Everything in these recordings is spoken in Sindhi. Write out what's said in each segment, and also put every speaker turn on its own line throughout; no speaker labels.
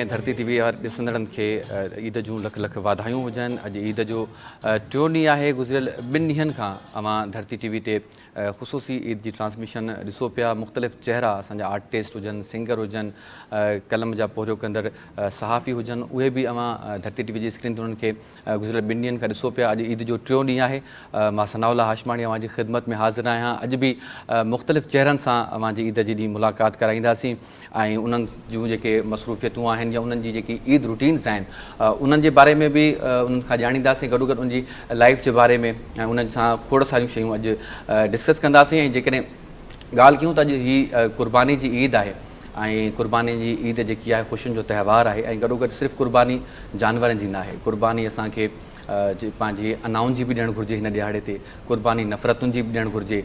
ڌرتي ٽي وي ڏسندڙن کي عيد جون لک لک واڌايون هجن. اڄ عيد جو ٽيون ڏينهن آهي. گذريل ٻن ڏينهن کان اوهان ڌرتي ٽي وي تي خصوصي عيد جي ٽرانسميشن ڏسو پيا. مختلف چهرا اسان جا آرٽسٽ هجن، سنگر هجن، قلم جا پورهيو ڪندڙ صحافي هجن، اهي به اوهان ڌرتي ٽي وي جي اسڪرين تي انهن کي گذريل ٻن ڏينهن کان ڏسو پيا. اڄ عيد جو ٽيون ڏينهن آهي. مان ثناء الله هاشماڻي اوهان جي خدمت ۾ حاضر آهيان. اڄ به مختلف چهرن سان اوهان جي عيد جي ڏينهن ملاقات ڪرائينداسين ۽ انهن جون جيڪي مصروفيتون آهن يا انهن جي جيڪي عيد روٽينز آهن انهن جي باري ۾ به انهن کان ڄاڻينداسين، گڏوگڏ انهن جي لائيف جي باري ۾ ۽ انهن سان کوڙ ساريون شيون اڄ ڊسڪس ڪنداسين. ۽ جيڪڏهن ڳالهه ڪيون ته اڄ هي قرباني جي عيد آهي ۽ قرباني جي عيد جيڪي آهي خوشين جو تهوار آهي ۽ گڏوگڏ صرف قرباني جانورن جي ناهي، قرباني اسان کي پنهنجي انائن جي به ڏيڻ گهرجي، هن ڏهاڙي تي قرباني نفرتن جي به ڏيڻ گهرجي،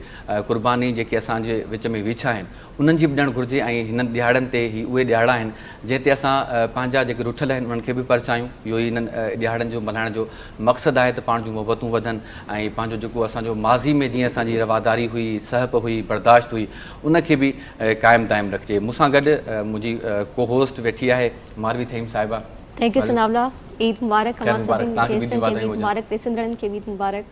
قرباني جيڪي اسان جي وچ ۾ ويڇا آهن انهن جي به ڏيڻ گهرجي ۽ هنن ڏهاڙن تي هي اهي ڏهاڙا آهن جنهن تي اسان پنهنجا جيڪي رٺل آهن انهن کي به پرچايون. اهو ئي هنن ڏهاڙن جو ملهائڻ جو مقصد آهي ته پاڻ جون محبتون وڌن ۽ پنهنجو جيڪو اسان جو ماضي ۾ جيئن اسان جي رواداري هئي، سهپ هئي، برداشت هئي ان کي به قائم دائم رکجي. مون سان گڏ منهنجي ڪو هوسٽ ويٺي آهي ماروي ٿهيم صاحبه.
Thank you ثناء الله. عيد مبارڪ اوهان سڀني گيسٽن کي به عيد مبارڪ، ڏسندڙن کي به عيد مبارڪ.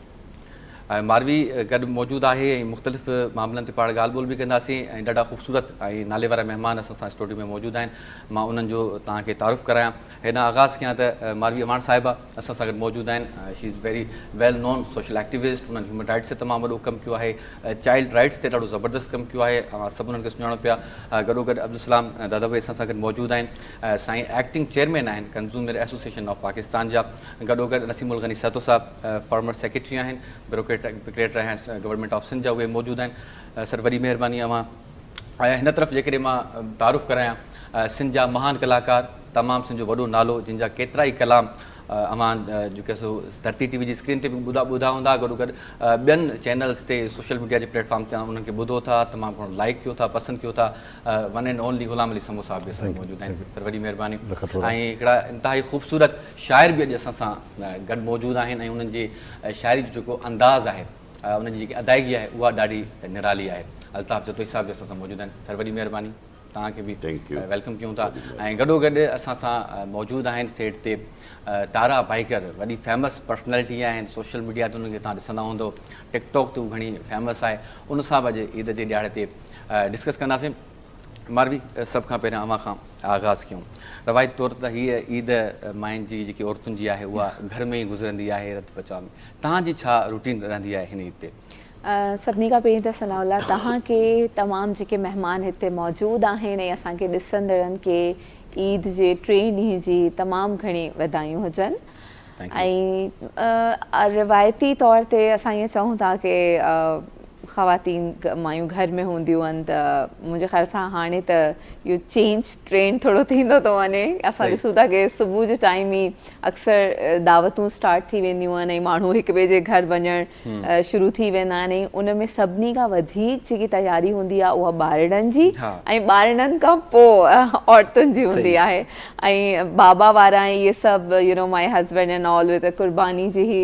ماروي گڏ موجود آهي ۽ مختلف معاملن تي پاڻ ڳالهه ٻولهه به ڪنداسين ۽ ڏاڍا خوبصورت ۽ نالي وارا مهمان اسان سان اسٽوڊيو ۾ موجود آهن. مان انهن جو توهان کي تعارف ڪرايان. هيڏانهن آغاز ڪيان ته ماروي اعواڻ صاحبه اسان سان گڏ موجود آهن. She is very well known social activist. انهن هيومن رائٽس تي تمام وڏو ڪم ڪيو آهي، چائلڊ رائٽس تي ڏاڍو زبردست ڪم ڪيو آهي. اوهان سڀ انهن کي سڃاڻو پيا. گڏوگڏ عبدالسلام دادا ڀائي اسان سان گڏ موجود آهن. سائين ايڪٽنگ چيئرمين آهن ڪنزيومر ايسوسيئيشن آف پاڪستان جا. گڏوگڏ نسيم الغني سهتو صاحب فارمر سيڪريٽري آهن، بيوروڪريٽ رهيا آهن گورنمينٽ آف سنڌ جا، اهي موجود آهن. سر وڏي مهرباني اوهان آيا. هن طرف جيڪڏهن مان تعارف ڪرايان سنڌ جا مهان ڪلاڪار، تمام سنڌ جو وڏو نالو، جن جا ڪيترا ئي ڪلام اوهان جيڪي سو ڌرتي ٽي وي جي اسڪرين تي به ٻڌا ٻڌا هوندا، گڏوگڏ ٻين چينلز تي سوشل ميڊيا جي پليٽ فارم تي انهن کي ٻڌو ٿا، تمام گهڻو لائڪ ڪيو ٿا، پسند ڪيو ٿا. One and only Ghulam Ali Samoon صاحب به اسان سان موجود آهن. سر وڏي مهرباني. ۽ هڪڙا انتهائي خوبصورت شاعر به اڄ اسان سان گڏ موجود آهن ۽ انهن جي شاعري جو جيڪو انداز آهي، انهن جي جيڪي ادائگي آهي اها ڏاڍي نرالي آهي. الطاف جتوئي صاحب به اسان سان موجود آهن. سر وڏي مهرباني، توهان کي به welcome ڪيون ٿا. ۽ گڏو گڏ اسان سان موجود آهن سيٽ تي تارا بائيڪر، وڏي فيمس پرسنالٽي آهن، سوشل ميڊيا تي انهن کي توهان ڏسندا هوندو، ٽڪ ٽاڪ تي هو گهڻي فيمس آهي. ان سان به اڄ عيد جي ڏهاڙي تي ڊسڪس ڪنداسين. ماروي سڀ کان پهريان اوهان کان آغاز ڪيون. روايتي طور ته هيء عيد ماين جي جيڪي عورتن جي آهي اها گهر ۾ ئي گذرندي آهي رت پچاء ۾. توهان جي ڇا روٽين رهندي آهي هن عيد تي؟
سڀني کان پهرين ته ثناء الله توهان کي تمام جيڪي مهمان هتي موجود آهن ۽ اسان کي ڏسندڙن کي عيد جي ٽئين ڏينهن جي تمام گهڻي وڌايون هجن. ۽ روايتي طور تي اسان ائين چئون ٿا ڪي خواتين مايون گهر ۾ هونديون آهن ته منهنجي خيال سان هاڻي ته اهو چينج ٽرينڊ ٿورو ٿيندو ٿو وڃي. اسان ڏسون ٿا ڪي صبح جو ٽائيم ئي اڪثر دعوتون اسٽارٽ ٿي وينديون آهن ۽ ماڻهو هڪ ٻئي جي گهر وڃڻ شروع ٿي ويندا آهن ۽ ان ۾ سڀني کان وڌيڪ جيڪي تياري هوندي آهي اها ٻارڙن جي ۽ ٻارڙن کان پوء عورتن جي هوندي آهي ۽ بابا وارا ۽ اهي سڀ you know my husband and all اهي ته قرباني جي ئي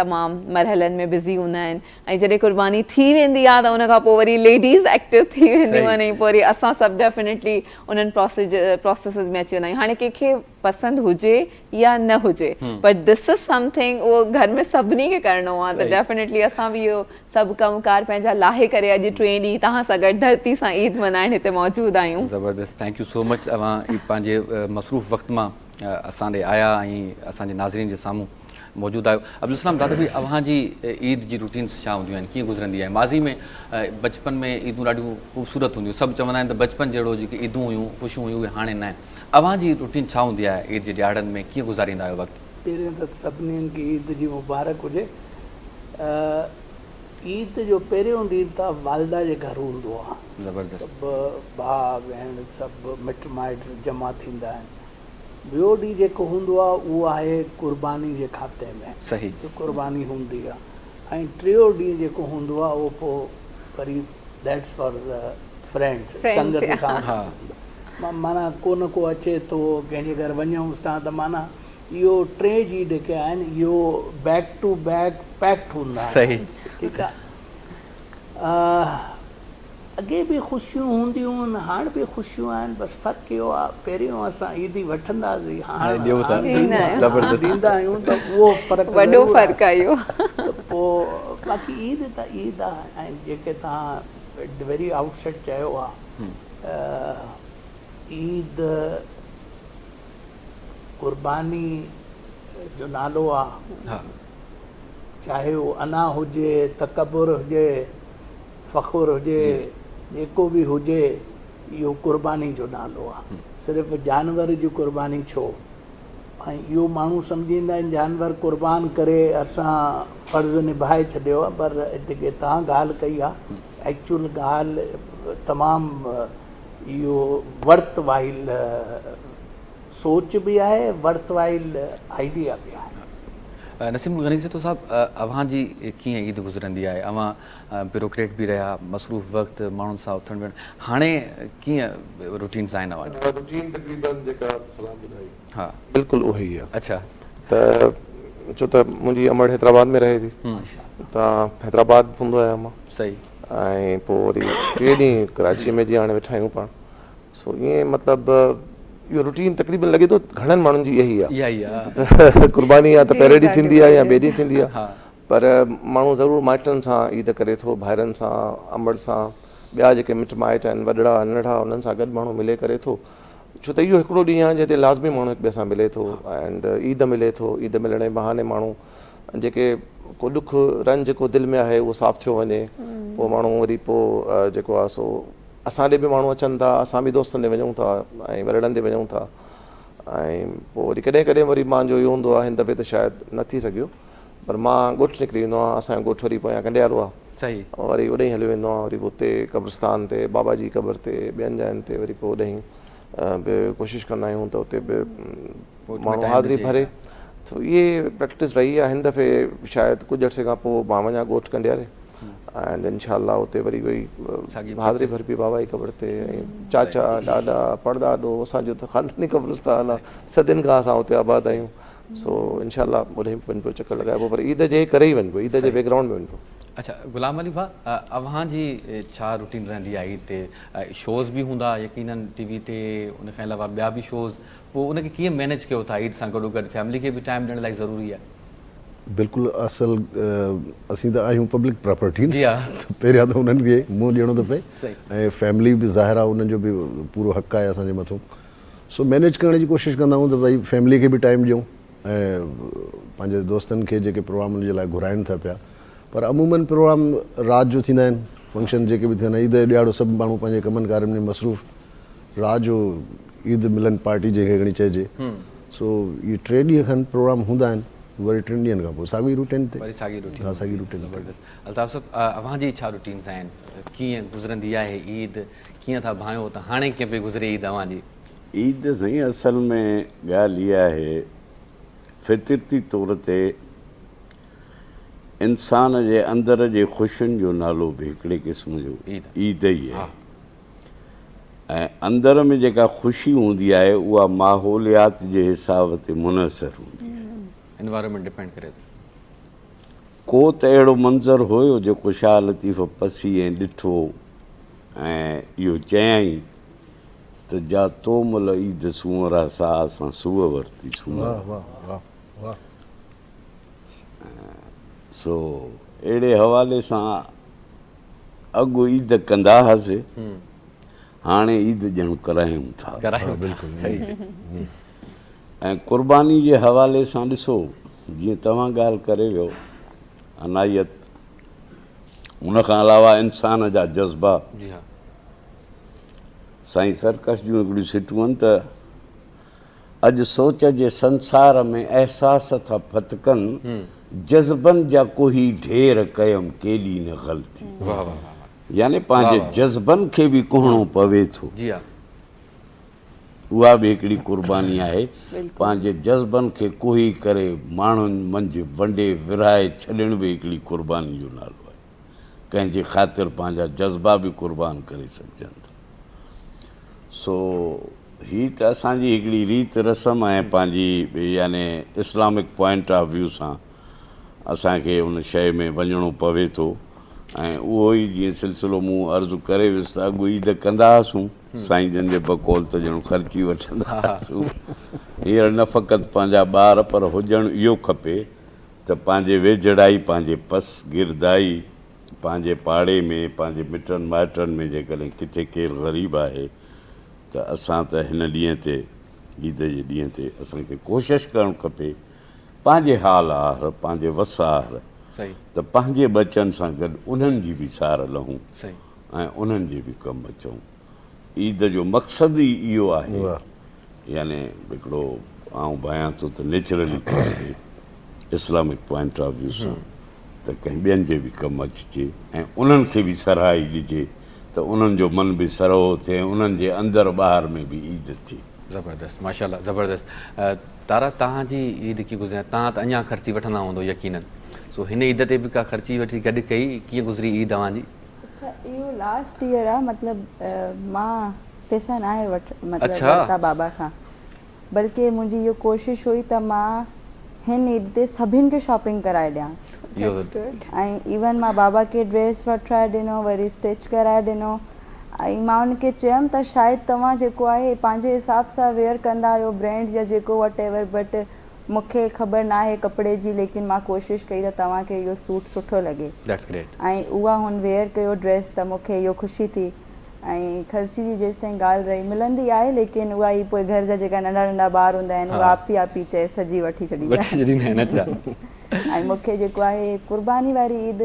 تمام مرحلن ۾ بزي هوندا آهن ۽ جڏهن قرباني ٿي ويندي آهي ته ان کان پوء وري ليڊيز ايڪٽو ٿي وينديون آهن ۽ پوء وري اسان سڀ ڊيفينيٽلي انهن پروسيسز ۾ اچي ويندا آهيون. هاڻي ڪنهن کي پسند هجي يا نه هجي پر دس از سمٿنگ اهو گهر ۾ سڀني کي ڪرڻو آهي ته ڊيفينيٽلي اسان به اهو سڀ ڪم ڪار پنهنجا لاهي ڪري اڄ ٽئين ڏينهن توهان سان گڏ ڌرتي سان عيد ملهائڻ هتي موجود آهيون.
زبردست thank you سو مچ اوهان پنهنجي مصروف وقت مان اسان ڏي آيا ۽ اسان جي ناظرين جي سامهون موجود آهيو. عبدالسلام دادا ڀائي اوهان جي عيد جي روٽينس ڇا هونديون آهن ڪيئن گذرندي آهي؟ ماضي ۾ بچپن ۾ عيدون ڏاڍيون خوبصورت هونديون سڀ چوندا آهن ته بچپن جهڙو جيڪي عيدون هيون خوشيون هيون اهي هاڻي نه آهن. اوهان جي روٽين ڇا هوندي آهي عيد جي ڏهاڙن ۾ ڪيئن گذاريندا آهيو وقت؟
پهريون ته سڀني کي عيد جي مبارڪ هجي. عيد جو پهريون ڏينهن ته والده جي گهر هوندو آهي.
زبردست.
سڀ ڀاء ڀيڻ سڀ مٽ مائٽ جمع ٿيندا آهن. ٻيو ڏينهن جيڪو هوندو آهي اهو آهي قرباني جي کاتي ۾
صحيح.
قرباني هوندي آهي ۽ ٽيون ڏينهن جيڪو هوندو آهي اهو پوء وري that's for the friends سنگت سان معنيٰ ڪو نه ڪو اچي ٿو ڪنهن جي گهر وڃونس ٿا ته معنيٰ اهو ٽي جي جيڪي آهن اهو بيڪ ٽو بيڪ پيڪڊ هوندا آهن. ٺيڪ آهي. اڳي به خوشيون هونديون هن هاڻ به خوشيون آهن بس فرق اهو آهي پهريون اسان عيدي وٺنداسين هاڻ
ڏيون ٿا
ڏيندا آهيون ته اهو فرق
وڏو فرق آهي اهو
ته پوء باقي عيد ته عيد آهي ۽ جيڪي توهان eight the very out set چيو آهي عيد قرباني جو نالو آهي چاهي اهو انا هجي تڪبر هجي فخر هجي جيڪو به هجي اهو قرباني جو نالو آهي صرف جانور جي قرباني ڇو ۽ اهو ماڻهو سمجهيندا آهن جانور قربان ڪري اسان فرض نڀائي ڇڏيو آهي پر جيڪي توهان ڳالهه ڪئي آهي ايڪچوئل ڳالهه تمام اهو ورٿ وائل سوچ به آهي ورٿ وائل آئيڊيا به آهي.
نسيم غني سهتو صاحب اوهان جي ڪيئن عيد گذرندي آهي اوهان بيوروڪريٽ به رهيا مصروف وقت ماڻهن سان اٿڻ ويهڻ هاڻي ڪيئن روٽينز آهن اوهان جون؟
روٽين تقريبن جيڪا سلام ٻڌائي
ها
بلڪل اهي ئي آهي.
اڇا.
ته ڇو ته منهنجي امڙ حيدرآباد ۾ رهي ٿي ته حيدرآباد هوندو آهيان مان.
صحيح.
۽ پوء وري ٽي ڏينهن ڪراچي ۾ جيئن هاڻي ويٺا آهيون پاڻ سو ائين مطلب اهو روٽين تقريبن لڳي ٿو گهڻن ماڻهن جي اها ئي
آهي. اها ئي آهي.
قرباني يا ته پهرين ڏينهن ٿيندي آهي يا ٻئي ڏينهن ٿيندي آهي. پر ماڻهو ضرور مائٽن سان عيد ڪري ٿو، ڀائرن سان، امڙ سان، ٻيا جيڪي مٽ مائٽ آهن، وڏڙا، ننڍڙا، انهن سان گڏ ماڻهو ملي ڪري ٿو. ڇو ته اهو هڪڙو ڏينهن آهي جنهن تي لازمي ماڻهو هڪ ٻئي سان ملي ٿو ۽ عيد ملي ٿو، عيد ملڻ جي بهاني ماڻهو جيڪي ڪو ڏک رنج ڪو دل ۾ آهي اهو صاف ٿيو وڃي، پوء ماڻهو وري پوء جيڪو آهي سو اسان ڏي به ماڻهو اچن ٿا، اسان به دوستن ڏي وڃون ٿا ۽ وڏڙن ڏي وڃون ٿا ۽ پوء وري ڪڏهن ڪڏهن وري مانجو اهو هوندو آهي هن دفعي ته شايد نه ٿي سگهيو. پر مان ڳوٺ نڪري ويندو آهيان، اسان جو ڳوٺ وري پويان ڪنڊيارو آهي،
صحيح.
وري اوڏانهن هليو ويندو آهيان، وري پوء اتي قبرستان تي بابا جي قبر تي ٻين جاين تي وري پوء اوڏانهن به ڪوشش ڪندا آهيون ته اتي به ماڻهو حاضري ڀري ته اهي پريڪٽس رهي آهي، هن دفعي شايد ڪجهه عرصي کان پوء مان وڃان ڳوٺ ڪنڊياري ۽ انشاء الله اتي وري وئي حاضري ڀربي بابا جي قبر تي ۽ چاچا ڏاڏا پڙڏاڏو اسان جو ته خانداني قبرستان آهي صدين کان اسان اتي آباد آهيون. سو انشاء الله اوڏانهن به وڃبو چڪر لڳائبو پر عيد جي ڪري ئي وڃبو عيد جي بيڪ گرائونڊ ۾ وڃبو.
اڇا غلام علي ڀاء اوهان جي ڇا روٽين رهندي آهي عيد تي شوز به هوندا يقينن ٽي وي تي ان کان علاوه ٻيا به شوز پوء ان کي ڪيئن مينيج ڪيو ٿا عيد سان گڏو گڏ فيملي کي به ٽائيم ڏيڻ الاهي ضروري آهي.
بلڪل اصل اسين ته آهيون پبلڪ پراپرٽي
جي ها
ته پهريان ته انهن کي منهن ڏيڻو ٿو پئي ۽ فيملي به ظاهر آهي انهن جو به پورو حق آهي اسان جي مٿو سو مينيج ڪرڻ جي ڪوشش ڪندا آهيون ته ڀئي فيملي کي به ٽائيم ڏيون ۽ پنهنجي دوستن کي جيڪي پروگرام ان جي لاء گهرائن ٿا پيا پر عمومن پروگرام رات جو ٿيندا آهن فنڪشن جيڪي به ٿيندا عيد جو ڏيهاڙو سڀ ماڻهو پنهنجي ڪمن ڪارين ۾ مصروف رات جو عيد ملن پارٽي جنهن کي کڻي چئجي سو اهي ٽي ڏينهن کن پروگرام هوندا آهن وري ٽن ڏينهن کان پوء ساڳي روٽين تي
وري ساڳي روٽين
ها ساڳي روٽين تي
زبردست الطاف صاحب اوهان جي ڇا روٽينز آهن ڪيئن گذرندي آهي عيد ڪيئن ٿا ڀانئيو ته هاڻي ڪيئن پئي گذري عيد اوهان جي؟
عيد سائين اصل ۾ ڳالهه اها آهي فطرتي طور تي انسان جي اندر جي خوشين جو نالو به هڪڙي قسم جو عيد ئي آهي ۽ اندر ۾ جيڪا خوشي هوندي آهي اها ماحوليات جي حساب تي منحصر هوندي آهي.
انوائرمينٽ ڊپينڊ ڪري ٿو.
ڪو ته اهڙو منظر هيو جيڪو شاهه لطيف پسي ۽ ڏٺو ۽ اهو چيائين ته جا تو مل عيد سونئرا سا اسان سوء ورتي سونئرا. سو اهڙي حوالي سان اڳ عيد ڪندا هئاسي هاڻي عيد ڄڻ ڪرايون ٿا. ۽ قرباني جي حوالي سان ڏسو جيئن توهان ڳالهه ڪري ويو عنايت ان کان علاوه انسان جا جذبا سائين سرڪش جون هڪڙيون سٽون آهن ته اڄ سوچ جي سنسار ۾ احساس ٿا ڦٿڪن جذبن جا ڪوهي ڍير ڪيم ڪيڏي نه غلطي يعني پنهنجي جذبن کي به ڪهڻو پوي ٿو. اها به هڪڙي قرباني آهي. پنهنجي جذبن کي ڪوهي ڪري ماڻهن منجهه ونڊي ورهائي ڇڏڻ به هڪڙي قرباني جو نالو آهي. ڪنهن جي خاطر پنهنجا جذبا به قربان ڪري سگهجن ٿا. سو هي ته اسان جي هڪڙي ريت رسم ۽ پنهنجي يعني اسلامڪ پوائنٽ آف ويو سان اسان کي ان شيء ۾ وڃڻو پوي ٿو. ۽ اهو ئي جيئن سلسلو مون عرض ڪري ويس ته اڳ عيد ڪندا هئاسون، سائين جن جي بقول ته ڄڻ خرچي وٺندا هئاسون. هينئر نه فقط پنهنجا ٻار پر هجڻ اهو کپي ته پنهنجي ويجهڙائي، پنهنجي پس گردائي، پنهنجي پاڙي ۾، پنهنجي مٽن مائٽن ۾ جيڪڏهن ڪٿي ڪير غريب آهي ته اسان ته هن ڏينهن تي عيد جي ڏينهن تي اسان کي ڪوشش ڪرڻ کپي پنهنجي حال آهر، پنهنجي وس آهر ته پنهنجي ٻچن سان گڏ انهن جي به سار لهون ۽ انهن جي به ڪم اچون. عيد جو مقصد ئي اهو آهي يعني هڪڙو آئون ڀانيان ٿو ته نيچرلي طور تي اسلامڪ پوائنٽ آف ويو سان ته ڪنهن ٻين جي به ڪم اچجي ۽ انهن کي به سرهائي ڏجي ته انهن جو من به سرهو ٿئي ۽ انهن جي اندر ٻاهر ۾ به عيد ٿئي.
زبردست ماشاءالله زبردست تارا توهان جي عيد ڪيئن گذري توهان ته اڃان خرچي وٺندا هوندو يقينن سو هن عيد تي به ڪا خرچي وٺي گڏ ڪئي ڪيئن گذري عيد اوهان جي.
اڇا اهو لاسٽ ايئر آ مطلب مان پيسا ناهي وٺ مطلب ورتا بابا کان بلڪه منهنجي اهو ڪوشش هئي ته مان هن عيد تي سڀن کي شاپنگ ڪرائي ڏيانس ۽ ايون مان بابا کي ڊريس وٺرائي ڏنو وري اسٽچ ڪرائي ڏنو ۽ مان ان کي چيم ته شايد توهان جيڪو آهي پنهنجي حساب سان ويئر ڪندا آهيو برينڊز يا جيڪو وٽ ايور بٽ مون کي خبر ناهي ڪپڙي جي ليڪن مان ڪوشش ڪئي ته توهان کي اهو سوٽ سٺو لڳي ۽ اها هن ويئر ڪيو ڊريس ته مون کي اهو خوشي ٿي ۽ خرچي جي جيستائين ڳالهه رهي ملندي آهي ليڪن اها ئي پوء گهر جا جيڪا ننڍا ننڍا ٻار هوندا آهن اها آپي آپي چئي سڄي وٺي ڇڏيندا آهن ۽ مون کي جيڪو آهي قرباني واري عيد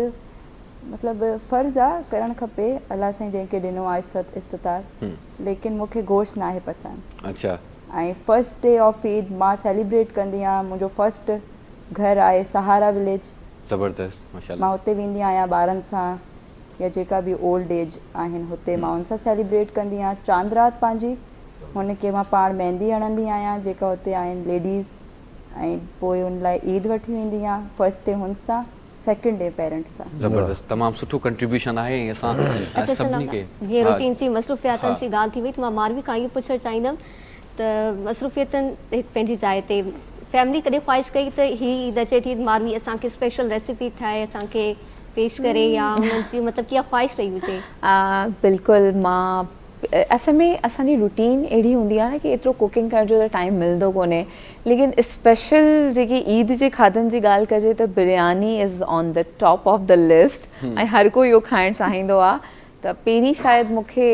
مطلب فرض آ ڪرڻ کپي الله سائين جنهن کي ڏنو آ استطاعت ليڪن مون کي گوشت ناهي پسند اڇا ۽ فرسٽ ڊي آف عيد مان سيليبريٽ ڪندي آهيان منهنجو فرسٽ گهر آهي سهارا وليج
زبردست ماشاءالله
مان اتي ويندي آهيان ٻارن سان يا جيڪا به اولڊ ايج آهن هتي مان ان سان سيليبريٽ ڪندي آهيان چاند رات پنهنجي هن کي مان پاڻ مهندي هڻندي آهيان جيڪا هتي آهن ليڊيز ۽ پوء ان لاء عيد وٺي ويندي آهيان فرسٽ ڊي هن سان سيڪنڊ ڊي پيرنٽس سان.
زبردست تمام سٺو ڪنٽريبيوشن آهي ۽ اسان
اچا
سڀني کي
جيئن روٽين جي مصروفياتن جي ڳالهه ٿي وئي ته مان ماروي کان اهو پڇڻ چاهيندم ته مصروفيتن هڪ پنهنجي جاء تي فيملي ڪڏهن خواهش ڪئي ته هي عيد اچي ٿي ماروي اسان کي اسپيشل ريسيپي ٺاهي اسان کي پيش ڪري يا انهن جي مطلب ڪيا خواهش رهي هجي.
بلڪل مان اصل ۾ اسان جي روٽين اهڙي هوندي آهي نه ڪي ايترو ڪوڪنگ ڪرڻ جو ته ٽائيم ملندو ڪونهي ليڪن اسپيشل جيڪي عيد جي کاڌن جي ڳالهه ڪجي ته biryani is on the top of the list ۽ هر ڪوئي اهو کائڻ چاهيندو آهي ته پهرين شايد مون کي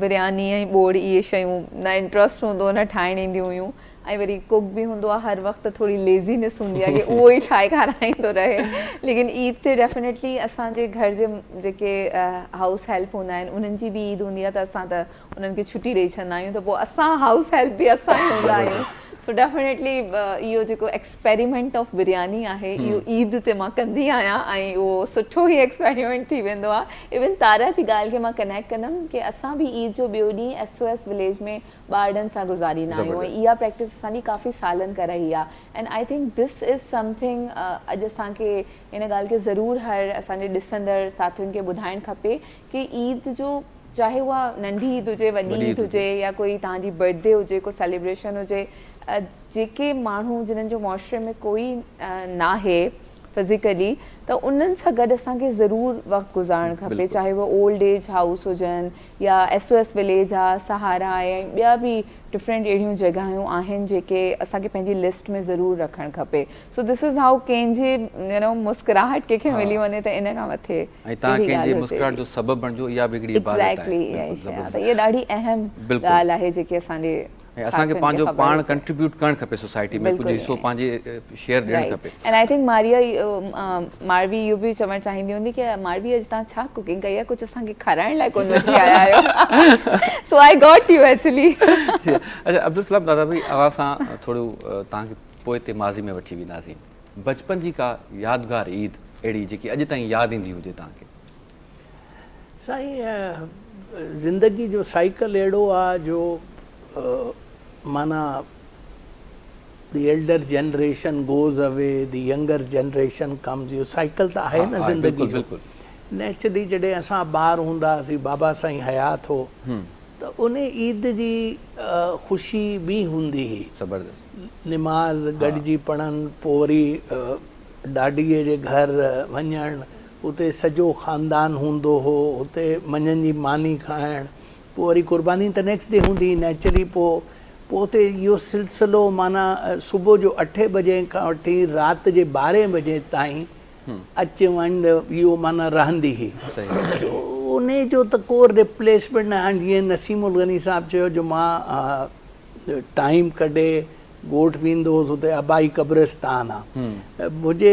برياني ۽ ٻوڙ اهي شيون نه انٽرسٽ هوندو هو نه ٺاهڻ اينديون هيون ۽ وري ڪوڪ به هوندو آهي هر وقت ته ٿوري ليزينس هوندي آهي ڪي اهو ئي ٺاهي کارائيندو رهي ليڪن عيد تي ڊيفينيٽلي اسان جي گهر جي جيڪي هائوس هيلپ هوندا آهن انهن جي به عيد هوندي آهي ته اسان ته انهن کي ڇٽي ڏئي ڇڏندا آهيون ته پوء اسان هائوس هيلپ به اسان ئي هوندا آهيون سو ڊيفينيٽلي اهو جيڪو ايڪسپيريمينٽ آف برياني آهي اهو عيد تي مان ڪندي آهيان ۽ اهو سٺو ئي ايڪسپيريمينٽ ٿي ويندو آهي ايون تارا جي ڳالهه کي مان ڪنيڪٽ ڪندم ڪي اسان به عيد جو ٻيو ڏينهن ايس او ايس وليج ۾ ٻارڙن سان گذاريندا آهيون ۽ اها پريڪٽس اسان جي ڪافي سالن کان رهي آهي and I think this is something اڄ اسان کي ان ڳالهه کي ضرور هر اسان جي ڏسندڙ ساٿين کي ٻڌائڻ کپي ڪي عيد جو چاهي اها ننڍي عيد هجي وڏي عيد هجي يا ڪوئي توهان جي برٿ ڊي هجي ڪو سيليبريشن هجي جيڪي ماڻهو جنن جو معاشري ۾ ڪوئي ناهي فزيڪلي ته انهن سان گڏ اسان کي ضرور وقت گذارڻ کپي چاهي اهي اولڊ ايج هائوس هجن يا ايس او ايس وليج آ سهارا آهي ۽ ٻيا به ڊفرنٽ اهڙيون جڳهيون آهن جيڪي اسان کي پنهنجي لسٽ ۾ ضرور رکڻ کپي سو دس is how ڪنهن جي يو نو مسڪراهٽ ڪنهن کي ملي وڃي ته ان کان مٿي
۽ توهان ڪنهن جي مسڪراهٽ جو سبب بڻجو اها به هڪڙي عبادت آهي
ايگزيڪٽلي اها ئي شي آ ته اها ڏاڍي اهم ڳالهه آهي جيڪي اسان جي
۽ اسان کي پنهنجو پاڻ ڪنٽريبيوٽ ڪرڻ کپي سوسائٽي ۾ ڪجهه حصو پنهنجي شيئر ڏيڻ کپي.
And I think Maria Marvi اهو به چوڻ چاهيندي هوندي ڪي ماروي اڄ توهان ڇا ڪوڪنگ ڪئي آهي ڪجهه اسان کي کارائڻ لاء ڪونه وٺي آيا آهيو سو آئي گاٽ يو ايڪچولي.
اڇا عبدالسلام دادا ڀائي اوهان سان ٿورو توهان کي پوئتي ماضي ۾ وٺي وينداسين بچپن جي ڪا يادگار عيد اهڙي جيڪي اڄ تائين ياد ايندي هجي توهان کي.
سائين زندگي جو سائيڪل اهڙو آ جو معنيٰ the elder generation goes away the younger generation comes اهو سائيڪل ته آهي نه زندگي جو نيچرلي جڏهن اسان ٻار هوندا هئاسين بابا سائين حيات هو ته ان عيد جي خوشي ٻي هوندي هئي نماز گڏجي پڙهڻ پوء وري ڏاڏي جي گهر وڃڻ اتي سڄو خاندان هوندو هو اتي منجهند جي ماني کائڻ پوء وري قرباني ته نيڪسٽ ڊي هوندي هئي نيچرلي پوء پوء اتي اهو سلسلو معنيٰ صبح جو اٺين بجي کان وٺي رات جي ٻارهين بجي تائين اچ وڃ اهو معنيٰ رهندي هئي سو انهي جو ته ڪو ريپليسمينٽ نه هاڻ جيئن نسيم الغني صاحب چيو جو مان ٽائيم ڪڍي ڳوٺ ويندو هوس اتي آبائي قبرستان آ منهنجي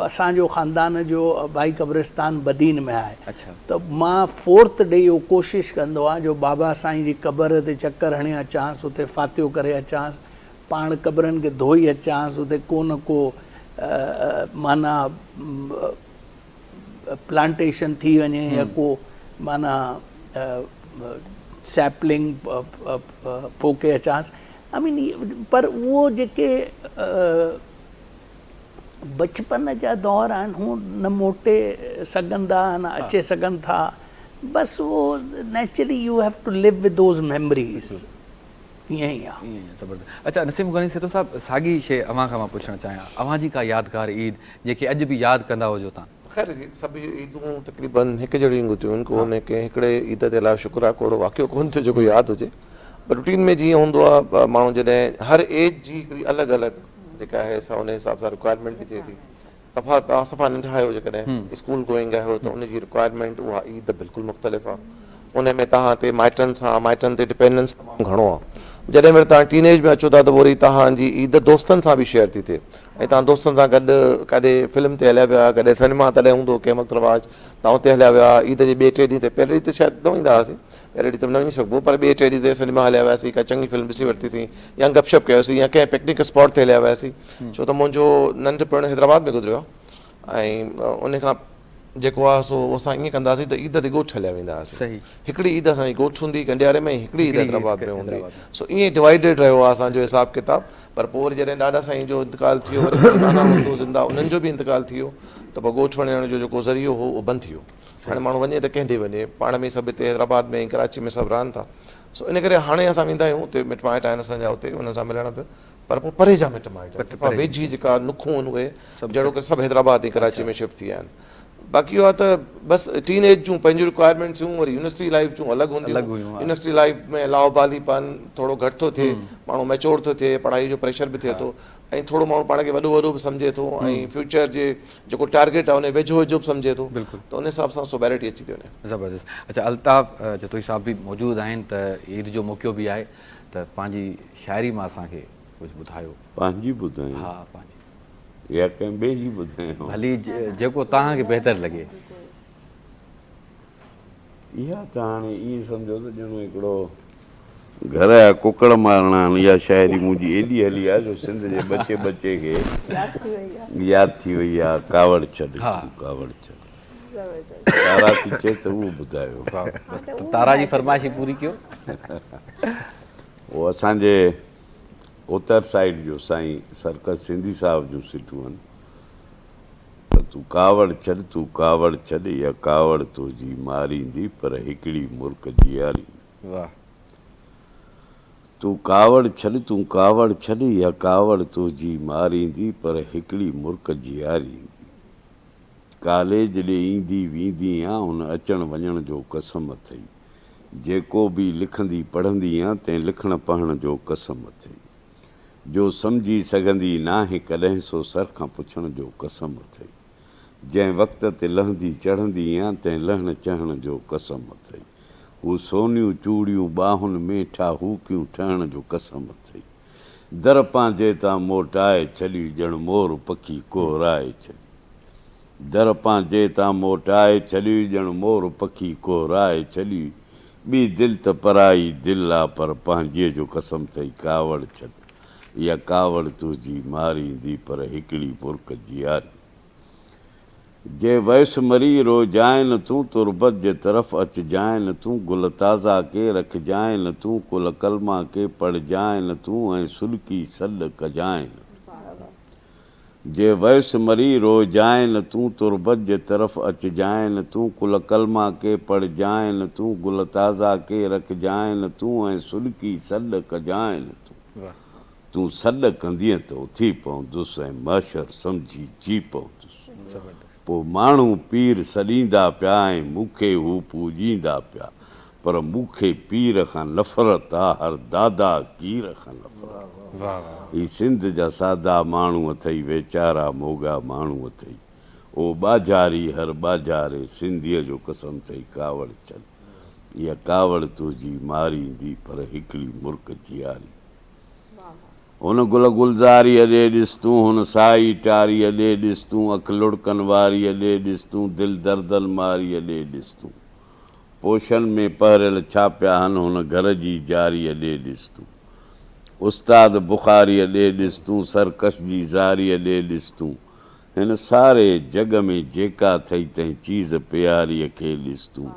اسان جو خاندان جو آبائي قبرستان بدين ۾ آهي ته مان فورٿ ڊي اهو ڪوشش ڪندو آهيان جو بابا سائين جي قبر تي چڪر هڻي اچانس اتي فاتحو ڪري اچانس پاڻ قبرن کي ڌوئي اچانس اتي ڪو نه ڪو معنيٰ پلانٽيشن ٿي وڃي يا ڪو معنيٰ سيپلنگ پوکي اچانس آء مين پر اهو جيڪي بچپن جا دور آهن هو نه موٽي سگهندا نه اچي سگهن ٿا بس اهو naturally you have to live with those memories ائين ئي آهي.
ائين ئي آهي زبردست. اڇا نسيم غني سهتو صاحب ساڳي شيء اوهان کان مان پڇڻ چاهيان اوهان جي ڪا يادگار عيد جنهن کي اڄ به ياد ڪندا هجو تان.
خير سڀ عيدون تقريبن هڪ جهڙيون گذريون آهن ڪو نه ڪنهن هڪڙي عيد تي الله جو شڪر آهي ڪو اهڙو واقعو ڪونه ٿيو جيڪو ياد هجي پر روٽين ۾ جيئن هوندو آهي ماڻهو جڏهن هر ايج جي هڪڙي الڳ الڳ جيڪا آهي سا ان حساب سان رڪوائرمينٽ به ٿئي ٿي دفعا توهان صفا ننڍا آهيو جيڪڏهن اسڪول گوئنگ آهيو ته ان جي رڪوائرمينٽ اها عيد بلڪل مختلف آهي ان ۾ توهان تي مائٽن سان مائٽن تي ڊپينڊنس تمام گهڻو آهي جڏهن وري توهان ٽين ايج ۾ اچو ٿا ته وري توهان جي عيد دوستن سان به شيئر ٿي ٿئي ۽ توهان دوستن سان گڏ ڪاڏي فلم تي هليا ويا ڪڏهن سئنيما تڏهن هوندو هو ڪنهن وقت رواج توهان اتي هليا ويا عيد جي ٻئي ٽئين ڏينهن تي پهرين ڏينهن ته شايد نه ويندا هئاسين پهرين ڏينهن ته نه وڃي سگهبو پر ٻئي ٽئين ڏينهن تي سئنيما هليا وياسين ڪا چڱي فلم ڏسي ورتيسين يا گپ شپ ڪيوسين يا ڪنهن پڪنڪ اسپاٽ تي هليا وياسين ڇو ته منهنجو ننڍپڻ حيدرآباد ۾ گذريو آهي ۽ ان کان جيڪو آهي سو اسان ائين ڪندا هئاسين ته عيد تي ڳوٺ هليا ويندا هئاسين. هڪڙي عيد اسان جي ڳوٺ هوندي هئي ڪنڊياري ۾ ۽ هڪڙي عيد حيدرآباد ۾ هوندي هئي. سو ائين ڊوائيڊيڊ رهيو آهي اسان جو حساب ڪتاب. پر پوء وري جڏهن ڏاڏا سائين جو انتقال ٿي ويو وري منهنجو نانا هوندو زنده انهن جو به انتقال ٿي ويو ته پوء ڳوٺ وڃڻ جو جيڪو ذريعو هو اهو بند ٿي ويو. هاڻي ماڻهو وڃي ته ڪنهن ڏي وڃي پاڻ ۾ سڀ هتي حيدرآباد ۾ ۽ ڪراچي ۾ سڀ رهن ٿا. سو ان ڪري هاڻي اسان ويندا آهيون اتي مٽ مائٽ آهن اسان جا اتي انهن سان ملڻ به پر پوء پري جا مٽ مائٽ آهن صفا ويجهي جيڪا نکون آهن اهي جهڙوڪ سڀ حيدرآباد ۽ ڪراچي ۾ شفٽ ٿي ويا آهن باقي اهو آهي ته بس ٽين ايج جون پنهنجون رڪوائرمينٽس هيون وري يونيورسٽي لائيف جون الڳ هونديون يونيورسٽي لائيف ۾ لاابالي پن ٿورو گهٽ ٿو ٿئي ماڻهو ميچور ٿو ٿئي پڙهائي جو پريشر به ٿئي ٿو ۽ ٿورو ماڻهو پاڻ کي وڏو وڏو به سمجهي ٿو ۽ فيوچر جي جيڪو ٽارگيٽ آهي ان ويجهو ويجهو به سمجهي ٿو ته ان حساب سان سوبيرٽي اچي ٿي وڃي.
زبردست اڇا الطاف جتوئي صاحب به موجود آهن ته عيد جو موقعو به آهي ته پنهنجي شاعري مان اسان کي ڪجهه ٻڌايو.
پنهنجي ٻڌايان؟
ها پنهنجي.
يا ڪنهن ٻئي جي ٻڌايان؟
ڀلي جيڪو توهان کي بهتر لڳي.
اها ته هاڻي ائين سمجهو ته ڄڻ هڪڙو گهر جا ڪڪڙ مارڻا آهن. اها شاعري منهنجي ايڏي هلي آهي جو سنڌ جي ٻچي ٻچي کي ياد ٿي وئي آهي. ڪاوڙ ڇڏ تون ڪاوڙ ڇڏ. تارا ٿي چئي ته اهو ٻڌايو.
تارا جي فرمائش ئي پوري ڪيو.
اهو اسان جي اتر سائيڊ جو سائين سرڪس سنڌي صاحب جون سٽون آهن ته تون ڪاوڙ ڇڏ تون ڪاوڙ ڇڏ اها ڪاوڙ تنهنجي ماريندي پر هڪڙي مرڪ جياريندي.
واھ.
تون ڪاوڙ ڇڏ تون ڪاوڙ ڇڏ اها ڪاوڙ تنهنجي ماريندي پر هڪڙي مرڪ جياريندي. ڪاليج ڏي ايندي ويندي آن ان اچڻ وڃڻ جو قسم اٿئي. جيڪو به لکندي پڙهندي آن تنهن لکڻ پڙهڻ جو قسم اٿئي. جو سمجهي سگهندي ناهين ڪڏهن سو سر کان پڇڻ جو قسم اٿئي. جنهن وقت تي لهندي چڙهندي آن تنهن لهڻ چڙهڻ جو قسم اٿئي. هو سونيون چوڙيون ٻانهن ۾ ٺاهوڪيون ٺهڻ جو قسم اٿئي. در پنهنجي تان موٽائي ڇڏي ڄڻ مور پکي ڪوهرائي ڇڏي. در پنهنجي تان موٽائي ڇڏي ڄڻ مور پکي ڪوهرائي ڇڏي. ٻي دل ته پرائي دل آ پر پنهنجيء جو قسم ٿئي ڪاوڙ ڇڏ. اها ڪاوڙ تنهنجي ماريندي پر هڪڙي مرڪ جياريندي. جي ويس مري روئجانء نه تون، تربت جي طرف اچجانء نه تون، گل تازا ڪي رکجانء نه تون، قل ڪلما ڪي پڙهجانء نه تون ۽ سڏڪي سڏ ڪجانء نه تون. جي ويس مري روئجانء نه تون، تربت جي طرف اچجانء نه تون، قل ڪلما ڪي پڙهجانء نه تون، گل تازا ڪي رکجانء نه تون ۽ سڏڪي سڏ ڪجانء نه تون. تون سڏ ڪندينء ته اٿي پوندس ۽ محشر سمجهي جي پوندس. پوء ماڻهو پير سڏيندا پيا ۽ مون کي هو پوڄيندا پيا. پر مون کي پير کان نفرت آ، هر دادا گير کان نفرت آ. هي سنڌ جا سادا ماڻهو اٿئي، ويچارا موڳا ماڻهو اٿئي. او ٻاجهاري هر ٻاجهاري، سنڌيء جو قسم ٿئي ڪاوڙ ڇڏ. اها ڪاوڙ تنهنجي ماريندي، پر هڪڙي مرڪ جياري. هن گل گلزاريء ڏي ڏس تون، هن سائي ٽاريء ڏي ڏس تون، اک لڙڪن واريء ڏي ڏس تون، دل دردن ماريء ڏي ڏس تون. پوشن ۾ پهريل ڇا پيا هن، هن گهر جي جاريء ڏي ڏس تون. استاد بخاريء ڏي ڏس تون، سرڪش جي زاريء ڏي ڏس تون. هن ساري جڳ ۾ جيڪا ٿئي تنهن چيز پياريء کي ڏس تون.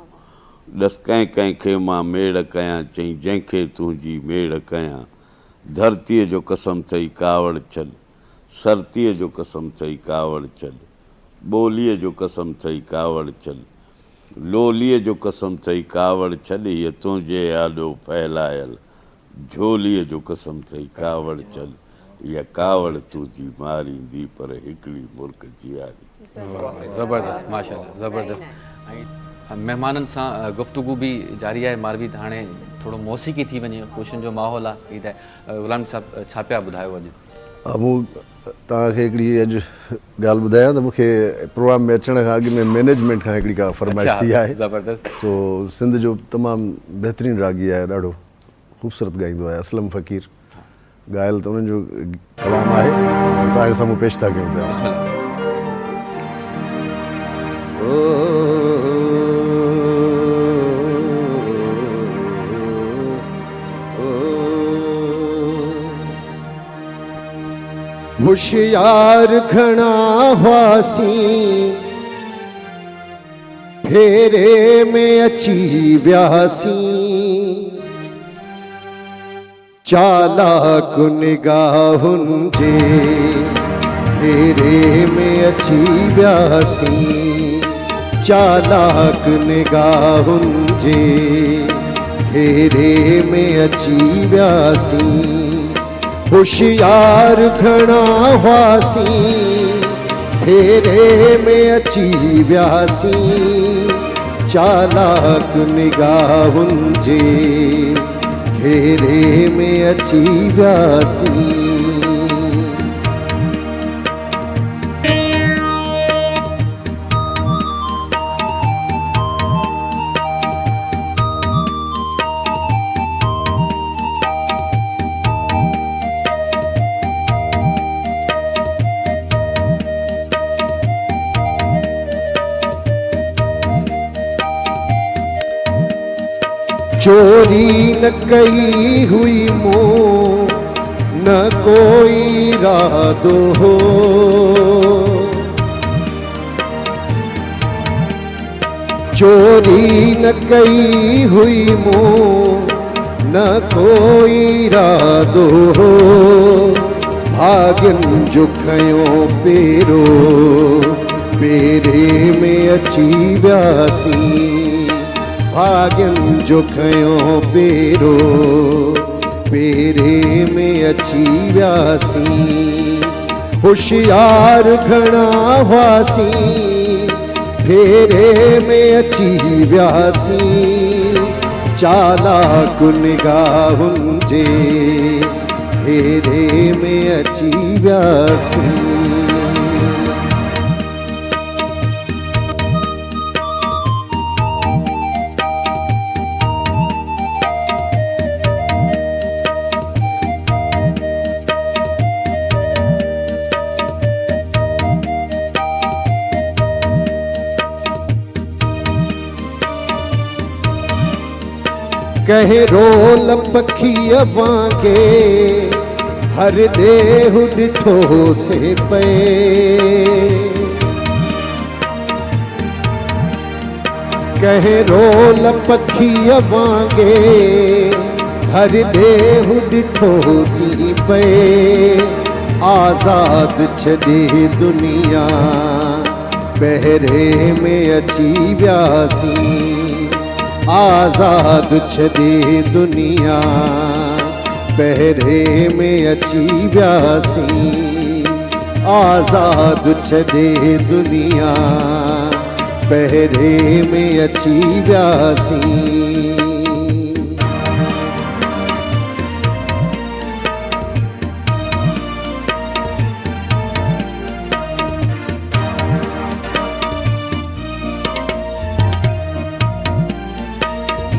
ڏس ڪنهن ڪنهن کي مان ميڙ ڪيان، چئين جنهن کي تنهنجي ميڙ ڪيان. ڌرتيء جو قسم ٿئي ڪاوڙ ڇڏ، سرتيء جو قسم ٿئي ڪاوڙ ڇڏ، ٻوليء جو قسم ٿئي ڪاوڙ ڇڏ، لوليء جو قسم ٿئي ڪاوڙ ڇڏ، هيء تنهنجي آڏو ڦهلايل جهوليء جو قسم ٿئي ڪاوڙ ڇڏ، اها ڪاوڙ تنهنجي ماريندي پر هڪڙي مرڪ جياري.
زبردست ماشاءالله زبردست ۽ مهمانن سان گفتگو به جاري آهي ماروي ته هاڻي ٿورو موسيقي ٿي وڃي خوشين جو ماحول آهي عيد آهي غلام صاحب ڇا پيا ٻڌايو اڄ.
مون توهان کي هڪڙي اڄ ڳالهه ٻڌايان ته مون کي پروگرام ۾ اچڻ کان اڳ ۾ مئنيجمينٽ کان هڪڙي ڪا فرمائش ٿي آهي
زبردست
سو سنڌ جو تمام بهترين راڳي آهي ڏاڍو خوبصورت ڳائيندو آهي اسلم فقير ڳايل ته انهن جو ڪلام آهي توهان جي سامهون پيش ٿا ڪيون پيا.
بسم الله.
هوشيار گهڻا هئاسين ڦيري ۾ اچي وياسين. چالاڪ نگاهن جي گهيري ۾ اچي وياسين چالاڪ نگاهن جي گهيري ۾ اچي وياسين هوشيار گهڻا هئاسين ڦيري ۾ اچي وياسين چالاڪ نگاهن جي گهيري ۾ اچي وياسين. چوري نه ڪئي هئي مون نه ڪوئي ارادو هو. چوري نه ڪئي هئي مون نه ڪوئي ارادو هو. ڀاڳين جو کنيو پيرو پيري ۾ اچي وياسين. ڀاڳين جو کنيو پيرو پيري ۾ اچي وياسين. هوشيار گهڻا هئاسين ڦيري ۾ اچي وياسين. چالاڪ نگاهن جي گهيري ۾ اچي وياسين. ڪنهن رول پکيء وانگي هر ڏيهه ڏٺوسين پئي. ڪنهن رول پکيء وانگي هر ڏيهه ڏٺوسين پئي. آزاد ڇڏي دنيا پهري ۾ اچي وياسين. آزاد ڇڏي دنيا پهري ۾ اچي وياسين. آزاد ڇڏي دنيا پهري ۾ اچي وياسين.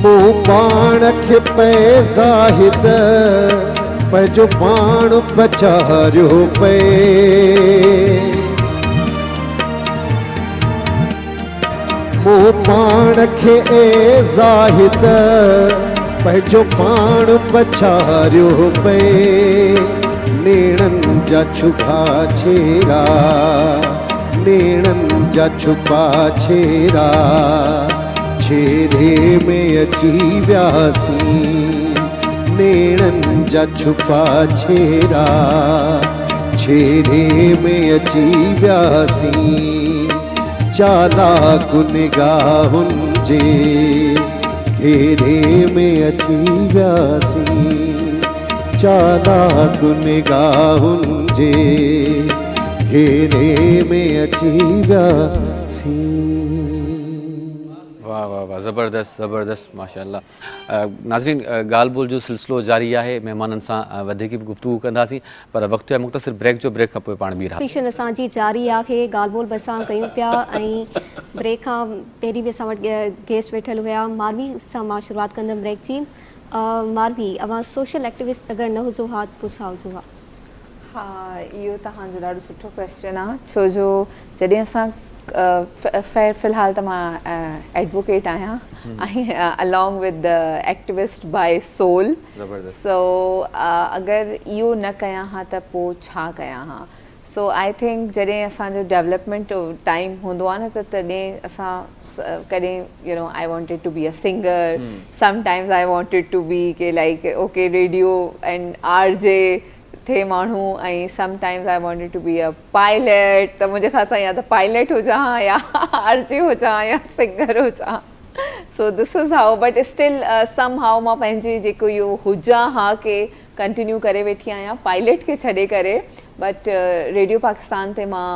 مون پاڻ کي پئي زاهد پنهنجو پاڻ پچاريو پئي. مون پاڻ کي اي زاهد پنهنجو پاڻ پچاريو پئي. نيڻن جا ڇگها ڇيرا نيڻن جا ڇپا ڇيرا ڇيري ۾ اچي وياسين نيڻن جا ڇپا ڇيرا ڇيري ۾ اچي وياسين چالاڪ نگاهن جي گهيري ۾ اچي وياسين چالاڪ نگاهن جي گهيري ۾ اچي وياسين.
واه واه واه زبردست زبردست ماشاءالله ناظرين ڳالهه ٻولهه جو سلسلو جاري آهي مهمانن سان وڌيڪ به گفتگو ڪنداسين پر وقت آهي مختصر بريڪ جو بريڪ کان پوء پاڻ ٻيهر حاضر.
سيشن اسان جي جاري آهي ڳالهه ٻولهه به اسان ڪيون پيا ۽ بريڪ کان پهرين به اسان وٽ گيسٽ ويٺل هيا ماروي سان مان شروعات ڪندم بريڪ جي ماروي اوهان سوشل ايڪٽيوسٽ اگر نه هجو ها ته پوء ڇا هجو ها؟
ها اهو توهان جو ڏاڍو سٺو ڪويسچن آ ڇو جو جڏهن اسان في الحال ته مان ايڊووڪيٽ آهيان ۽ along with activist by soul so اگر اهو نه ڪيان ها ته پو ڇا ڪيان ها سو I think جڏهن اسان جو ڊيولپمينٽ ٽائيم هوندو آهي نه ته تڏهن اسان ڪڏهن you know I wanted to be a singer sometimes I wanted to be K like okay radio and R J ٿئي ماڻهو ۽ sometimes I wanted to be a pilot ته منهنجي خيال سان يا ته پائليٽ هجان ها يا آر جي هجان ها يا سنگر هجان ها so this is how but still somehow مان پنهنجي جيڪو اهو هجان ها کي ڪنٽينيو ڪري ويٺي آهيان پائليٽ کي ڇڏي ڪري بٽ ريڊيو پاڪستان تي مان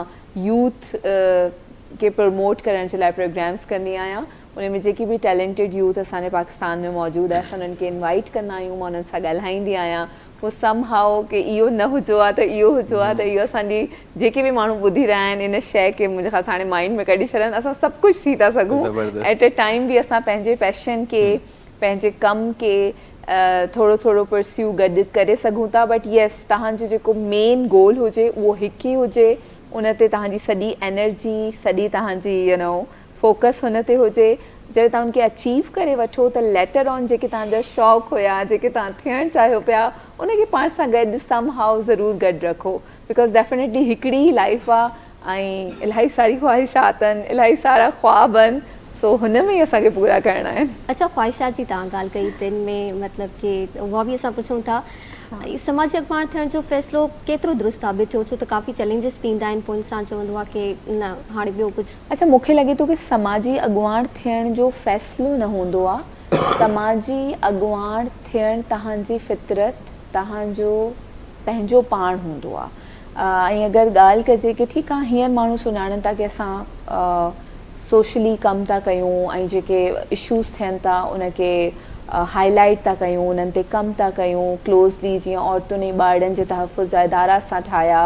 يوٿ کي پروموٽ ڪرڻ جي لاء پروگرامس ڪندي آهيان ان ۾ جيڪي به ٽيلنٽيڊ يوٿ اسان جي پاڪستان ۾ موجود آهي اسان انهن کي انوائٽ ڪندا آهيون مان انهن سان ڳالهائيندي آهيان پوء سم هائو ڪي اهو نه هجو ها ته اهو هجو ها ته اهو اسان جي جيڪي به ماڻهو ٻڌي رهيا آهن ان شيء کي منهنجي خيال سان هاڻي مائنڊ ۾ ڪڍي ڇڏن اسان سڀ ڪجهه ٿي ٿا سگهون ايٽ اي ٽائيم به اسان پنهنجي پيشن کي پنهنجي ڪم کي ٿورو ٿورو پرسيو گڏ ڪري سگهون ٿا بٽ يس توهان جو جيڪو مين گول هجي اهو هڪ ئي هجي ان تي توهان جي سڄي انرجي سڄي توهان جي يو نو فوڪس هن تي هجي جڏهن توهان ان کي اچيو ڪري وٺو ته ليٽر آن جيڪي توهان جا شوق هيا جيڪي توهان ٿيڻ چاهيو پيا ان کي پاڻ سان گڏ سم هائو ضرور گڏ رکو because definitely هڪڙي ئي لائف آ ۽ الاهي ساري خواهشات آهن الاهي سارا خواب آهن سو هن ۾ ئي اسان کي پورا ڪرڻا آهن.
اڇا خواهشات جي توهان ڳالهه ڪئي تن ۾ مطلب ڪي اها به اسان پڇون ٿا سماجي اڳواڻ ٿيڻ جو فيصلو ڪيترو درست ثابت ٿيو ڇو ته ڪافي چئلينجز به ايندا آهن پوء انسان چوندو آهي ڪي نه هاڻي ٻيو ڪجهه.
اڇا مون کي لڳي ٿو ڪي سماجي اڳواڻ ٿيڻ جو فيصلو نه هوندو آ سماجي اڳواڻ ٿيڻ توهان جي فطرت توهان جو پنهنجو پاڻ هوندو آ ۽ اگر ڳالهه ڪجي ڪي ٺيڪ آ هينئر ماڻهو سڃاڻن ٿا ڪي اسان سوشلي ڪم ٿا ڪيون ۽ جيڪي اشوز ٿين ٿا ان کي هائي لائيٽ ٿا ڪيون انهن تي ڪم ٿا ڪيون ڪلوزلي جيئن عورتن ۽ ٻارڙن جي تحفظ جا ادارا اسان ٺاهيا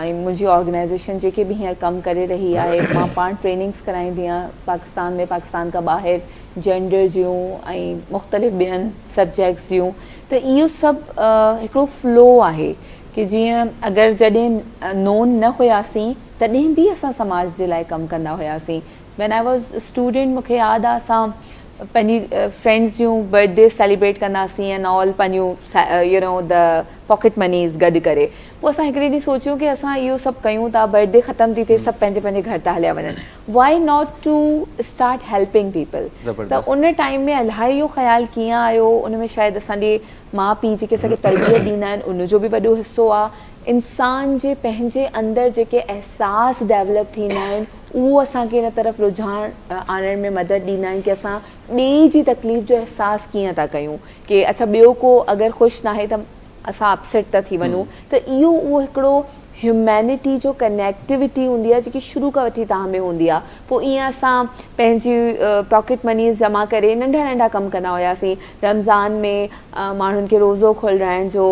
۽ منهنجي آرگنائيزيشن جيڪي به هينئر ڪم ڪري رهي آهي مان پاڻ ٽريننگس ڪرائيندي آهيان پاڪستان ۾ پاڪستان کان ٻاهر جينڊر جون ۽ مختلف ٻين سبجيڪٽس جون ته اهو سڀ هڪڙو فلو آهي ڪي جيئن اگر جڏهن نون نه هياسين تڏهن به اسان سماج جي لاء ڪم ڪندا هياسين وين I was student مون کي ياد آ اسان پنهنجي فرينڊز جون برٿ ڊي سيليبريٽ ڪنداسين اينڊ آل پنهنجون you know the pocket monies گڏ ڪري پوء اسان هڪڙي ڏينهن سوچيو ڪي اسان اهو سڀ ڪيون ٿا برٿ ڊي ختم ٿي ٿئي سڀ پنهنجي پنهنجي گهر ٿا هليا وڃن why not to start helping people ته ان ٽائيم ۾ الائي اهو خيال ڪيئن آيو ان ۾ شايد اسان جي ماء پيء جيڪي اسان کي تربيت ڏيندا آهن ان جو به وڏو حصو آ انسان جي پنهنجي اندر جيڪي احساس ڊيولپ ٿيندا آهن اهو اسان کي ان طرف رجحان آڻڻ ۾ مدد ڏيندا آهن ڪي اسان ٻئي جي تڪليف جو احساس ڪيئن ٿا ڪيون ڪي اڇا ٻيو ڪو اگر خوش ناهي ته اسان اپسيٽ ٿا ٿي وڃون ته اهو اهو هڪڙو هيومينٽي جو ڪنيڪٽيوٽي هوندي آهي جيڪي شروع کان وٺي توهان ۾ هوندي آهي پوء ائين اسان پنهنجي پاڪيٽ منيز جمع ڪري ننڍا ننڍا ڪم ڪندا هياسين رمضان ۾ ماڻهن کي روزو کولرائڻ جو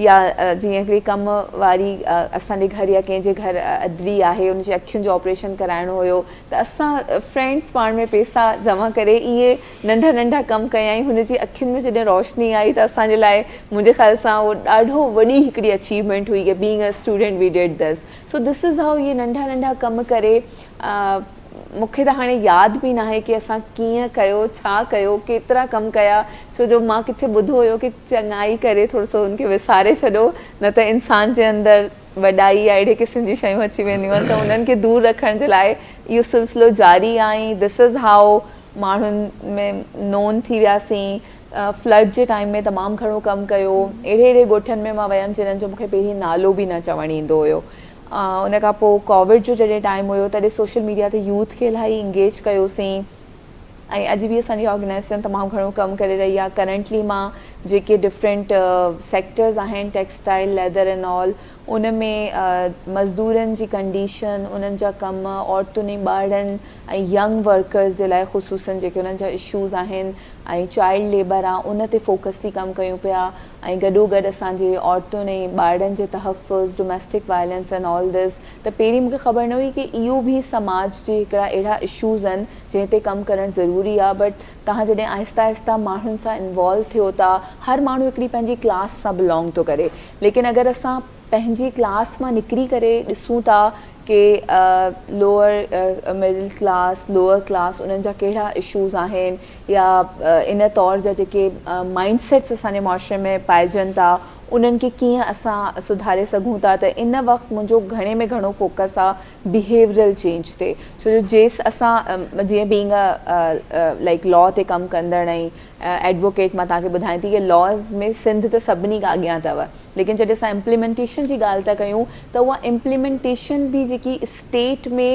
يا جيئن هڪڙي ڪم واري اسان جي گهر يا ڪنهن جي گهر ادڙي آهي ان جي اکين جو آپريشن ڪرائڻو هيو ته اسان فرينڊس پاڻ ۾ پيسا جمع ڪري ائين ننڍا ننڍا ڪم ڪيائين هن جي اکين ۾ جڏهن روشني آئي ته اسان جي لاء منهنجي خيال سان اهو ڏاڍو وڏي هڪڙي اچيومينٽ هئي ڪي being a student we did this so this is how اهي ننڍا ننڍا ڪم ڪري مون کي ته هاڻي ياد به ناهي ڪي اسان ڪيئن ڪيو ڇا ڪيو ڪيترا ڪم ڪيا ڇو جو مان ڪٿي ٻڌو هيو ڪي چڱائي ڪري ٿورو سو ان کي وساري ڇڏو نه ته انسان جي اندر وڏائي يا اهڙي قسم جون شيون اچي وينديون آهن ته انهن کي دور رکڻ جي لاء اهو سلسلو جاري آهي this is how ماڻهن ۾ نون ٿي وياسين فلڊ جي ٽائيم ۾ تمام گهڻو ڪم ڪيو اهڙي اهڙي ڳوٺن ۾ مان ويم جنھن جو مونکي پهرين نالو به نه چوڻ ايندو هيو ان کان پوء ڪووڊ جو جڏهن ٽائيم هيو تڏهن سوشل ميڊيا تي يوٿ کي الاهي انگيج ڪيوسين ۽ اڄ به اسان جي آرگنائيزيشن تمام گهڻو ڪم ڪري رهي آهي ڪرنٽلي مان جيڪي ڊفرنٽ سيڪٽرز آهن ٽيڪسٽائل ليدر اينڊ آل ان ۾ مزدورن جي ڪنڊيشن انهن جا ڪم عورتن ۽ ٻارڙن ۽ ينگ ورڪرز جي لاء خصوصن جيڪي انهن جا اشوز آهن ۽ چائلڊ ليبر آ ان تي فوڪسلي ڪم ڪيون پيا ۽ گڏو گڏ اسان جي عورتن ۽ ٻارڙن جي تحفظ domestic violence and all this ته پهرين مونکي خبر نه هئي ڪي اهو به سماج جي هڪڙا اهڙا اشوز آهن جنهن تي ڪم ڪرڻ ضروري آ بٽ توهان جڏهن آهسته آهسته ماڻهن سان انوالو ٿيو ٿا هر ماڻهو هڪڙي پنهنجي ڪلاس سان بلانگ ٿو ڪري ليڪن اگر اسان پنهنجي ڪلاس مان نڪري ڪري ڏسون ٿا ڪي lower middle class lower class انهن جا ڪهڙا اشوز آهن يا ان طور جا جيڪي مائنڊ سيٽس اسان جي معاشري ۾ پائجن ٿا انهن کي ڪيئن اسان سڌاري سگهون ٿا ته ان وقت منهنجو گهڻي ۾ گهڻو فوڪس آ بيهيورل چينج تي ڇو جو جيس اسان جيئن بينگ ا لائيڪ لا تي ڪم ڪندڙ ۽ ايڊووڪيٽ مان توهان کي ٻڌايان ٿي ڪي لاز ۾ سنڌ ته سڀني کان اڳيان اٿو ليڪن جڏهن اسان امپليمينٽيشن جي ڳالهه ٿا ڪيون ته اها امپليمينٽيشن به جيڪي اسٽيٽ ۾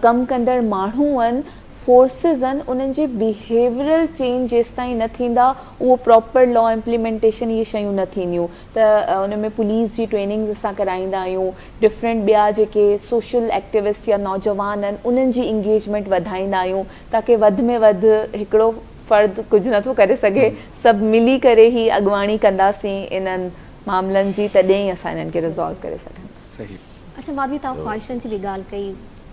ڪم ڪندڙ ماڻهو آهن فورسز آهن انهن جي بيهيورل چينج جيستائين نه ٿيندا اهو پراپر لا امپليمينٽيشن اهي شيون نه ٿينديون ته ان ۾ پوليس جي ٽريننگز اسان ڪرائيندا آهيون ڊفرنٽ ٻيا جيڪي سوشل ايڪٽيوسٽ يا نوجوان آهن انهن جي انگيجمينٽ وڌائيندا آهيون تاڪه وڌ ۾ وڌ هڪڙو فرد ڪجهه نٿو ڪري سگهي سڀ ملي ڪري هي اڳواڻي ڪنداسين انهن معاملن جي تڏهن ئي اسان انهن کي ريزالو ڪري سگهنداسين.
اڇا ڀاڀي توهان خواهشن جي به ڳالهه ڪئي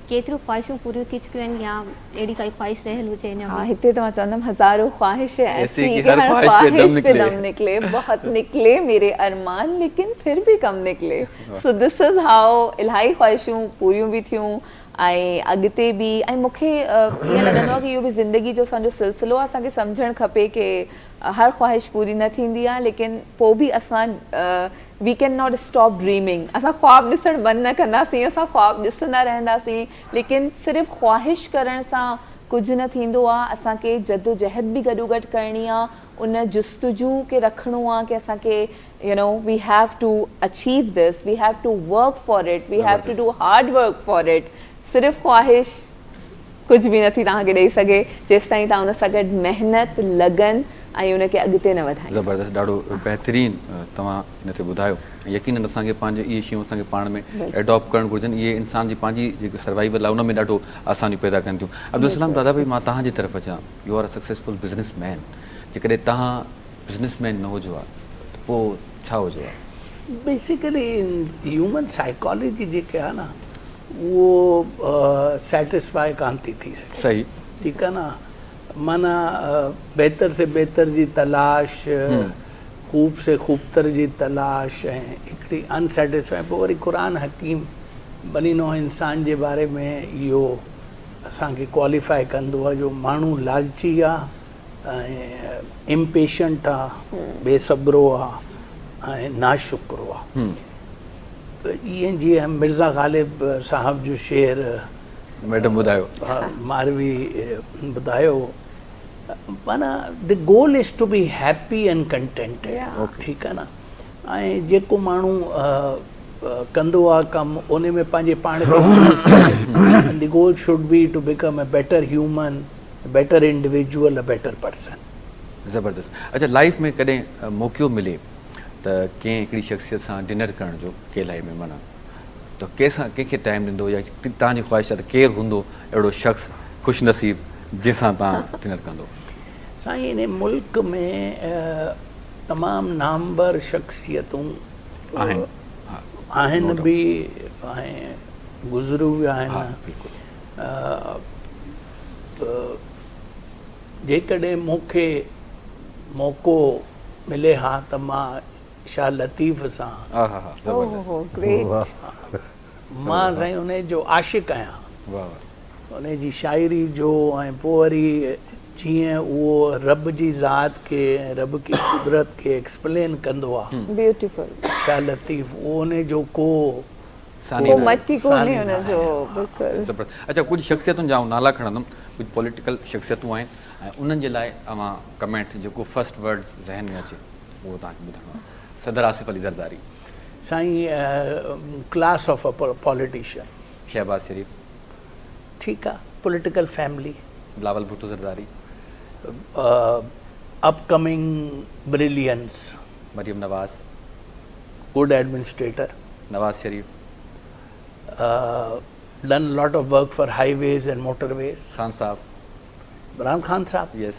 ڪيتريون خواهشون پوريون ٿي چڪيون آهن يا اهڙي ڪائي خواهش رهيل هجي اڃا
ها هتي ته مان چوندم هزارو خواهش ايسي ڪي هر خواهش پي دم نڪلي بهت نڪلي ميري ارمان ليڪن ڦر به ڪم نڪلي سو this is how الاهي خواهشون پوريون به ٿيون ۽ اڳتي به ۽ مون کي ائين لڳندو آهي ڪي اهو به زندگي جو اسان جو سلسلو آهي اسان کي سمجهڻ کپي ڪي هر خواهش پوري نه ٿيندي آهي ليڪن پوء به اسان we can not stop dreaming اسان خواب ڏسڻ بند نه ڪنداسين اسان خواب ڏسندا رهنداسين ليڪن صرف خواهش ڪرڻ سان ڪجهه نه ٿيندو آهي اسان کي جدوجهد به گڏوگڏ ڪرڻي آهي ان جستجو کي رکڻو آهي ڪي اسان کي you know we have to achieve this we have to work for it we have to do hard work for it صرف خواهش ڪجهه به نٿي توهان کي ڏئي سگهي جيستائين توهان ان سان گڏ محنت لگن ۽ ان کي اڳتي نه وڌائيندا.
زبردست ڏاڍو بهترين توهان ان تي ٻڌايو يقينن اسان کي پنهنجي اهي شيون اسان کي پاڻ ۾ ايڊاپٽ ڪرڻ گهرجن اهي انسان جي پنهنجي جيڪي سروائيول آهي ان ۾ ڏاڍو آسانيون پيدا ڪن ٿيون عبدالسلام دادا ڀائي مان توهان جي طرف اچان you are a successful business man جيڪڏهن توهان بزنس مين نه هجو ها ته پوء ڇا هجو ها؟
بيسيڪلي هيومن سائيڪالاجي جيڪي آهي نه اهو سيٽسفائي ڪانه ٿي ٿي سگهي.
صحيح.
ٺيڪ آهي نه معنيٰ بهتر سي بهتر جي تلاش خوب سي خوبتر جي تلاش ۽ هڪڙي ان سيٽسفائي پوء وري قرآن حڪيم بني نوع انسان جي باري ۾ اهو اسان کي ڪواليفائي ڪندو آهي جو ماڻهو لالچي آهي ۽ امپيشنٽ آ، بي صبرو آ ۽ ناشڪرو آ. ائين جيئن مرزا غالب صاحب جو شعر
ميڊم ٻڌايو.
ماروي ٻڌايو معنيٰ the goal is to be happy and contented ٺيڪ آ نه ۽ جيڪو ماڻهو ڪندو آ ڪم ان ۾ پنهنجي پاڻ کي خوش ڪري the goal should be to become a better human better individual a better person.
زبردست اڇا لائيف ۾ ڪڏهن موقعو ملي ته ڪنهن هڪڙي شخصيت سان ڊنر ڪرڻ جو ڪي لائيف ۾ معنيٰ ته ڪنهن سان ڪنهن کي ٽائيم ڏيندو يا توهان جي خواهش آهي ته ڪير هوندو اهڙو شخص خوش نصيب جنهن سان توهان ڊنر ڪندو؟
سائين هن ملڪ ۾ تمام نامور شخصيتون
آهن
آهن به ۽ گذريون به آهن. جيڪڏهن مون کي موقعو ملي ها ته مان شاهه لطيف سان. مان سائين انهي جو عاشق آهيان. انهي جي شاعري جو ۽ پوء وري جيئن اهو رب جي ذات کي ۽ رب ڪي قدرت کي ايڪسپلين ڪندو آ.
بيوٽيفل.
شاهه لطيف اهو انهي جو ڪو
ڪو مٽ ئي ڪونهي ان جو بلڪل.
زبردست اڇا ڪجهه شخصيتن جا آئون نالا کڻندم ڪجهه پوليٽيڪل شخصيتون آهن ۽ انهن جي لاء اوهان ڪمينٽ جيڪو فرسٽ ورڊ ذهن ۾ اچي اهو توهان کي ٻڌائڻو آهي صدر آصف علي زرداري.
سائين class of a politician.
Shehbaz Sharif.
ٺيڪ آ political family.
Bilawal Bhutto Zardari.
Upcoming brilliance.
Maryam Nawaz.
Good administrator.
Nawaz Sharif.
Done lot of work for highways and motorways.
Khan Sahib.
Imran Khan Sahib.
Yes.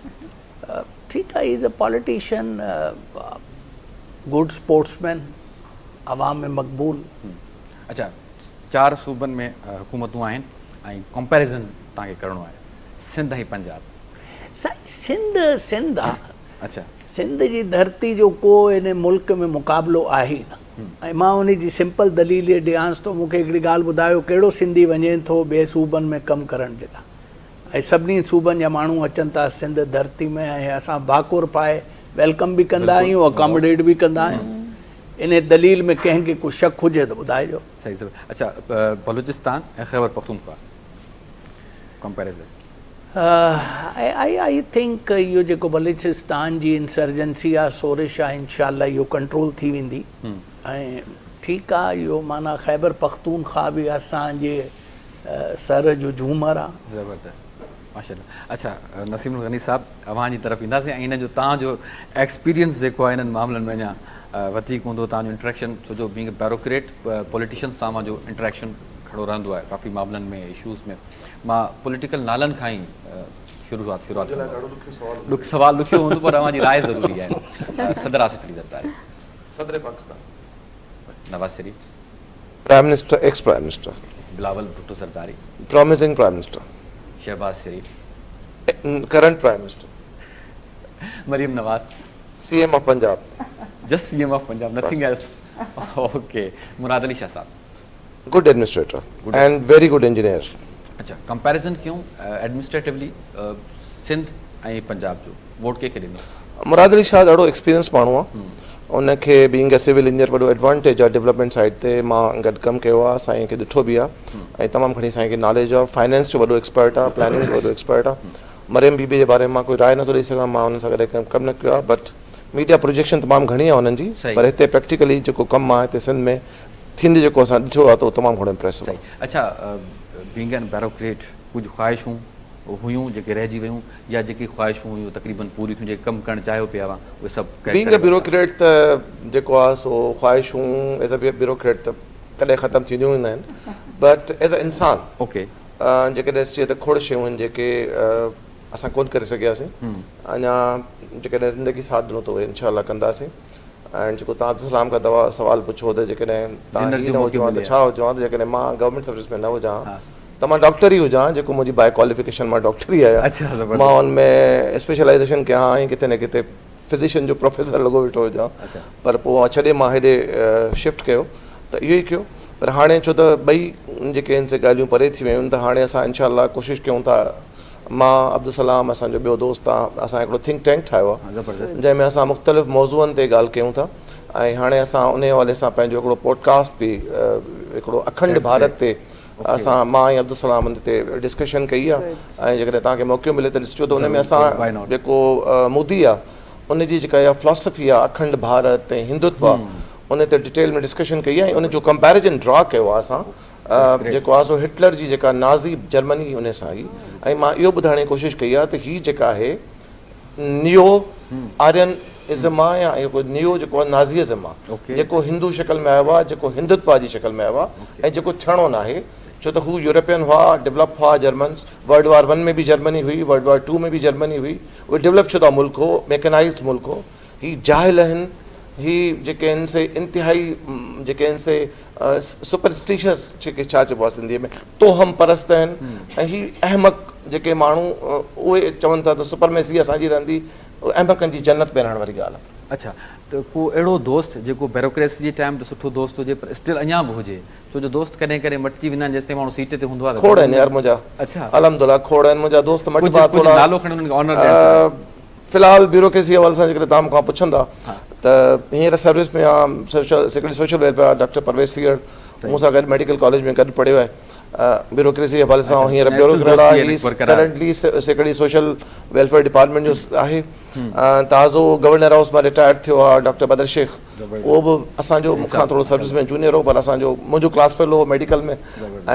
ٺيڪ آ he is a politician good sportsman عوام ۾ مقبول.
اڇا چار صوبن ۾ حڪومتون آهن ۽ ڪمپيريزن توهان کي ڪرڻو آهي سنڌ ۽ پنجاب.
سائين سنڌ سنڌ آ.
اڇا.
سنڌ جي ڌرتي جو ڪو ان ملڪ ۾ مقابلو آهي ئي نه ۽ مان ان جي سمپل دليل اهي ڏيانس ٿو مون کي هڪڙي ڳالهه ٻڌايو ڪهڙو سنڌي وڃي ٿو ٻئي صوبن ۾ ڪم ڪرڻ جي لاء ۽ سڀني صوبن جا ماڻهو اچن ٿا سنڌ ڌرتي ۾ ۽ اسان ڀاڪر پائي welcome به ڪندا آهيون اڪاموڊيٽ به ڪندا آهيون انهي دليل ۾ ڪنهن کي ڪو شڪ هجي ته ٻڌائجو.
صحيح صحيح اڇا Balochistan ۽ Khyber Pakhtunkhwa comparison.
I I think اهو جيڪو بلوچستان جي انسرجنسي آ سورش آ انشاء الله اهو ڪنٽرول ٿي ويندي ۽ ٺيڪ آ اهو معنيٰ خيبر پختونخوا به اسان جي سر جو جهومر آ.
زبردست ماشاءالله اڇا نسيم الغني صاحب اوهان جي طرف اينداسين ۽ ان جو توهان جو ايڪسپيرينس جيڪو آهي انهن معاملن ۾ اڃا وڌيڪ هوندو توهان جو انٽريڪشن ڇو جو بينگ بيوروڪريٽ پوليٽيشنس سان اوهان جو انٽريڪشن گهڻو رهندو آهي ڪافي معاملن ۾ اشوز ۾ مان پوليٽيڪل نالن کان ئي شروعات شروعات ڏک سوال ڏکيو هوندو پر اوهان جي راء ضروري آهي صدر آصف علي زرداري.
صدر Pakistan.
Nawaz Sharif.
Prime minister, ex prime minister.
Bilawal Bhutto Zardari.
Promising prime minister.
Shehbaz Sharif.
Current prime minister.
Maryam Nawaz.
C M of Punjab.
Just C M of Punjab nothing else okay Murad Ali Shah Sahib.
Good administrator and very good engineer.
اڇا ڪمپيريزن ڪيون ايڊمنسٽريٽولي سنڌ ۽ پنجاب جو ووٽ ڪنهن کي ڏيندو؟
مراد علي شاهه ڏاڍو ايڪسپيرينس ماڻهو آ ان کي بينگ اي سول انجنيئر وڏو ايڊوانٽيج آ ڊولپمينٽ سائيڊ تي مان گڏ ڪم ڪيو آ سائين کي ڏٺو به آ ۽ تمام گهڻي سائين کي ناليج آ فائنانس جو وڏو ايڪسپرٽ آ پلاننگ جو وڏو ايڪسپرٽ آ مريم بي بي جي باري ۾ مان ڪوئي راء نٿو ڏئي سگهان مان انهن سان ڪڏهن ڪم نه ڪيو آ بٽ ميڊيا پروجيڪشن تمام گهڻي آ انهن جي پر هتي پريڪٽيڪلي جيڪو ڪم آ هتي سنڌ ۾ ٿيندي جيڪو اسان ڏٺو آ ته اهو تمام گهڻو امپريسو آ.
اڇا بينگ اين بيروڪريٽ ڪجهه خواهشون هيون جيڪي رهجي ويون يا جيڪي خواهشون هيون تقريبن پوريون ٿيون جيڪي ڪم ڪرڻ چاهيو پيا اوهان اهي سڀ
ڪري بينگ اي بيوروڪريٽ ته جيڪو آ سو خواهشون ايز اي بيوروڪريٽ ته ڪڏهن ختم ٿينديون ئي نه آهن بٽ ايز اي انسان
اوڪي
جيڪڏهن ڏسجي ته کوڙ شيون آهن جيڪي اسان ڪونه ڪري سگهياسين اڃا جيڪڏهن زندگي ساٿ ڏنو ته اهي انشاء الله ڪنداسين ۽ جيڪو توهان عبدالسلام کان دوا سوال پڇيو ته جيڪڏهن توهان هي نه هجو ها ته ڇا هجو ها ته جيڪڏهن مان گورنمينٽ سروس ۾ نه هجان ها ته مان ڊاڪٽر ئي هجان ها جيڪو منهنجي باء ڪواليفڪيشن مان ڊاڪٽر ئي آهيان مان ان ۾ اسپيشلائيزيشن ڪيان ها ۽ ڪٿي نه ڪٿي فزيشن جو پروفيسر لڳو ويٺو هجان پر پوء ڇڏي مان هيڏي شفٽ ڪيو ته اهو ئي ڪيو پر هاڻي ڇو ته ٻئي جيڪي آهن سي ڳالهيون پري ٿي ويون ته هاڻي اسان انشاء الله ڪوشش ڪيون ٿا مان عبدالسلام اسان جو ٻيو دوست آ اسان هڪڙو ٿنڪ ٽينڪ ٺاهيو آ جنهن ۾ اسان مختلف موضوعن تي ڳالهه ڪيون ٿا ۽ هاڻي اسان انهي حوالي سان پنهنجو هڪڙو پوڊڪاسٽ به هڪڙو اکنڊ ڀارت تي اسان مان ۽ عبدالسلام ان تي ڊسڪشن ڪئي آ ۽ جيڪڏهن توهان کي موقعو ملي ته ڏسجو ته ان ۾ اسان جيڪو مودي آ ان جي جيڪا اها فلاسفي آ اکنڊ ڀارت ۽ هندوتوا ان تي ڊيٽيل ۾ ڊسڪشن ڪئي آ ۽ ان جو ڪمپيريزن ڊرا ڪيو آ اسان جيڪو آهي سو هٽلر جي جيڪا نازي جرمني ان سان هئي ۽ مان اهو ٻڌائڻ جي ڪوشش ڪئي آهي ته هي جيڪا آهي نيو آرين ازم آ يا اهو نيو جيڪو آ نازي ازم آ جيڪو هندو شڪل ۾ آيو آ جيڪو هندوتوا جي شڪل ۾ آيو آ ۽ جيڪو ٿيڻو ناهي ڇو ته هو يورپين هئا ڊولپ هئا جرمنس ورلڊ وار ون ۾ به جرمني هئي ورلڊ وار ٽو ۾ به جرمني هئي اهي ڊولپ شده ملڪ هو ميڪنائزڊ ملڪ هو هي جاهل آهن هي جيڪي آهن سي انتهائي جيڪي آهن سي سپرسٽيشس جيڪي ڇا چئبو آهي سنڌي ۾ توهم پرست آهن ۽ هي احمق جيڪي ماڻهو اهي چون ٿا ته سپرميسي اسان جي رهندي احمقن جي جنت ۾ رهڻ واري ڳالهه آهي.
اڇا ته ڪو اهڙو دوست جيڪو بيروڪريسي جي ٽائيم ته سٺو دوست هجي پر اسٽل اڃا به هجي ڇو جو دوست ڪڏهن ڪڏهن مٽجي ويندا آهن جيستائين ماڻهو سيٽ تي هوندو آهي ته
کوڙ آهن يار منهنجا
اڇا
الحمدلله کوڙ آهن منهنجا دوست مٽبا
ڪجهه
ٿورا
نالو کڻي انهن کي آنر ڏيڻ چاهيان.
في الحال بيوروڪريسي جي حوالي سان جيڪڏهن توهان مون کان پڇندا ته هينئر سروس ۾ آهيان سوشل سيڪريٽري سوشل ويلفيئر آهي ڊاڪٽر پرويز سيهڙ مون سان گڏ ميڊيڪل ڪاليج ۾ گڏ پڙهيو آهي بيوروڪريسي جي حوالي سان هينئر بيوروڪريٽ آهي هي currently secretary social welfare department جو آهي تازو گورنر هائوس مان رٽائرڊ ٿيو آهي ڊاڪٽر بدر شيخ اهو به اسان جو مون کان ٿورو سروس ۾ جونيئر هو پر اسان جو منهنجو ڪلاس فيلو هو ميڊيڪل ۾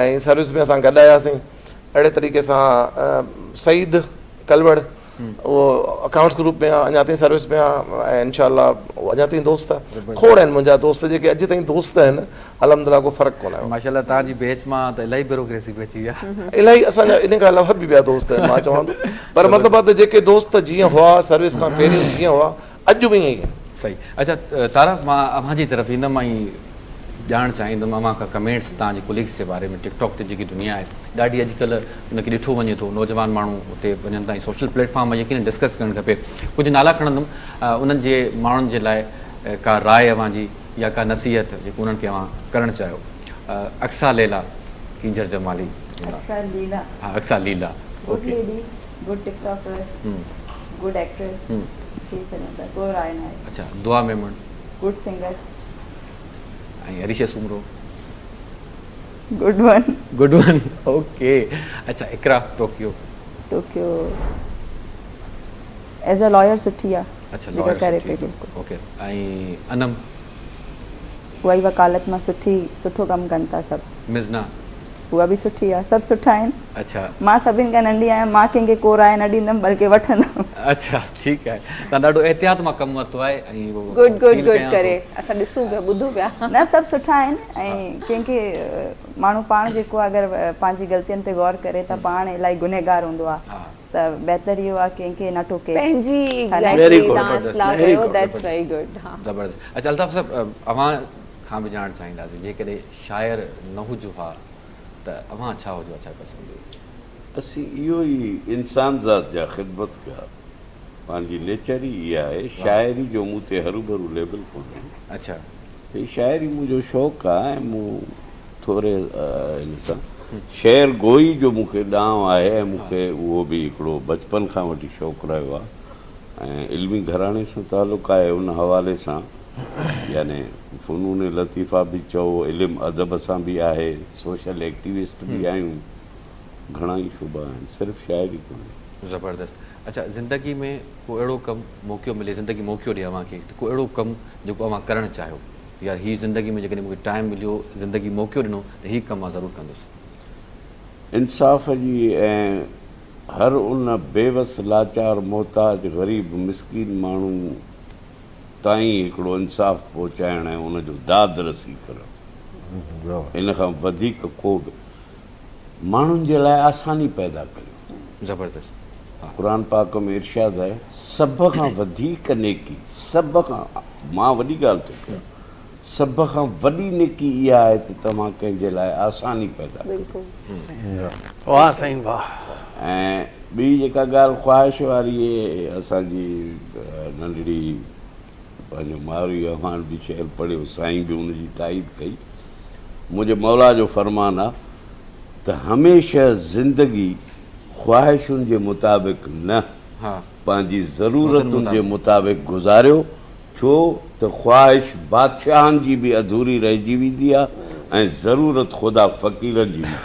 ۽ سروس ۾ اسان گڏ آياسين اهڙي طريقي سان سعيد ڪلوڙ اهو اڪائونٽس گروپ ۾ آ اڃا تائين سروس ۾ آ ۽ انشاء الله اهو اڃا تائين دوست آ کوڙ آهن منهنجا دوست جيڪي اڄ تائين دوست آهن الحمد لله ڪو فرق ڪونه آيو.
ماشاء الله توهان جي بيچ مان ته الاهي بيوروڪريسي به اچي ويا.
الاهي اسان جا ان کان علاوه به ٻيا دوست آهن مان چوان ٿو پر مطلب آ ته جيڪي دوست جيئن هئا سروس کان پهريون جيئن هئا اڄ به ائين ئي آهن.
صحيح اڇا تارا مان اوهان جي طرف ايندم ۽ ڄاڻڻ چاهيندم اوهان کان ڪمينٽس توهان جي ڪوليگس جي باري ۾ ٽڪ ٽاڪ تي جيڪي دنيا آهي ڏاڍي اڄڪلهه ان کي ڏٺو وڃي ٿو نوجوان ماڻهو اتي وڃن ٿا ۽ سوشل پليٽ فارم يقينن ڊسڪس ڪرڻ کپي ڪجهه نالا کڻندم انهن جي ماڻهن جي لاء ڪا راء اوهان جي يا ڪا نصيحت جيڪو انهن کي اوهان ڪرڻ چاهيو اقصيٰ ليلا ڪينجهر جمالي
اقصيٰ ليلا
ها Aqsa Laila
good lady good TikToker good actress ٿي سگهن ٿا ڪو راء ناهي.
اڇا دعا Memon.
Good singer.
۽ Arisha Soomro.
Good one.
Good one okay اڇا Iqra Tokyo.
Tokyo as a lawyer سٺي آ.
اڇا لائر سٺي اوڪي ۽ انم.
اها ئي وڪالت مان سٺي سٺو ڪم ڪن ٿا سڀ.
مزنا.
اها به سٺي آ سڀ سٺا آهن.
اڇا.
مان سڀن کان ننڍي آهيان مان ڪنهن کي ڪو راء نه ڏيندم بلڪه وٺندم.
اڇا ٺيڪ آهي توهان ڏاڍو احتياط مان ڪم ورتو آهي ۽ اهو
گڊ گڊ
فيل
گڊ
ڪيان
ڪري
ٿو.
اسان ڏسون پيا ٻڌون پيا.
نه سڀ سٺا آهن ۽ ڪنهن کي ماڻهو پاڻ جيڪو آهي اگر پنهنجي غلطين تي غور ڪري ته پاڻ الاهي گنهگار هوندو آهي ته بهتر اهو آهي ڪنهن کي نه ٽوڪي.
پنهنجي
ها نه.
ايگزيڪٽلي توهان اصلاح ڪيو that's very good ها.
زبردست اڇا الطاف صاحب اوهان کان به ڄاڻڻ چاهينداسين جيڪڏهن شاعر نه هجو ها ته اوهان ڇا هجو ها ڇا پيا سمجهو؟
اسين اهو ئي انسان ذات جا خدمتگار، پنهنجي نيچر ئي اها آهي، شاعري جو مون تي هروڀرو ليبل ڪونهي.
اڇا.
هي شاعري منهنجو شوق آهي ۽ مون ٿوري هن سان شعر گوئي جو مون کي ڏانء آهي ۽ مون کي اهو به هڪڙو بچپن کان وٺي شوق رهيو آهي ۽ علمي گهراڻي سان تعلق آهي ان حوالي سان يعني فنون لطيفه به چئو، علم ادب سان به آهي، سوشل ايڪٽيوسٽ به آهيون، گهڻا ئي شعبا آهن، صرف شاعري ڪونهي.
زبردست اڇا زندگي ۾ ڪو اهڙو ڪم موقعو ملي زندگي موقعو ڏي اوهان کي ته ڪو اهڙو ڪم جيڪو اوهان ڪرڻ چاهيو ته يار هي زندگي ۾ جيڪڏهن مون کي ٽائيم مليو زندگي موقعو ڏنو ته هي ڪم مان ضرور ڪندس.
انصاف جي ۽ هر ان بيوس لاچار محتاج غريب مسڪين ماڻهو تائين هڪڙو انصاف پهچائڻ ۽ ان جو داد رسي ڪرڻ ان کان وڌيڪ ڪو به ماڻهن جي لاء آساني پيدا ڪريو.
زبردست ها.
قرآن پاڪ ۾ ارشاد آهي سڀ کان وڌيڪ نيڪي سڀ کان مان وڏي ڳالهه ٿو ڪيان سڀ کان وڏي نيڪي اها آهي ته توهان ڪنهن جي لاء آساني پيدا ڪريو.
واهه سائين واهه.
۽ ٻي جيڪا ڳالهه خواهش واري اسان جي ننڍڙي پنهنجو ماروي اعواڻ به شعر پڙهيو سائين به ان جي تائيد ڪئي منهنجي مولا جو فرمان آ ته هميشه زندگي خواهشن جي مطابق نه پنهنجي ضرورتن جي مطابق گذاريو ڇو ته خواهش بادشاهن جي به اڌوري رهجي ويندي آ ۽ ضرورت خدا فقيرن جي به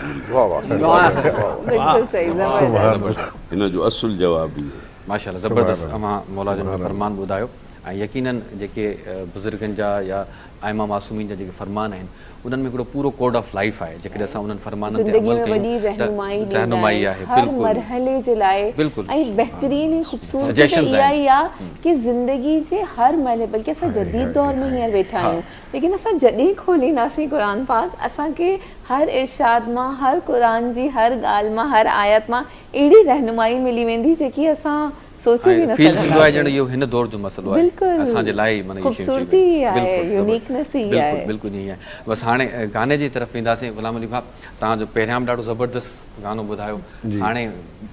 پوري ڪندي آ. هن جو اصل جواب اهو.
ماشاءالله زبردست اوهان مولا جو فرمان ٻڌايو. ۽ يقينن جيڪي بزرگن جا يا ائمه معصومين جا جيڪي فرمان آهن انهن ۾ هڪڙو پورو ڪوڊ آف لائيف آهي جيڪڏهن اسان انهن فرمانن تي
زندگي
عمل
۾
ڪيون
وڏي
ته
رهنمائي ڏيندا
رهنمائي
آهن
آهي
هر
بلڪل
مرحلي جي لاء
بلڪل
۽ بهترين ۽ خوبصورتي ته
سجيشنز
اها
آهن
ئي آ ڪي زندگي جي هر مرحلي بلڪه اسان جديد دور ۾ هينئر ويٺا آهيون ليڪن اسان جڏهن کولينداسين قرآن پاڪ اسان کي هر ارشاد مان هر قرآن جي هر ڳالهه مان هر آيت مان اهڙي رهنمائي ملي ويندي جيڪي اسان سوچي به نه
فيل ٿيندو آهي ڄڻ
سگهنداسين.
اهو هن دور جو مسئلو آهي
بلڪل
اسان جي لاء ئي معنيٰ اهي شيون چئي
خوبصورتي
ويون
ئي آهي
بلڪل
يونيڪنس ئي
بلڪل
آهي.
بلڪل ائين ئي آهي بس هاڻي گاني جي طرف وينداسين غلام علي ڀاء توهان جو پهريان به ڏاڍو زبردست گانو ٻڌايو هاڻي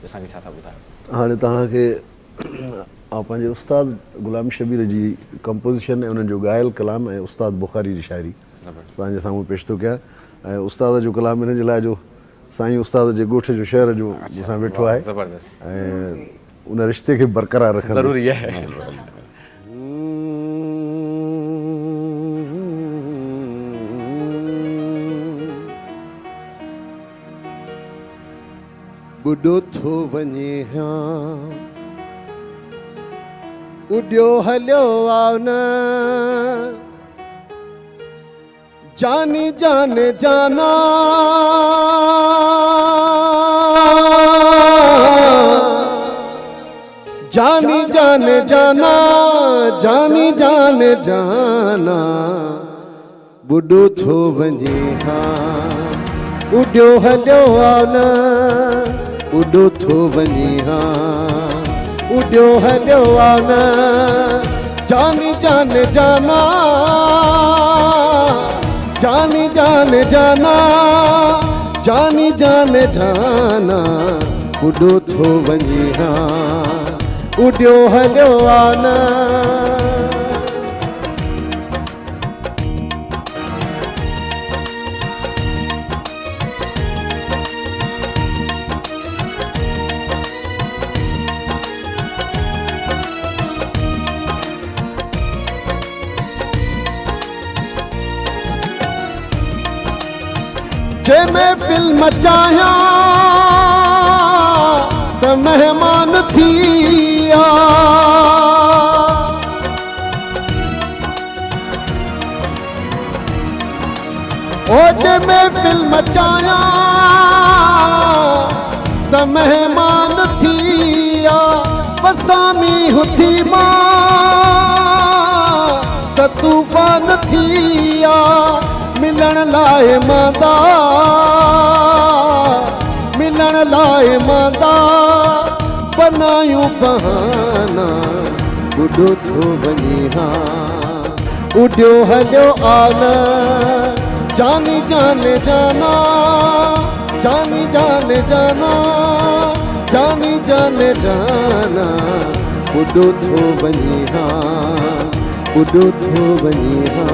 اسان کي ڇا ٿا ٻڌايو.
هاڻي توهان کي آئون پنهنجي استاد غلام شبير جي ڪمپوزيشن ۽ انهن جو ڳايل ڪلام ۽ استاد بخاري جي شاعري توهان جي سامهون پيش ٿو ڪيان ۽ استاد جو ڪلام ان جي لاء جو سائين استاد جي ڳوٺ جو شهر جو مون سان ويٺو آهي ۽ ان رشتي کي برقرار رکندي.
ضروري آهي.
ٻڏو ٿو وڃي ها اڏيو هليو آ نه. جاني جان جانا جاني جان جانا جاني جان جانا ٻڏو ٿو وڃي ها اڏيو هليو آ نه ٻڏو ٿو وڃي ها اڏيو هليو آ نه جاني جان جانا جاني جان جانا جاني جان جانا ٻڏو ٿو وڃي ها اڏيو هليو آ نه. جي محفل مچايان ته مهمان ٿي آ. او جي محفل مچايان ته مهمان ٿي آ. وسامي هٿي مان ته طوفان ٿي آ. ملڻ لاء ماندا ملڻ لاء ماندا بنايون بهانا ٻڏو ٿو وڃي ها اڏيو هليو آ نه جاني جان جانا جاني جان جانا جاني جان جانا ٻڏو ٿو وڃي ها ٻڏو ٿو وڃي ها.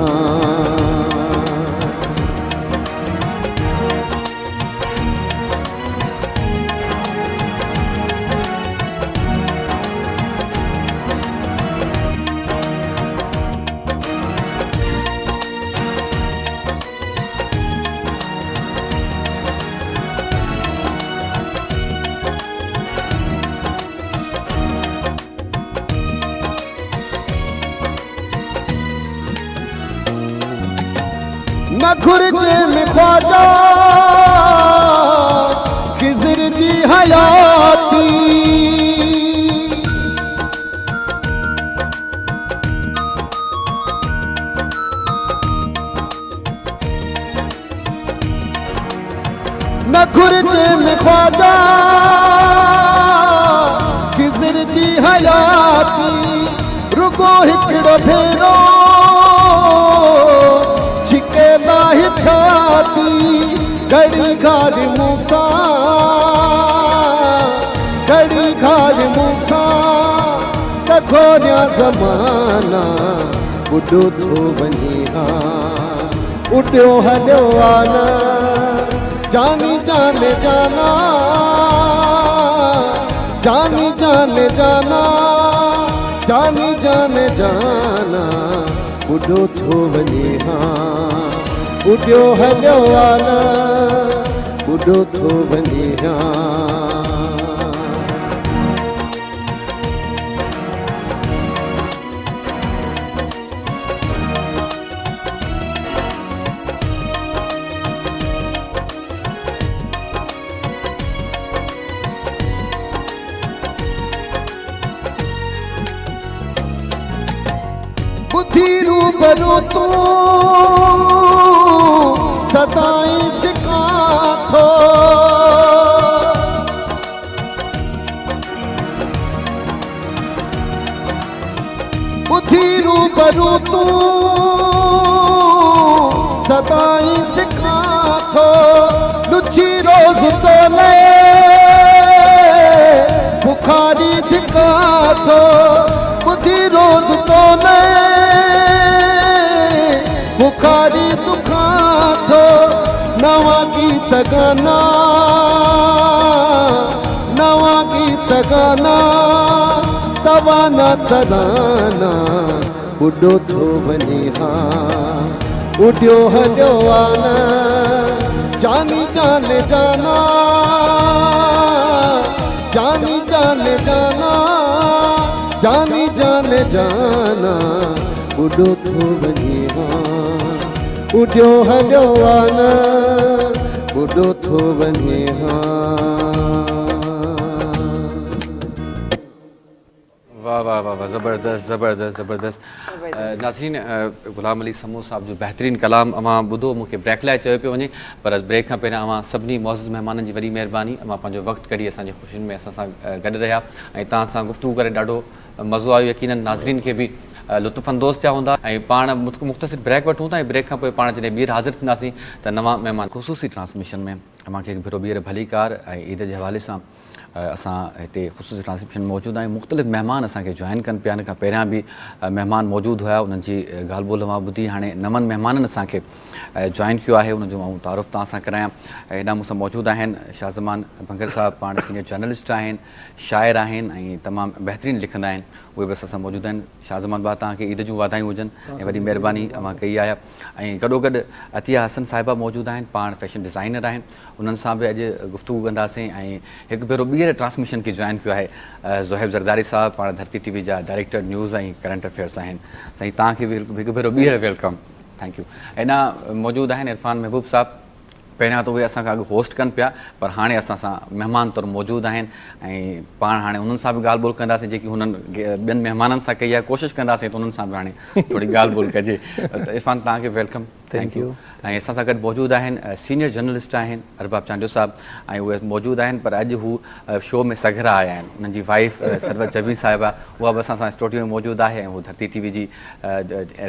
نه گهرجي ۾ خواجا خضر جي حياتي. نه گهرجي ۾ خواجا خضر جي حياتي. رڳو هڪڙو ڀيرو ڇڪي لاهي ڇاتي. گهڙي گهار مون سان گهڙي گهار مون سان ته گهوريان زمانا. ٻڏو ٿو وڃي ها اڏيو هليو آ نه جاني جان جانا جاني جان جانا جاني جان جانا ٻڏو ٿو وڃي ها اڏيو هليو آ نه ٻڏو ٿو وڃي ها. روبرو تون سدائين سکان ٿو. ٻڌي روبرو تون سدائين سکان ٿو. لڇي روز تو لئه بخاري ڌڪان ٿو. ٻڌي روز تو لئه بخاري دکان ٿو. نوان گيت گانا نوان گيت گانا توانا ترانا ٻڏو ٿو وڃي ها اڏيو هليو آ نه جاني جان جانا جاني جان جانا جاني جان جانا ٻڏو ٿو وڃي ها اڏيو هليو آ نه ٻڏو ٿو وڃي ها.
واه واه واه واه زبردست زبردست زبردست ناظرين غلام علي سمون صاحب جو بهترين ڪلام اوهان ٻڌو مون کي بريڪ لاء چيو پيو وڃي پر بريڪ کان پهريان اوهان سڀني معزز مهمانن جي وڏي مهرباني اوهان پنهنجو وقت ڪڍي اسان جي خوشين ۾ اسان سان گڏ رهيا ۽ توهان سان گفتگو ڪري ڏاڍو مزو آيو يقينن ناظرين کي به لطف اندوز ٿيا هوندا ۽ پاڻ مختصر بريڪ وٺون ٿا ۽ بريڪ کان پوء پاڻ جڏهن ٻيهر حاضر ٿينداسين ته نوان مهمان خصوصي ٽرانسميشن ۾ اوهان کي هڪ ڀيرو ٻيهر ڀليڪار ۽ عيد جي حوالي سان اسان هتي خصوصي ٽرانسميشن ۾ موجود آهيون مختلف مهمان اسان کي جوائن ڪن پيا ان کان پهريان به مهمان موجود هيا انهن جي ڳالهه ٻولهه اوهان ٻڌي هاڻي نون مهمانن اسان کي جوائن ڪيو آهي انهن جو آئون تعارف توهان سان ڪرايان هيڏانهن مون سان موجود آهن شاهه زمان ڀنگر صاحب پاڻ سينيئر جرنلسٽ آهن شاعر آهن ۽ تمام بهترين لکندا آهن اهي به اسان سان موجود آهن شاهه زمان ڀاء توهان کي عيد جون واڌايون هجن ۽ وڏي مهرباني اوهان ڪئي آهي ۽ گڏوگڏ عطيه حسن صاحبه موجود آهن پاڻ فيشن ڊزائنر آهن انهن سان به اڄ گفتگو ڪنداسين ۽ هڪ ڀيرو ٻيهر ٽرانسميشن کي جوائن ڪيو آهي زوهيب زرداري صاحب پاڻ ڌرتي ٽي وي جا ڊائريڪٽر نيوز ۽ ڪرنٽ افيئرس آهن سائين توهان کي به هڪ ڀيرو ٻيهر welcome thank you هيڏانهن موجود آهن عرفان محبوب صاحب پهريان ته اهي اسان کان اڳ هوسٽ ڪن پيا پر هاڻي اسان سان مهمان طور موجود آهن ۽ پاڻ هاڻي انهن سان به ڳالهه ٻولهه ڪنداسين جيڪي هنن ٻين مهمانن سان ڪئي آهي ڪوشش ڪنداسين ته انهن سان به هاڻي ٿوري ڳالهه ٻولهه ڪجي ته عرفان توهان کي welcome thank you ۽ اسان سان گڏ موجود آهن سينيئر جرنلسٽ آهن ارباب چانڊيو صاحب ۽ اهي موجود آهن پر اڄ هو شو ۾ سگهرا آيا آهن انهن جي وائيف ثروت جبين صاحبه اها به اسان سان اسٽوڊيو ۾ موجود آهي ۽ هو ڌرتي ٽي وي جي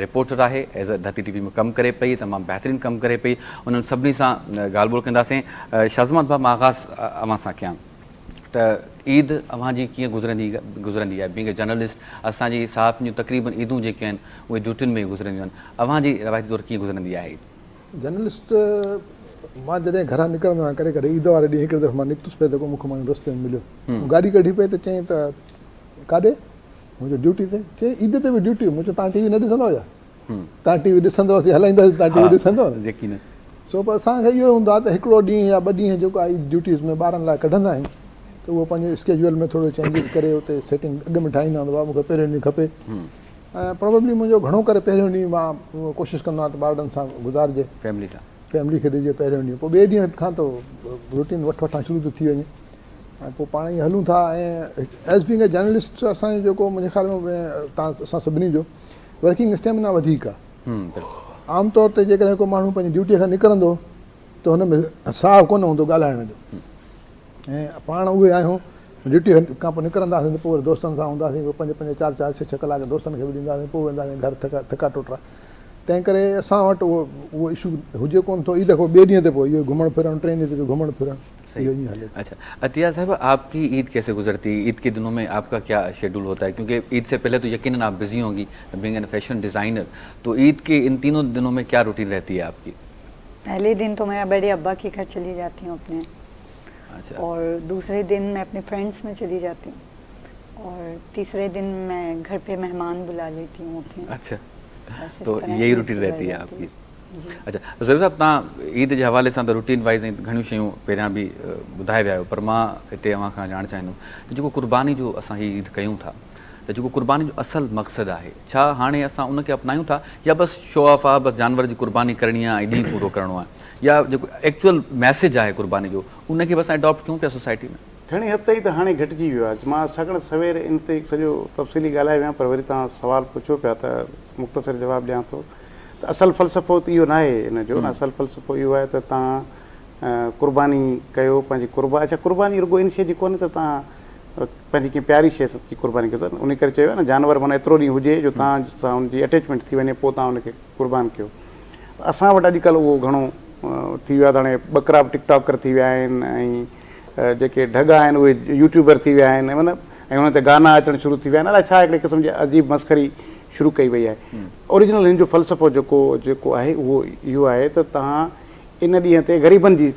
رپورٽر آهي ايز ڌرتي ٽي وي ۾ ڪم ڪري پئي تمام بهترين ڪم ڪري پئي انهن سڀني سان ڳالهه ٻولهه ڪنداسين شازمان ڀاء مان آغاز اوهان سان ڪيان ته عيد اوهان جي ڪيئن گذرندي گذرندي آهي بينگ اي جرنلسٽ اسان جي صحافين جون تقريبن عيدون جيڪي آهن اهي ڊيوٽين ۾ ئي گذرنديون آهن اوهان جي روايتي طور ڪيئن گذرندي آهي عيد؟
جرنلسٽ، مان جڏهن گهران نڪرندو آهيان ڪڏهن ڪڏهن عيد واري ڏينهن هڪڙي دفعي مان نڪتس پئي ته ڪو مون کي ماڻهو رستي ۾ مليو مون گاڏي ڪڍي پئي ته چيائين ته ڪاڏي؟ مون چيو ڊيوٽي تي چيائين عيد تي به ڊيوٽي؟ مون چيو توهان ٽي وي نه ڏسندؤ ڇا؟ توهان ٽي وي ڏسندؤ اسين هلائينداسين توهان ٽي وي ڏسندؤ نه؟
يقينن.
سو پوء اسان کي اهو هوندو آهي ته هڪڙو ڏينهن يا ٻه ڏينهن جيڪو آهي ڊيوٽيز ۾ ٻارن لاء ڪڍندا آهيون ته اهو پنهنجو اسڪيجوئل ۾ ٿورو چينجز ڪري اتي سيٽنگ اڳ ۾ ٺاهيندا آهيون ته بابا مون کي پهريون ڏينهن کپي ۽ پرابيبلي منهنجو گهڻو ڪري پهريون ڏينهن مان ڪوشش ڪندو آهيان ته ٻارڙن سان گذارجي
فيملي سان
فيملي کي ڏجي پهريون ڏينهن پوء ٻئي ڏينهن کان ته روٽين وٺ وٺان شروع ٿو ٿي وڃي ۽ پوء پاڻ ئي هلون ٿا ۽ ايز بينگ اي جرنلسٽ اسان جو جيڪو منهنجي خيال ۾ تان اسان سڀني جو ورڪنگ اسٽيمنا وڌيڪ آهي عام طور تي جيڪڏهن ڪو ماڻهو پنهنجي ڊيوٽي کان نڪرندو ته هن ۾ ساهه ڪونه هوندو ڳالهائڻ جو ۽ پاڻ اهي آهيون ڊيوٽي کان پوء نڪرنداسين ته پوء وري دوستن سان هونداسين پوء پنج پنج چار چار ڇهه ڇهه ڪلاڪ دوستن کي به ڏينداسين پوء وينداسين گهر ٿڪا ٿڪا ٽوٽا تنهن ڪري اسان وٽ اهو اهو اشو هجي ڪونه ٿو عيد کان ٻئي ڏينهن تي پوء اهو گهمڻ ڦرڻ ٽئين ڏينهن تي به گهمڻ ڦرڻ اهو ائين هلي ٿو.
اچها عطيه صاحب آپ ڪي عيد ڪيسي گذرتي هي عيد ڪي دنون مين آپ ڪا ڪيا شيڊول هوتا هي ڪيونڪه عيد سي پهلي تو يقينن آپ بزي هونگي بينگ اين فيشن ڊيزائنر تو عيد ڪي ان تينون دنون مين ڪيا روٽين رهتي هي آپ ڪي.
پهلي دن تو مين بڙي ابا ڪي گهر چلي جاتي هون اپني اور دوسري دن مين اپني فرينڊس مين چلي جاتي هون اور تيسري دن مين گهر پي مهمان بلا ليتي هون اپني.
اچها تو يهي روٽين رهتي هي آپ ڪي. اچها زبير صاحب توهان عيد جي حوالي سان ته روٽين وائيز ۽ گهڻيون شيون پهريان به ٻڌائي ويا آهيو پر مان هتي اوهان کان ڄاڻڻ چاهيندم ته جيڪو قرباني جو اسان هي عيد ڪيون ٿا ته جيڪو قرباني جو اصل مقصد آهي ڇا هاڻي اسان ان کي اپنايون ٿا يا بس شو آف آهي بس جانور جي قرباني ڪرڻي آهي ۽ ڏينهن پورو ڪرڻو آهي يا جيڪو ايڪچوئل ميسيج آهي قرباني جو ان کي به اسان اڊاپٽ ڪيون پيا سوسائٽي ۾.
گهڻي حد تائين ته هاڻي گهٽجي ويو آهي. مان ڇاڪاڻ سوير ان تي سڄو تفصيلي ڳالهائي ويو آهيان پر وري توهان سوال پڇيو پيا ته مختصر جواب ڏيان ٿو ته اصل فلسفو ته اهو ناهي ان جو نه اصل فلسفو اهو آهي ته توهان قرباني ڪيو پنهنجي قربا اڇا قرباني رڳو ان شيء جي ڪونهي ته توهان پنهنجي ڪنهن پياري شيء جي قرباني ڪيو ٿا ان ڪري چيو آهي نه جانور معنيٰ ايترو ڏينهن هجي جو توهان سان ان جي اٽيچمينٽ ٿي وڃي پوء توهان ان کي قربان ڪيو اسان وٽ اڄڪلهه اهو گهڻو ٿي ويو آهي ته هاڻي ٻڪرا به ٽڪ ٽاڪر ٿي ويا آهن ۽ جيڪي ڍڳا آهن اهي يوٽيوبر ٿي ويا آهن معنيٰ ۽ انهن تي گانا اچڻ شروع ٿي ويا آهن الائي ڇا هڪڙي قسم جي عجيب مسخري شروع ڪئي وئي آهي اوريجنل هن جو فلسفو جيڪو جيڪو آهي اهو اهو آهي ته توهان ان ڏينهن تي غريبن جي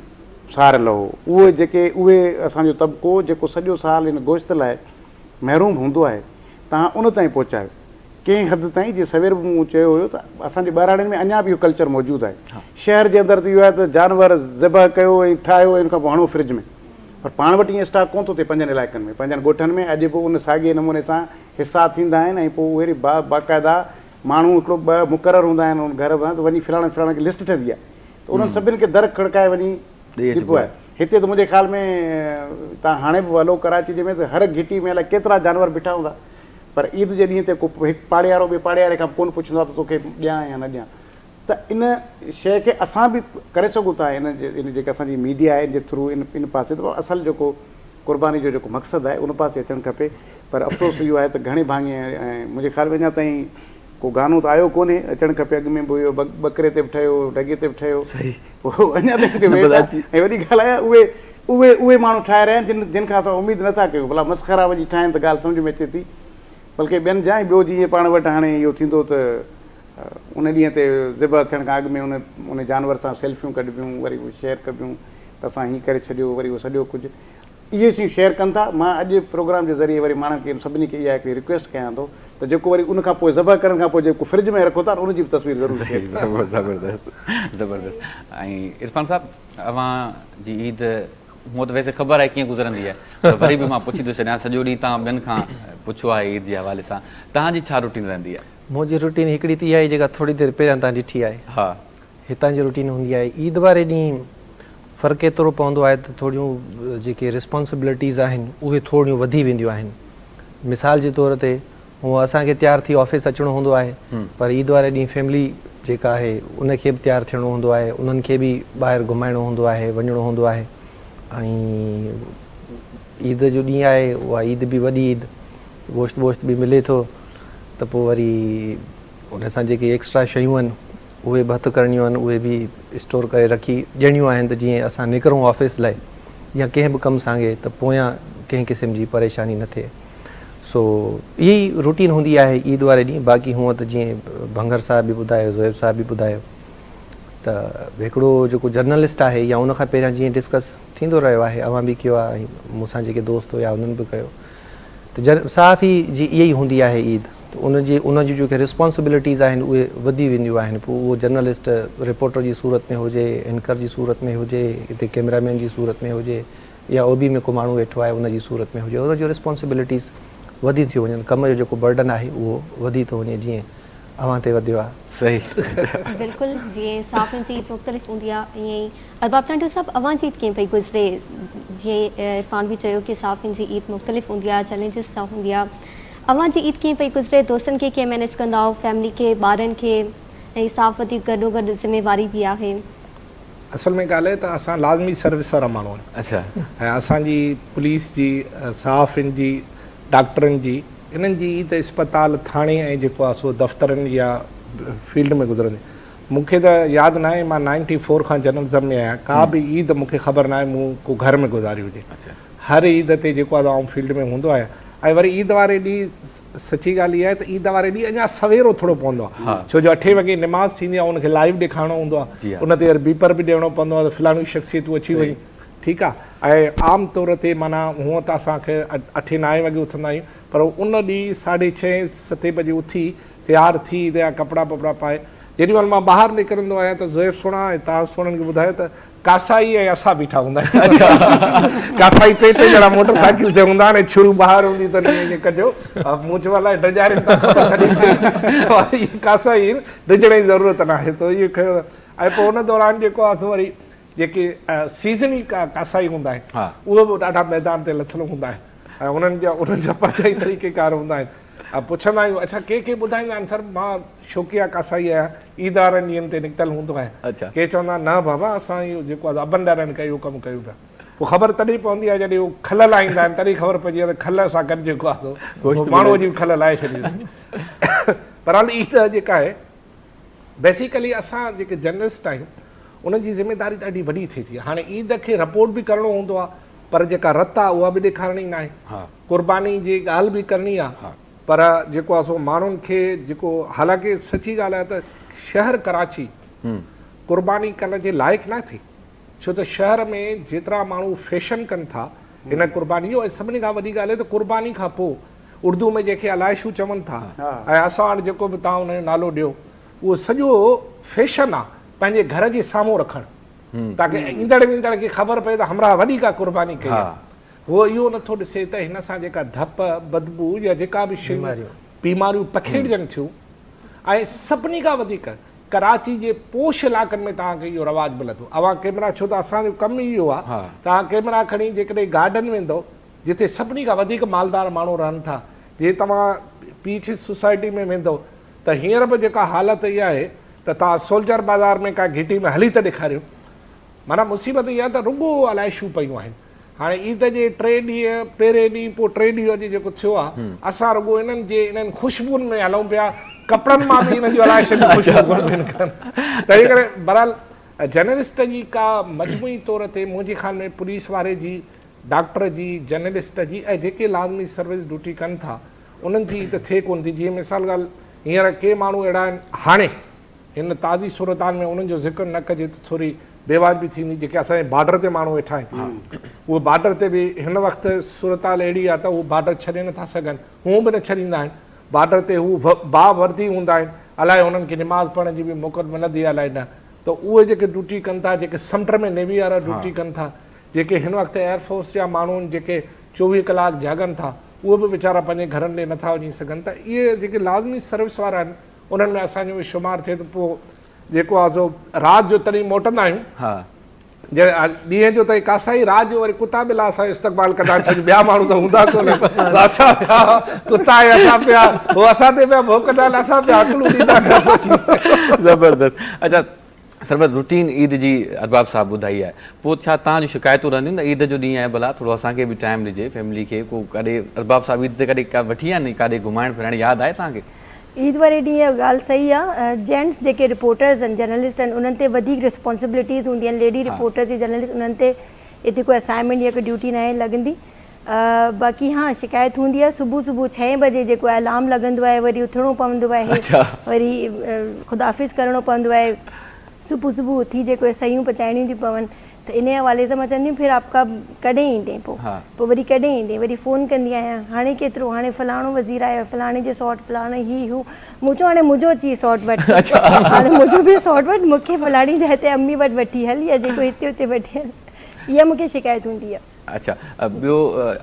سار لهو. اهي جيڪي اهي اسان جو طبقو جيڪو سڄو سال ان گوشت لاء محروم هوندو آهي، توهان ان تائين پهچايو. ڪنهن حد تائين جيئن سوير به مون چيو هيو ته اسان جي ٻهراڙين ۾ اڃا به اهو ڪلچر موجود آهي. شهر جي اندر ته اهو آهي ته جانور ذبح ڪيو ۽ ٺاهيو ۽ ان کان پوء هڻو فرج ۾. پر پاڻ وٽ ائين اسٽاڪ ڪونه ٿو ٿئي پنهنجن علائقن ۾. پنهنجن ڳوٺن ۾ اڄ به ان ساڳئي نموني سان حصا ٿيندا آهن ۽ پوء اهي باقاعده ماڻهو هڪڙو ٻه مقرر هوندا آهن ان گهر مان ته وڃي فلاڻن فلاڻن کي لسٽ ٺهندي آهي ته انهن سڀني کي در کڙڪائي وڃي ڏبو آهي. هتي ته منهنجي خيال ۾ تان هاڻي به هلو ڪراچي جي ۾ ته هر گهٽي ۾ الائي ڪيترا جانور بيٺا هوندا پر عيد جي ڏينهن تي ڪو هڪ پاڙي وارو ٻئي پاڙي واري کان به ڪونه پڇندو آهي ته توکي ڏيان يا نه ڏيان ته ان شيء کي اسان به ڪري سگهون ٿا ان ان جيڪا اسان جي ميڊيا آهي ان جي ٿرو ان ان پاسي ته اصل جيڪو قرباني جو جيڪو مقصد آهي ان پاسي اچڻ کپي پر افسوس اهو آهي ته گهڻي ڀاڱي ۽ منهنجي خيال ۾ اڃا تائين ڪو گانو ته آيو ڪونهي اچڻ کپي اڳ ۾ به اهو ٻڪري تي به ٺهيو ڍڳي تي به ٺهيو پوء اڃا تائين مونکي ويٽ آهي ۽ وڏي ڳالهه آهي اهي اهي اهي ماڻهو ٺاهي رهيا آهن جن جن کان اسان اميد نٿا ڪيون ڀلا مسخرا وڃي ٺاهين ته ڳالهه سمجهه ۾ اچي ٿي بلڪه ٻين جا ۽ ٻيو جيئن پاڻ وٽ هاڻي اهو ٿيندو ته ان ڏينهن تي ذبح ٿيڻ کان اڳ ۾ ان ان جانور سان سيلفيون ڪڍبيون وري اهي شيئر ڪبيون ته اسان هي ڪري ڇڏيو وري اهو سڄو ڪجهه اهي شيون شيئر ڪن ٿا. مان اڄ پروگرام جي ذريعي وري ماڻهن کي سڀني کي اها هڪڙي رڪويسٽ ڪيان ٿو ته جيڪو وري ان کان پوء ذبح ڪرڻ کان پوء جيڪو فرج ۾ رکو ٿا ان جي به تصوير ضرور شيئر ڪيو.
زبردست زبردست ۽ عرفان صاحب اوهان جي عيد هونء ته ويسي خبر آهي ڪيئن گذرندي آهي پر وري به مان پڇي ٿو ڇڏيان سڄو ڏينهن توهان ٻين کان پڇيو آهي عيد جي حوالي سان توهان جي ڇا روٽين رهندي آهي؟
منهنجي روٽين هڪڙي ته اها آهي جيڪا ٿوري دير پهريان توهان ڏٺي آهي.
ها.
هتان جي روٽين هوندي آهي. عيد واري ڏينهن فرق ايترو پوندو آهي ته ٿوريون جيڪي ريسپانسبلٽيز آهن اهي ٿورڙيون وڌي وينديون آهن. مثال جي طور تي هونء اسان کي تيار ٿي آفيس اچڻو هوندو آهي پر عيد واري ڏينهن فيملي جيڪا آهي ان کي به تيار ٿيڻو هوندو آهي انهن کي به ٻاهر گهمائڻو هوندو آهي وڃڻو هوندو آهي ۽ عيد جو ڏينهن آهي اها عيد به وڏي عيد گوشت ووشت به ملي ٿو ته پوء وري ان سان جيڪي ايڪسٽرا شيون آهن اهي به هٿ ڪرڻيون آهن اهي به اسٽور ڪري رکي ڏيڻيون آهن ته جيئن اسان نڪرون آفيس لاء يا ڪنهن به ڪم سانگي ته پويان ڪنهن قسم جي پريشاني نه ٿئي سو اهي ئي روٽين هوندي آهي عيد واري ڏينهن باقي هونء ته جيئن ڀنگر صاحب به ٻڌايو زوهيب صاحب به ٻڌايو ته هڪڙو جيڪو جرنلسٽ آهي يا ان کان پهريان جيئن ڊسڪس ٿيندو رهيو آهي اوهان به ڪيو آهي ۽ مون سان جيڪي دوست هيا انهن به ڪيو ته جر صحافي جي اها ئي هوندي آهي عيد ته ان جي ان جون جيڪي ريسپانسبلٽيز آهن اهي وڌي وينديون آهن پوء اهو جرنلسٽ رپورٽر جي صورت ۾ هجي اينڪر جي صورت ۾ هجي هتي ڪيمرا مين جي صورت ۾ هجي يا او بي ۾ ڪو ماڻهو ويٺو آهي ان جي صورت ۾ هجي ان جون ريسپانسبلٽيز وڌي ٿيون وڃن ڪم جو جيڪو برڊن آهي اهو وڌي ٿو وڃي جيئن اوهان تي وڌيو آهي.
صحيح.
بلڪل جيئن صحافين جي عيد مختلف هوندي آهي ائين ئي ارباب چانڊيو صاحب اوهان جي عيد ڪيئن پئي گذري جيئن عرفان به چيو ڪي صحافين جي عيد مختلف هوندي آهي چئلينجز سان هوندي آهي اوهان جي عيد ڪيئن پئي گذري دوستن کي ڪيئن مينيج ڪندا آهيو فيملي کي ٻارن کي ۽ صحافتي گڏو گڏ ذميواري به آهي.
اصل ۾ ڳالهه آهي ته اسان لازمي سروس وارا ماڻهو آهيون ۽ اسان جي پوليس جي صحافين جي ڊاڪٽرن جي انهن جي عيد اسپتال ٿاڻي ۽ جيڪو آهي سو دفترن يا فيلڊ ۾ گذرندي مون کي ته ياد ناهي مان نائنٽي فور کان جرنلزم ۾ آهيان ڪا به عيد مون کي خبر ناهي مون ڪو گهر ۾ گذاري هجي هر عيد تي جيڪو آهي آئون فيلڊ ۾ هوندو آهيان ۽ وري عيد واري ڏينهن سچي ڳالهه اها آهي ته عيد واري ڏينهن اڃا سوير اٿڻو پوندو آهي ڇو جو اٺين وڳي نماز ٿيندي آهي ان کي لائيو ڏيکارڻو هوندو آهي ان تي وري بيپر به ڏيڻو پوندو آهي ته فلاڻيون شخصيتون اچي ويون ٺيڪ آهي ۽ عام طور تي معنيٰ هونء ته اسان کي اٺين نائين وڳي اٿندا آهيون پر ان ڏينهن ساڍي ڇهين ستين بجي اٿي تيار ٿي عيد جا ڪپڙا ٻپڙا پائي جيڏي مهل مان ٻاهر نڪرندو آهيان ته زوهيب سهڻا ۽ توهان سهڻن کي ٻڌايو ته ڪاسائي ۽ اسان بيٺا هوندا آهيون. ڪاسائي ٽي ٽي ڄڻا موٽر سائيڪل تي هوندا آهن ۽ ڇريون ٻاهر هونديون اٿن ائين ائين ڪجو. مون چيو الائي ڊڄارين ٿا خبر تڏهن ٿي. اهي ڪاسائي آهن ڊڄڻ جي ضرورت ناهي سو اهي کنيو ۽ پوء ان دوران جيڪو آهي سو وري جيڪي سيزني ڪاسائي هوندا آهن اهي به ڏاڍا ميدان تي لٿل هوندا آهن ۽ انهن جا انهن جا پنهنجا ئي طريقي ڪار هوندا آهن ۽ پڇندا آهيون اڇا ڪي ڪي ٻڌائيندا آهن سر مان شوقيه ڪاسائي آهيان عيد وارن ڏينهن تي نڪتل هوندو آهيان ڪي چوندا آهن نه بابا اسان اهو جيڪو آهي ابن ڏاڏن کان اهو ڪم ڪيون پيا پوء خبر تڏهن پوندي آهي جڏهن هو کل لاهيندا آهن تڏهن خبر پوندي آهي ته کل سان گڏ جيڪو آهي سو ماڻهوء جي به کل لاهي ڇڏي اٿن. بهرحال عيد جيڪا آهي بيسيڪلي اسان جيڪي جرنلسٽ آهيون انهن جي ذميداري ڏاڍي وڏي ٿئي ٿي. هاڻي عيد کي رپورٽ به ڪرڻو هوندو آهي پر جيڪا رت آهي اها به ڏيکارڻي ناهي، قرباني جي ڳالهه به ڪرڻي آهي پر جيڪو آهي سو ماڻهن کي جيڪو حالانڪه سچي ڳالهه آهي ته شهر ڪراچي قرباني ڪرڻ جي لائق ناهي ٿي. ڇو ته شهر ۾ جيترا ماڻهو فيشن ڪن ٿا هن قرباني جو ۽ سڀني کان وڏي ڳالهه ته قرباني کان پوء اردو ۾ جنهن کي الائشو چون ٿا ۽ اسان وٽ جيڪو به توهان ان جو نالو ڏيو اهو سڄو فيشن آ پنهنجي گهر جي سامهون رکڻ تاڪه ايندڙ ويندڙ کي خبر پئي ته همراهه وڏي ڪا قرباني ڪئي آ هو اهو نٿو ڏسي ته هن سان جيڪا ڌپ بدبو يا جيڪا به شيون بيماريون پکيڙجن ٿيون ۽ سڀني کان وڌيڪ ڪراچي جي پوش علائقن ۾ توهان کي اهو رواج ملندو. اوهان ڪيمرا ڇو ته اسان جو ڪم ئي اهو آهي. توهان ڪيمرا کڻي جيڪڏهن گارڊن ويندؤ جتي سڀني کان وڌيڪ مالدار ماڻهو رهن ٿا، جي توهان پي ايڇ سوسائٽي ۾ ويندؤ ته هينئر به جيڪا حالت اها آهي ته توهان سولجر بازار ۾ ڪا گهٽي ۾ هلي ته ڏيکاريو. معنيٰ مصيبت اها ته رڳو الائشون پيون آهن. هاڻي عيد جي ٽي ڏينهن پهرين ڏينهن پوء ٽي ڏينهن اڄ جيڪو ٿيو آهي اسان رڳو انهن جي انهن خوشبوئن ۾ هلون پيا ڪپڙن مان به انهن جون الائي شيون خوشبو ڪونه پيون نڪرن تنهن ڪري بهرحال جرنلسٽ جي ڪا مجموعي طور تي منهنجي خيال ۾ پوليس واري جي ڊاڪٽر جي جرنلسٽ جي ۽ جيڪي لازمي سروس ڊيوٽي ڪن ٿا انهن جي عيد ٿئي ڪونه ٿي جيئن مثال ڳالهه هينئر ڪي ماڻهو اهڙا آهن هاڻي هن تازي صورتحال ۾ انهن جو ذڪر نه ڪجي ته ٿوري بيواجبي ٿيندي جيڪي اسان جي بارڊر تي ماڻهو ويٺا آهن اهي بارڊر تي به هن وقت صورتحال اهڙي آهي ته هو بارڊر ڇڏي نٿا سگهن هونء به نه ڇڏيندا آهن بارڊر تي هو با وردي هوندا آهن الائي هنن کي نماز پڙهڻ جي به موڪل ملندي آهي الائي نه ته اهي جيڪي ڊيوٽي ڪن ٿا جيڪي سمنڊ ۾ نيوي وارا ڊيوٽي ڪن ٿا جيڪي هن وقت ايئر فورس جا ماڻهو آهن جيڪي 24 ڪلاڪ جاڳن ٿا اهي به ويچارا پنهنجي گهرن ڏي نٿا وڃي سگهن ته اهي جيڪي لازمي سروس وارا آهن انهن ۾ اسان جو به شمار ٿئي ته پوء جيڪو آهي سو رات جو تڏهن موٽندا آهيون جڏهن ڏينهن جو ته ڪاسائي رات جو وري ڪتا ٻلا اسان جو استقبال ڪندا آهن ڇو جو ٻيا ماڻهو ته هوندا ڪونه اسان پيا ڪتا ۽ اسان پيا هو اسان تي پيا ڀونڪندا آهن اسان پيا هڪلون ڏيندا آهيون.
زبردست اڇا سرور روٽين عيد جي ارباب صاحب ٻڌائي آهي پوء ڇا توهان جون شڪايتون رهنديون نه عيد جو ڏينهن آهي ڀلا ٿورو اسان کي به ٽائيم ڏجي فيملي کي ڪو ڪاڏي ارباب صاحب عيد تي ڪڏهن ڪا وٺي ويا آهن ڪاڏي گهمائڻ ڦرائڻ ياد آهي توهان کي؟
عيد واري ڏينهن اها ڳالهه صحيح آهي جينٽس جيڪي رپورٽرز آهن جرنلسٽ آهن انهن تي وڌيڪ ريسپانسبلٽيز هوندي آهن ليڊي رپورٽرز يا جرنلسٽ انهن تي ايتري ڪو اسائنمينٽ يا ڪو ڊيوٽي ناهي لڳندي باقي ها شڪايت هوندي آهي صبح صبح ڇهين بجي جيڪو الارم لڳندو آهي وري اٿڻو پوندو آهي وري خدا حافظ ڪرڻو پوندو آهي صبح صبح اٿي جيڪو سيون پچائڻيون ٿيون پون ته انهي حوالي سان مان چوندي ڦر آپ ڪب ڪڏهن ايندين پوء پوء وري ڪڏهن ايندين وري فون ڪندي آهيان هاڻي ڪيترو هاڻي فلاڻو وزير آيو فلاڻي جي سئوٽ فلاڻو هي هو مون چيو هاڻي منهنجو اچي سئوٽ وٺ هاڻي منهنجو به سئوٽ وٺ مون کي فلاڻي جاء تي امي وٽ وٺي هل يا جيڪو هتي هتي وٺي هل اها مون کي شڪايت هوندي آهي.
اڇا ٻيو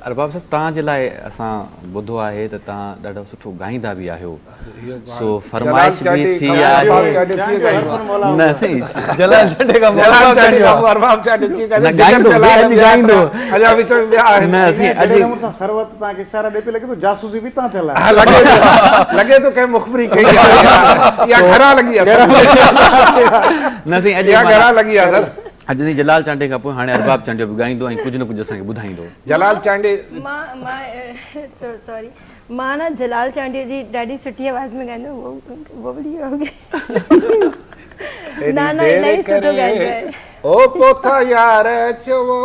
ارباب صاحب توهان جي لاء اسان ٻڌو آهي ته توهان ڏاڍو سٺو ڳائيندا به آهيو سو فرمائش به ٿي آهي نه سائين
جلال چانڊيي کان پوء
ارباب چانڊيو ڪيئن
ڳائيندو نه ڳائيندو اڄ ڳائيندو
اڃا وچ ۾ ٻيا آهن
نه سائين اڄ
جهڙي نموني سان ثروت توهان کي اشارا ڏئي پئي لڳي ٿو جاسوسي به توهان ٿيل آهي
لڳي ٿو لڳي ٿو ڪنهن مخبري ڪئي آهي اها گهران لڳي آهي
نه سائين اڄ
اها گهران لڳي آهي سر
اڄ سائين جلال چانڊيي کان پوء هاڻي ارباب چانڊيو به ڳائيندو ۽ ڪجهه نه ڪجهه اسان کي ٻڌائيندو.
جلال چانڊيي.
مان مان سوري مان نه جلال چانڊيو جي ڏاڍي سٺي آواز ۾ ڳائيندو هو وو ولي هو گئي نه نه الاهي سٺو ڳائيندو آهي.
او پوء ٿا يار چئو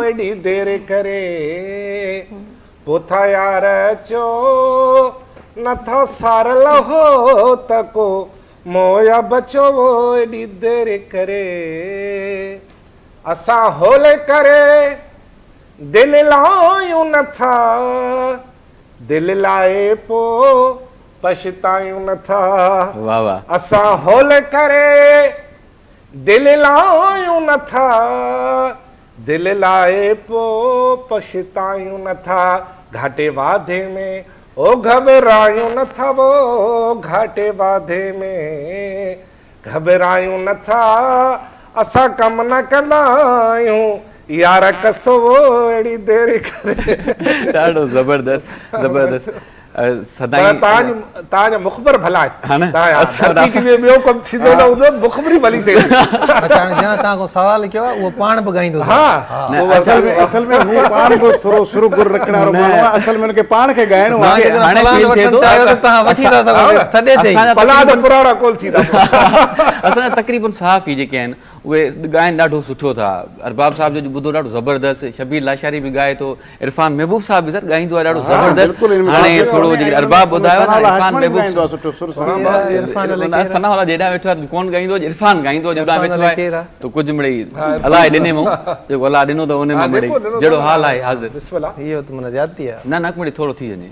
ايڏي دير ڪري پوء ٿا يار چئو نٿا سار لهو ته ڪو مويا بچو ايڏي دير ڪري اسان هول ڪري دل لايون نٿا دل لائي پو پڇتايون نٿا
واه واه.
اسان هول ڪري دل لايون نٿا دل لائي پو پڇتايون نٿا گهاٽي واڌي ۾ او گهٻرايون نٿا وو گهاٽي واڌي ۾ گهٻرايون نٿا اسان ڪم نه ڪندا آهيون يار ڪسو اهڙي دير ڪري.
ڏاڍو زبردست زبردست سدائين.
توهان جي توهان جا مخبر ڀلا آهن. ڌرتي ٽي وي ٻيو ڪم ٿيندو نه هوندو مخبري ڀلي ٿئي ٿي.
اڇا هاڻي جنهن توهان کان سوال ڪيو آهي اهو پاڻ به ڳائيندو اٿو.
ها
اصل ۾ اصل ۾ هو پاڻ به ٿورو سر گر رکڻ وارو ماڻهو آهي اصل ۾ هن کي پاڻ کي ڳائڻو آهي.
توهان جيڪڏهن پلاند وٺڻ چاهيو ته توهان وٺي ٿا سگهو ٿڏي تي ئي.
پلاند پراڻا ڪونه ٿيندا.
اسان جا تقريبن صحافي جيڪي آهن اهي ڳائن ڏاڍو سٺو ٿا. ارباب صاحب جو ٻڌو ڏاڍو زبردست، شبير لاشاري به ڳائي ٿو، عرفان محبوب صاحب به سر ڳائيندو آهي ڏاڍو زبردست. هاڻي ٿورو جيڪڏهن ارباب ٻڌايو آهي ته عرفان محبوب ثناء الله جيڏانهن ويٺو آهي ڪونه ڳائيندو هجي عرفان ڳائيندو هجي اوڏانهن ويٺو آهي ته ڪجهه مڙئي الله ڏني مون جيڪو الله ڏنو ته ان مان مڙئي جهڙو حال آهي حاضر.
اهو ته معنيٰ زيادتي آهي.
نه نه مڙئي ٿورو ٿي وڃي.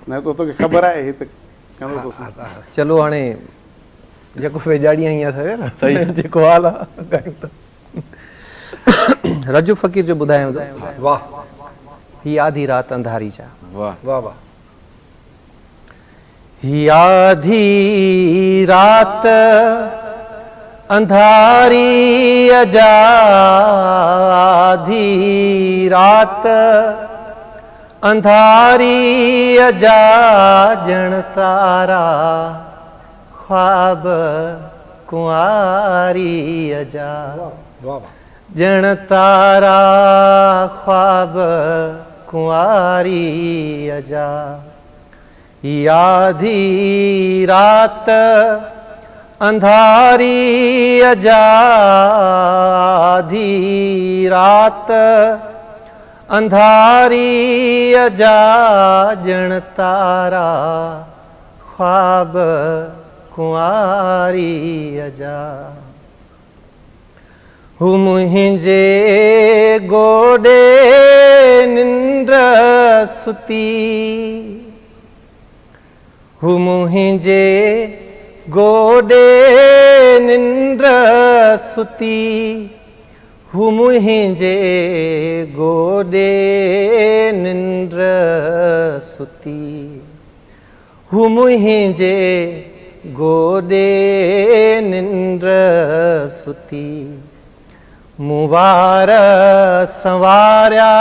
نه ته توکي خبر آهي هي ته ڪندو ٿو.
چلو هاڻي جيڪو ويجاڙي آئي آ سوير جيڪو حال آ ڳايون ٿا. رجب فقير جو ٻڌايان ٿو.
واه.
هي آڌي رات انڌاري جا.
واه
واه.
هي آڌي رات انڌاري جا آڌي رات انڌاري جا ڄڻ تارا خواب ڪنواريء جا ڄڻ تارا خواب ڪنواريء جا هي آڌي رات انڌاريء جا آڌي رات انڌاريء جا ڄڻ تارا خواب ڪنواريء جا. هو منهنجي گوڏي ننڊ ستي. هو منهنجي گوڏي ننڊ ستي. هو منهنجي گوڏي ننڊ ستي. هو منهنجي گوڏي ننڊ ستي. مون وار سنواريا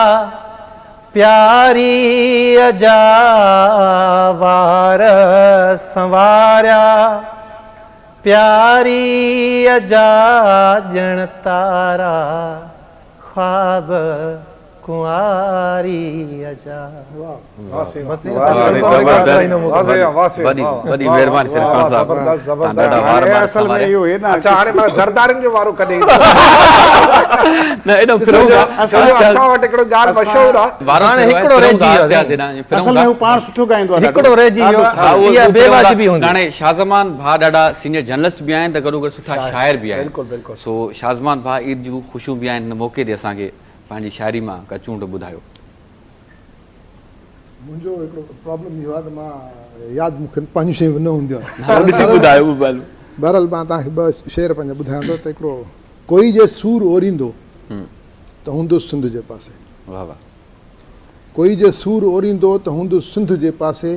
پياريء جا وار سنواريا پياريء جا ڄڻ تارا خواب ڪنواريء جا.
وڏي مهرباني عرفان صاحب توهان ڏاڍا وار بار سنواريا.
اڇا هاڻي معنيٰ زردارين جو وارو ڪڏهن ايندو.
نه ايڏو ڦرون ٿا.
اسان وٽ هڪڙو ڳالهه مشهور آ.
هاڻي هڪڙو رهجي ويو آ.
اصل ۾ هو پاڻ سٺو ڳائيندو آ.
هڪڙو رهجي ويو آ اها بي واجبي هوندي.
هاڻي شاهزمان ڀاء ڏاڍا سينيئر جرنلسٽ به آهن ته گڏوگڏ سٺا شاعر به آهن. سو شاهزمان ڀاء عيد جون خوشيون به آهن هن موقعي تي اسان کي پنهنجي شاعري مان ڪا چونڊ ٻڌايو.
منهنجو هڪڙو پرابلم اهو آهي ته مان ياد مون کي پنهنجون شيون نه هونديون آهن.
ها ڏسي ٻڌايو
بهرحال مان توهان کي ٻه شعر پنهنجا ٻڌايان ٿو ته هڪڙو ڪوئي جي سور اوريندو ته هوندس سنڌ جي پاسي.
واه واه.
ڪوئي جي سور اوريندو ته هوندس سنڌ جي پاسي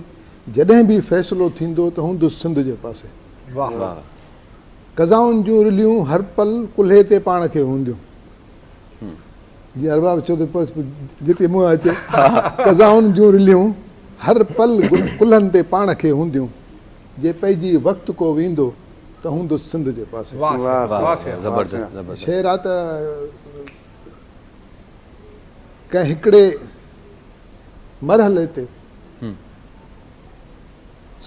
جڏهن به فيصلو ٿيندو ته هوندس سنڌ جي پاسي.
واه
واه.
قضائن جون رليون هر پل ڪلهي تي پاڻ کي هونديون. جي ارباب چيو ته بس جتي منهن اچي. قضائن جون رليون هر پل ڪلهن تي پاڻ کي هونديون. جي پئجي وقت ڪو ويندو ته هوندس سنڌ جي پاسي. شعر آ ته ڪنهن هڪڙي مرحلي تي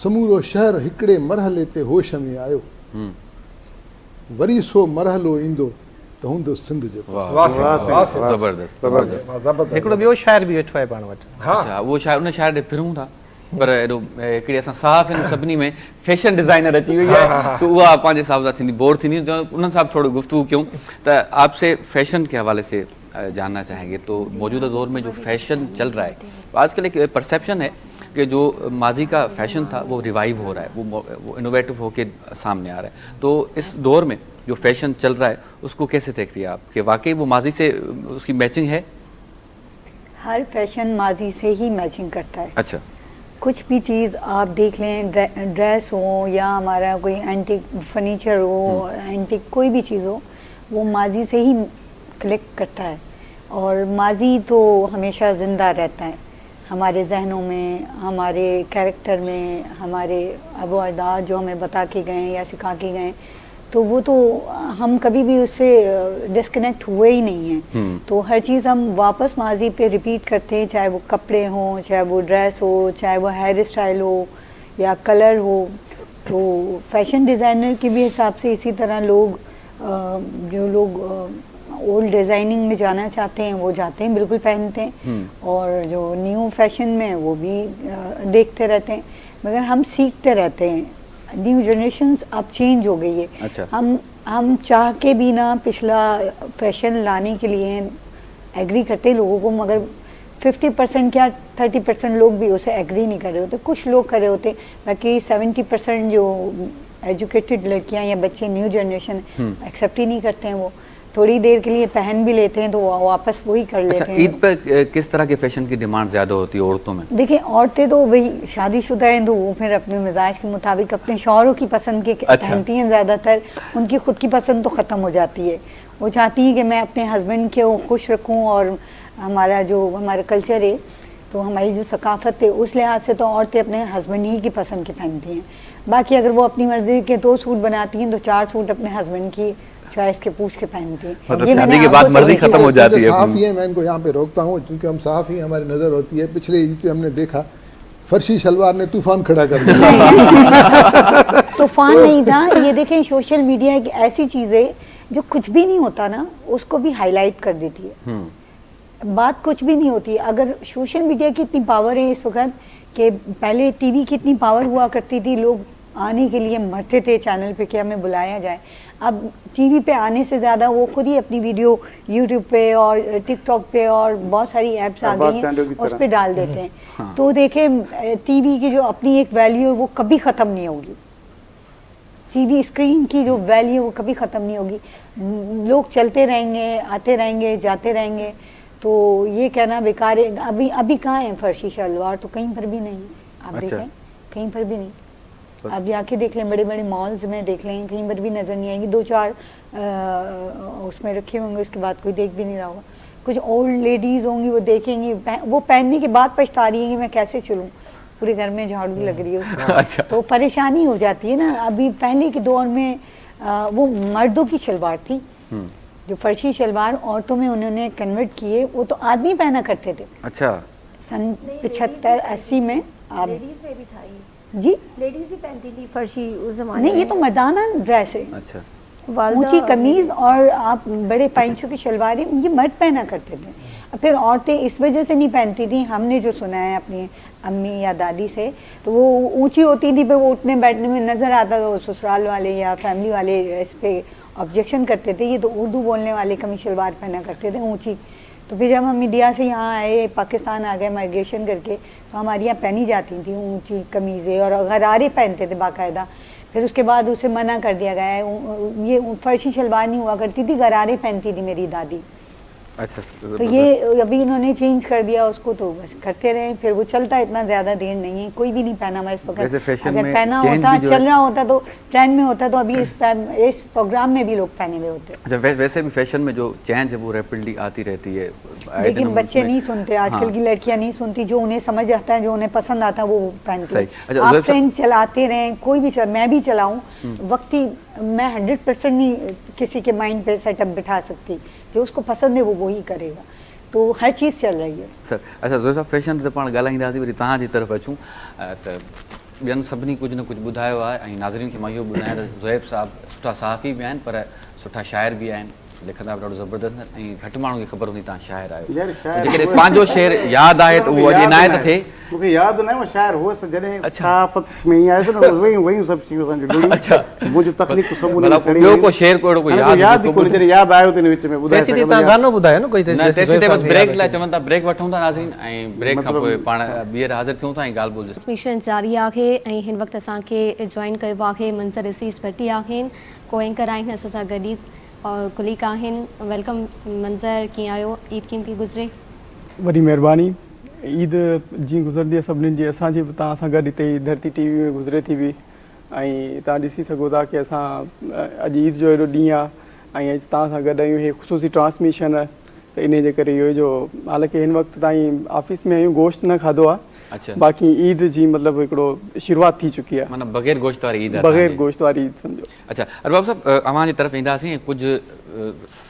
سمورو شهر هڪڙي مرحلي تي هوش ۾ آيو. وري سو مرحلو ايندو ته هوندس سنڌ جي پاسي.
زبردست.
هڪڙو ٻيو شاعر به ويٺو آهي پاڻ وٽ.
اڇا اهو شاعر ان شاعر ڏي ڦرون ٿا پر ايڏو هڪڙي اسان صحافين سڀني ۾ فيشن ڊزائنر اچي وئي آهي سو اها پنهنجي حساب سان ٿيندي بور ٿيندي انهن سان به ٿورو گفتگو ڪيون ته آپ سي فيشن ڪي حوالي سي جاننا چاهين گي تو موجوده دور ۾ جو فيشن چل رها هي آج ڪل هڪ پرسيپشن هي ڪي جو ماضي ڪا فيشن ٿا وو ريوائيو هو رها هي وو انوويٽو هو ڪي سامني آ رها هي تو اس دور ۾ جو فيشن چل رها هي اس ڪو ڪيسي ديک رهي هي آپ ڪي واقعي وو ماضي سي اس ڪي ميچنگ هي؟
هر فيشن ماضي سي هي ميچنگ ڪرتا هي.
اڇا.
ڪجھ ڀي چيز آپ ديک لين ڊريس هو يا همارا ڪوئي اينٽيڪ فرنيچر هو اينٽيڪ ڪوئي ڀي چيز هو वो माजी से ही क्लिक करता है और माजी तो हमेशा ज़िंदा रहता है हमारे जहनों में, हमारे कैरेक्टर में, हमारे अबो अजदाद जो हमें बता के गए या सिखा के गए, तो वो तो हम कभी भी उससे डिस्कनेक्ट हुए ही नहीं हैं। तो हर चीज़ हम वापस माजी पे रिपीट करते हैं, चाहे वो कपड़े हों, चाहे वो ड्रेस हो, चाहे वो हेयर स्टाइल हो या कलर हो। तो फैशन डिज़ाइनर के भी हिसाब से इसी तरह लोग जो लोग ओल्ड डिज़ाइनिंग में जाना चाहते हैं वो जाते हैं, बिल्कुल पहनते हैं, और जो न्यू फैशन में वो भी देखते रहते हैं। मगर हम सीखते रहते हैं, न्यू जनरेशन अब चेंज हो गई है।
अच्छा।
हम चाह के भी ना पिछला फैशन लाने के लिए एग्री करते हैं लोगों को, मगर 50% क्या 30% लोग भी उसे एग्री नहीं कर रहे होते, कुछ लोग कर रहे होते, बाकी 70% जो एजुकेटेड लड़कियां या बच्चे न्यू जनरेशन एक्सेप्ट ही नहीं करते हैं। वो थोड़ी देर के लिए पहन भी लेते हैं तो वापस वही कर लेते हैं।
ईद पर किस तरह के फैशन की डिमांड ज़्यादा होती है औरतों में?
देखिए, औरतें तो वही शादीशुदा हैं तो वो फिर अपने मिजाज के मुताबिक अपने शौहरों की पसंद के पहनती हैं ज़्यादातर। उनकी खुद की पसंद तो ख़त्म हो जाती है। वो चाहती हैं कि मैं अपने हस्बैंड के खुश रखूँ और हमारा जो हमारा कल्चर है तो हमारी जो सकाफत है उस लिहाज से तो औरतें अपने हस्बैंड ही की पसंद की पहनती हैं। बाकी अगर वो अपनी मर्जी के 2 सूट बनाती हैं तो 4 सूट अपने हस्बैंड की चॉइस के पूछ के पहनती हैं।
मतलब शादी के बाद मर्जी खत्म हो जाती है।
सहाफ़ी है, मैं इनको यहाँ पे रोकता हूँ क्योंकि हम सहाफ़ी, हमारी नज़र होती है। पिछले ईद पे हमने देखा फर्शी शलवार ने तूफान खड़ा कर दिया।
तूफान नहीं था ये, देखें सोशल मीडिया एक ऐसी चीज़ है जो कुछ भी नहीं होता ना उसको भी हाईलाइट कर देती है। बात कुछ भी नहीं होती। अगर सोशल मीडिया की इतनी पावर है इस वक्त कि पहले टीवी की इतनी पावर हुआ करती थी, लोग आने के लिए मरते थे चैनल पे कि हमें बुलाया जाए। अब टीवी पे आने से ज़्यादा वो खुद ही अपनी वीडियो यूट्यूब पे और टिकटॉक पे और बहुत सारी ऐप्स आ गई हैं उस पर डाल देते हैं। हाँ। तो देखें टीवी की जो अपनी एक वैल्यू है वो कभी ख़त्म नहीं होगी। टीवी स्क्रीन की जो वैल्यू वो कभी ख़त्म नहीं होगी। लोग चलते रहेंगे, आते रहेंगे, जाते रहेंगे। तो ये कहना बेकार है। अभी अभी कहाँ है फर्शी शलवार, तो कहीं पर भी नहीं। आप अच्छा। देखें कहीं पर भी नहीं। आप जाके देख लें, बड़े बड़े मॉल्स में देख लें, कहीं पर भी नज़र नहीं आएंगी। 2-4 उसमें रखे होंगे, उसके बाद कोई देख भी नहीं रहा होगा। कुछ ओल्ड लेडीज़ होंगी वो देखेंगी, वो पहनने के बाद पछता रही हैं कि मैं कैसे चलूँ, पूरे घर में झाड़ू लग रही है उसको।
अच्छा।
तो परेशानी हो जाती है ना। अभी पहले के दौर में वो मर्दों की शलवार थी, जो फर्शी शलवार औरतों में उन्होंने कन्वर्ट किए, वो तो आदमी पहना करते थे।
अच्छा।
सन 75-80 में आप
लेडीज में भी था ये।
जी,
लेडीज भी पहनती थी फर्शी उस जमाने
नहीं, ये तो मर्दाना ड्रेस है।
अच्छा।
ऊंची कमीज और आप बड़े पैंचों की शलवारें, ये मर्द पहना करते थे। फिर औरतें इस वजह से नहीं पहनती थी, हमने जो सुना है अपनी अम्मी या दादी से, तो वो ऊंची होती थी, फिर वो उठने बैठने में नज़र आता तो ससुराल वाले या फैमिली वाले इस पर ऑब्जेक्शन करते थे। ये तो उर्दू बोलने वाले कमीज शलवार पहना करते थे ऊंची। तो फिर जब हम इंडिया से यहाँ आए, पाकिस्तान आ गए माइग्रेशन करके, तो हमारे यहाँ पहनी जाती थी ऊंची कमीज़ें और गरारे पहनते थे बाकायदा। फिर उसके बाद उसे मना कर दिया गया है, ये फर्शी शलवार नहीं हुआ करती थी, गरारे पहनती थी मेरी दादी।
अच्छा।
तो ये अभी इन्होंने चेंज कर दिया उसको, तो बस करते रहे। फिर वो चलता इतना ज़्यादा देर नहीं है, कोई भी नहीं पहना हुआ इस वक्त। अगर पहना होता, चल रहा होता तो ट्रेंड में होता, तो अभी इस प्रोग्राम में भी लोग पहने हुए होते।
अच्छा, वैसे भी फैशन में जो चेंज है वो रैपिडली आती रहती है,
लेकिन बच्चे नहीं सुनते आजकल की लड़कियाँ नहीं सुनती। जो उन्हें समझ आता है, जो उन्हें पसंद आता है वो पहनती है। आप ट्रेंड चलाते रहें, कोई भी, मैं भी चलाऊँ, वक्ती मैं 100% नहीं किसी के माइंड पे सेटअप बिठा सकती। जो उसको पसंद है वो वही करेगा। तो हर चीज़ चल रही है
सर। अच्छा ज़ोया साहब, फैशन ते पाण ॻाल्हाईंदासीं, वरी तव्हांजी तरफ़ अचूं त ॿियनि सभिनी कुझु न कुझु ॿुधायो आहे ऐं नाज़रीन खे मां इहो ॿुधायां त ज़ुहैब साहब सुठा सहाफ़ी बि आहिनि, पर सुठा शाइर बि आहिनि, लिखंदा बि ॾाढो ज़बरदस्त आहिनि ऐं घटि माण्हू खे ख़बर हूंदी तव्हां शाइर आहियो। जेकॾहिं पंहिंजो शेर यादि आहे त उहो अॼु इनायत थिए।
मूंखे यादि न आहे, मां शाइर हुअसि जॾहिं सहाफ़त में ई आयुसि न, वयूं सभु शयूं असांजूं जुड़ियूं।
अच्छा।
मुंहिंजो तख़लीक़ सभु उन्ह में सड़ी
ॿियो को शेर को अहिड़ो कोई यादि
यादि कोन्हे, जॾहिं यादि आयो त इन विच में ॿुधाए
तेसीं ताईं तव्हां गानो ॿुधायो न कोई,
तेसीं ताईं बसि ब्रेक लाइ चवनि था, ब्रेक वठूं था नाज़रीन ऐं ब्रेक खां पोइ पाण ॿीहर हाज़िर थियूं था ऐं ॻाल्हि ॿोल
मिशन जारी आहे ऐं हिन वक़्तु असांखे जॉइन कयो आहे मंज़र असीस भट्टी आहिनि, को एंकर आहिनि असां सां गॾु और कुलीक आहिनि। Welcome मंज़र, कीअं आहियो? ईद कीअं पई गुज़रे?
वॾी महिरबानी। ईद जीअं गुज़रंदी आहे सभिनीनि जी, असांजी बि तव्हां सां गॾु हिते धरती टीवी में गुज़रे थी बि। ऐं तव्हां ॾिसी सघो था की असां अॼु ईद जो एॾो ॾींहुं आहे ۽ اڄ توهان سان گڏ آهيون هي خصوصي ٽرانسميشن آهي ته انهي جي ڪري اهو جو حالانڪه هن وقت تائين آفيس ۾ آهيون گوشت نه کاڌو آهي
اڇا
باقي عيد جي مطلب هڪڙو شروعات ٿي چڪي آهي.
معنيٰ بغير گوشت واري عيد آهي
بغير گوشت واري عيد سمجهو.
اڇا ارباب صاحب اوهان جي طرف اينداسين ۽ ڪجهه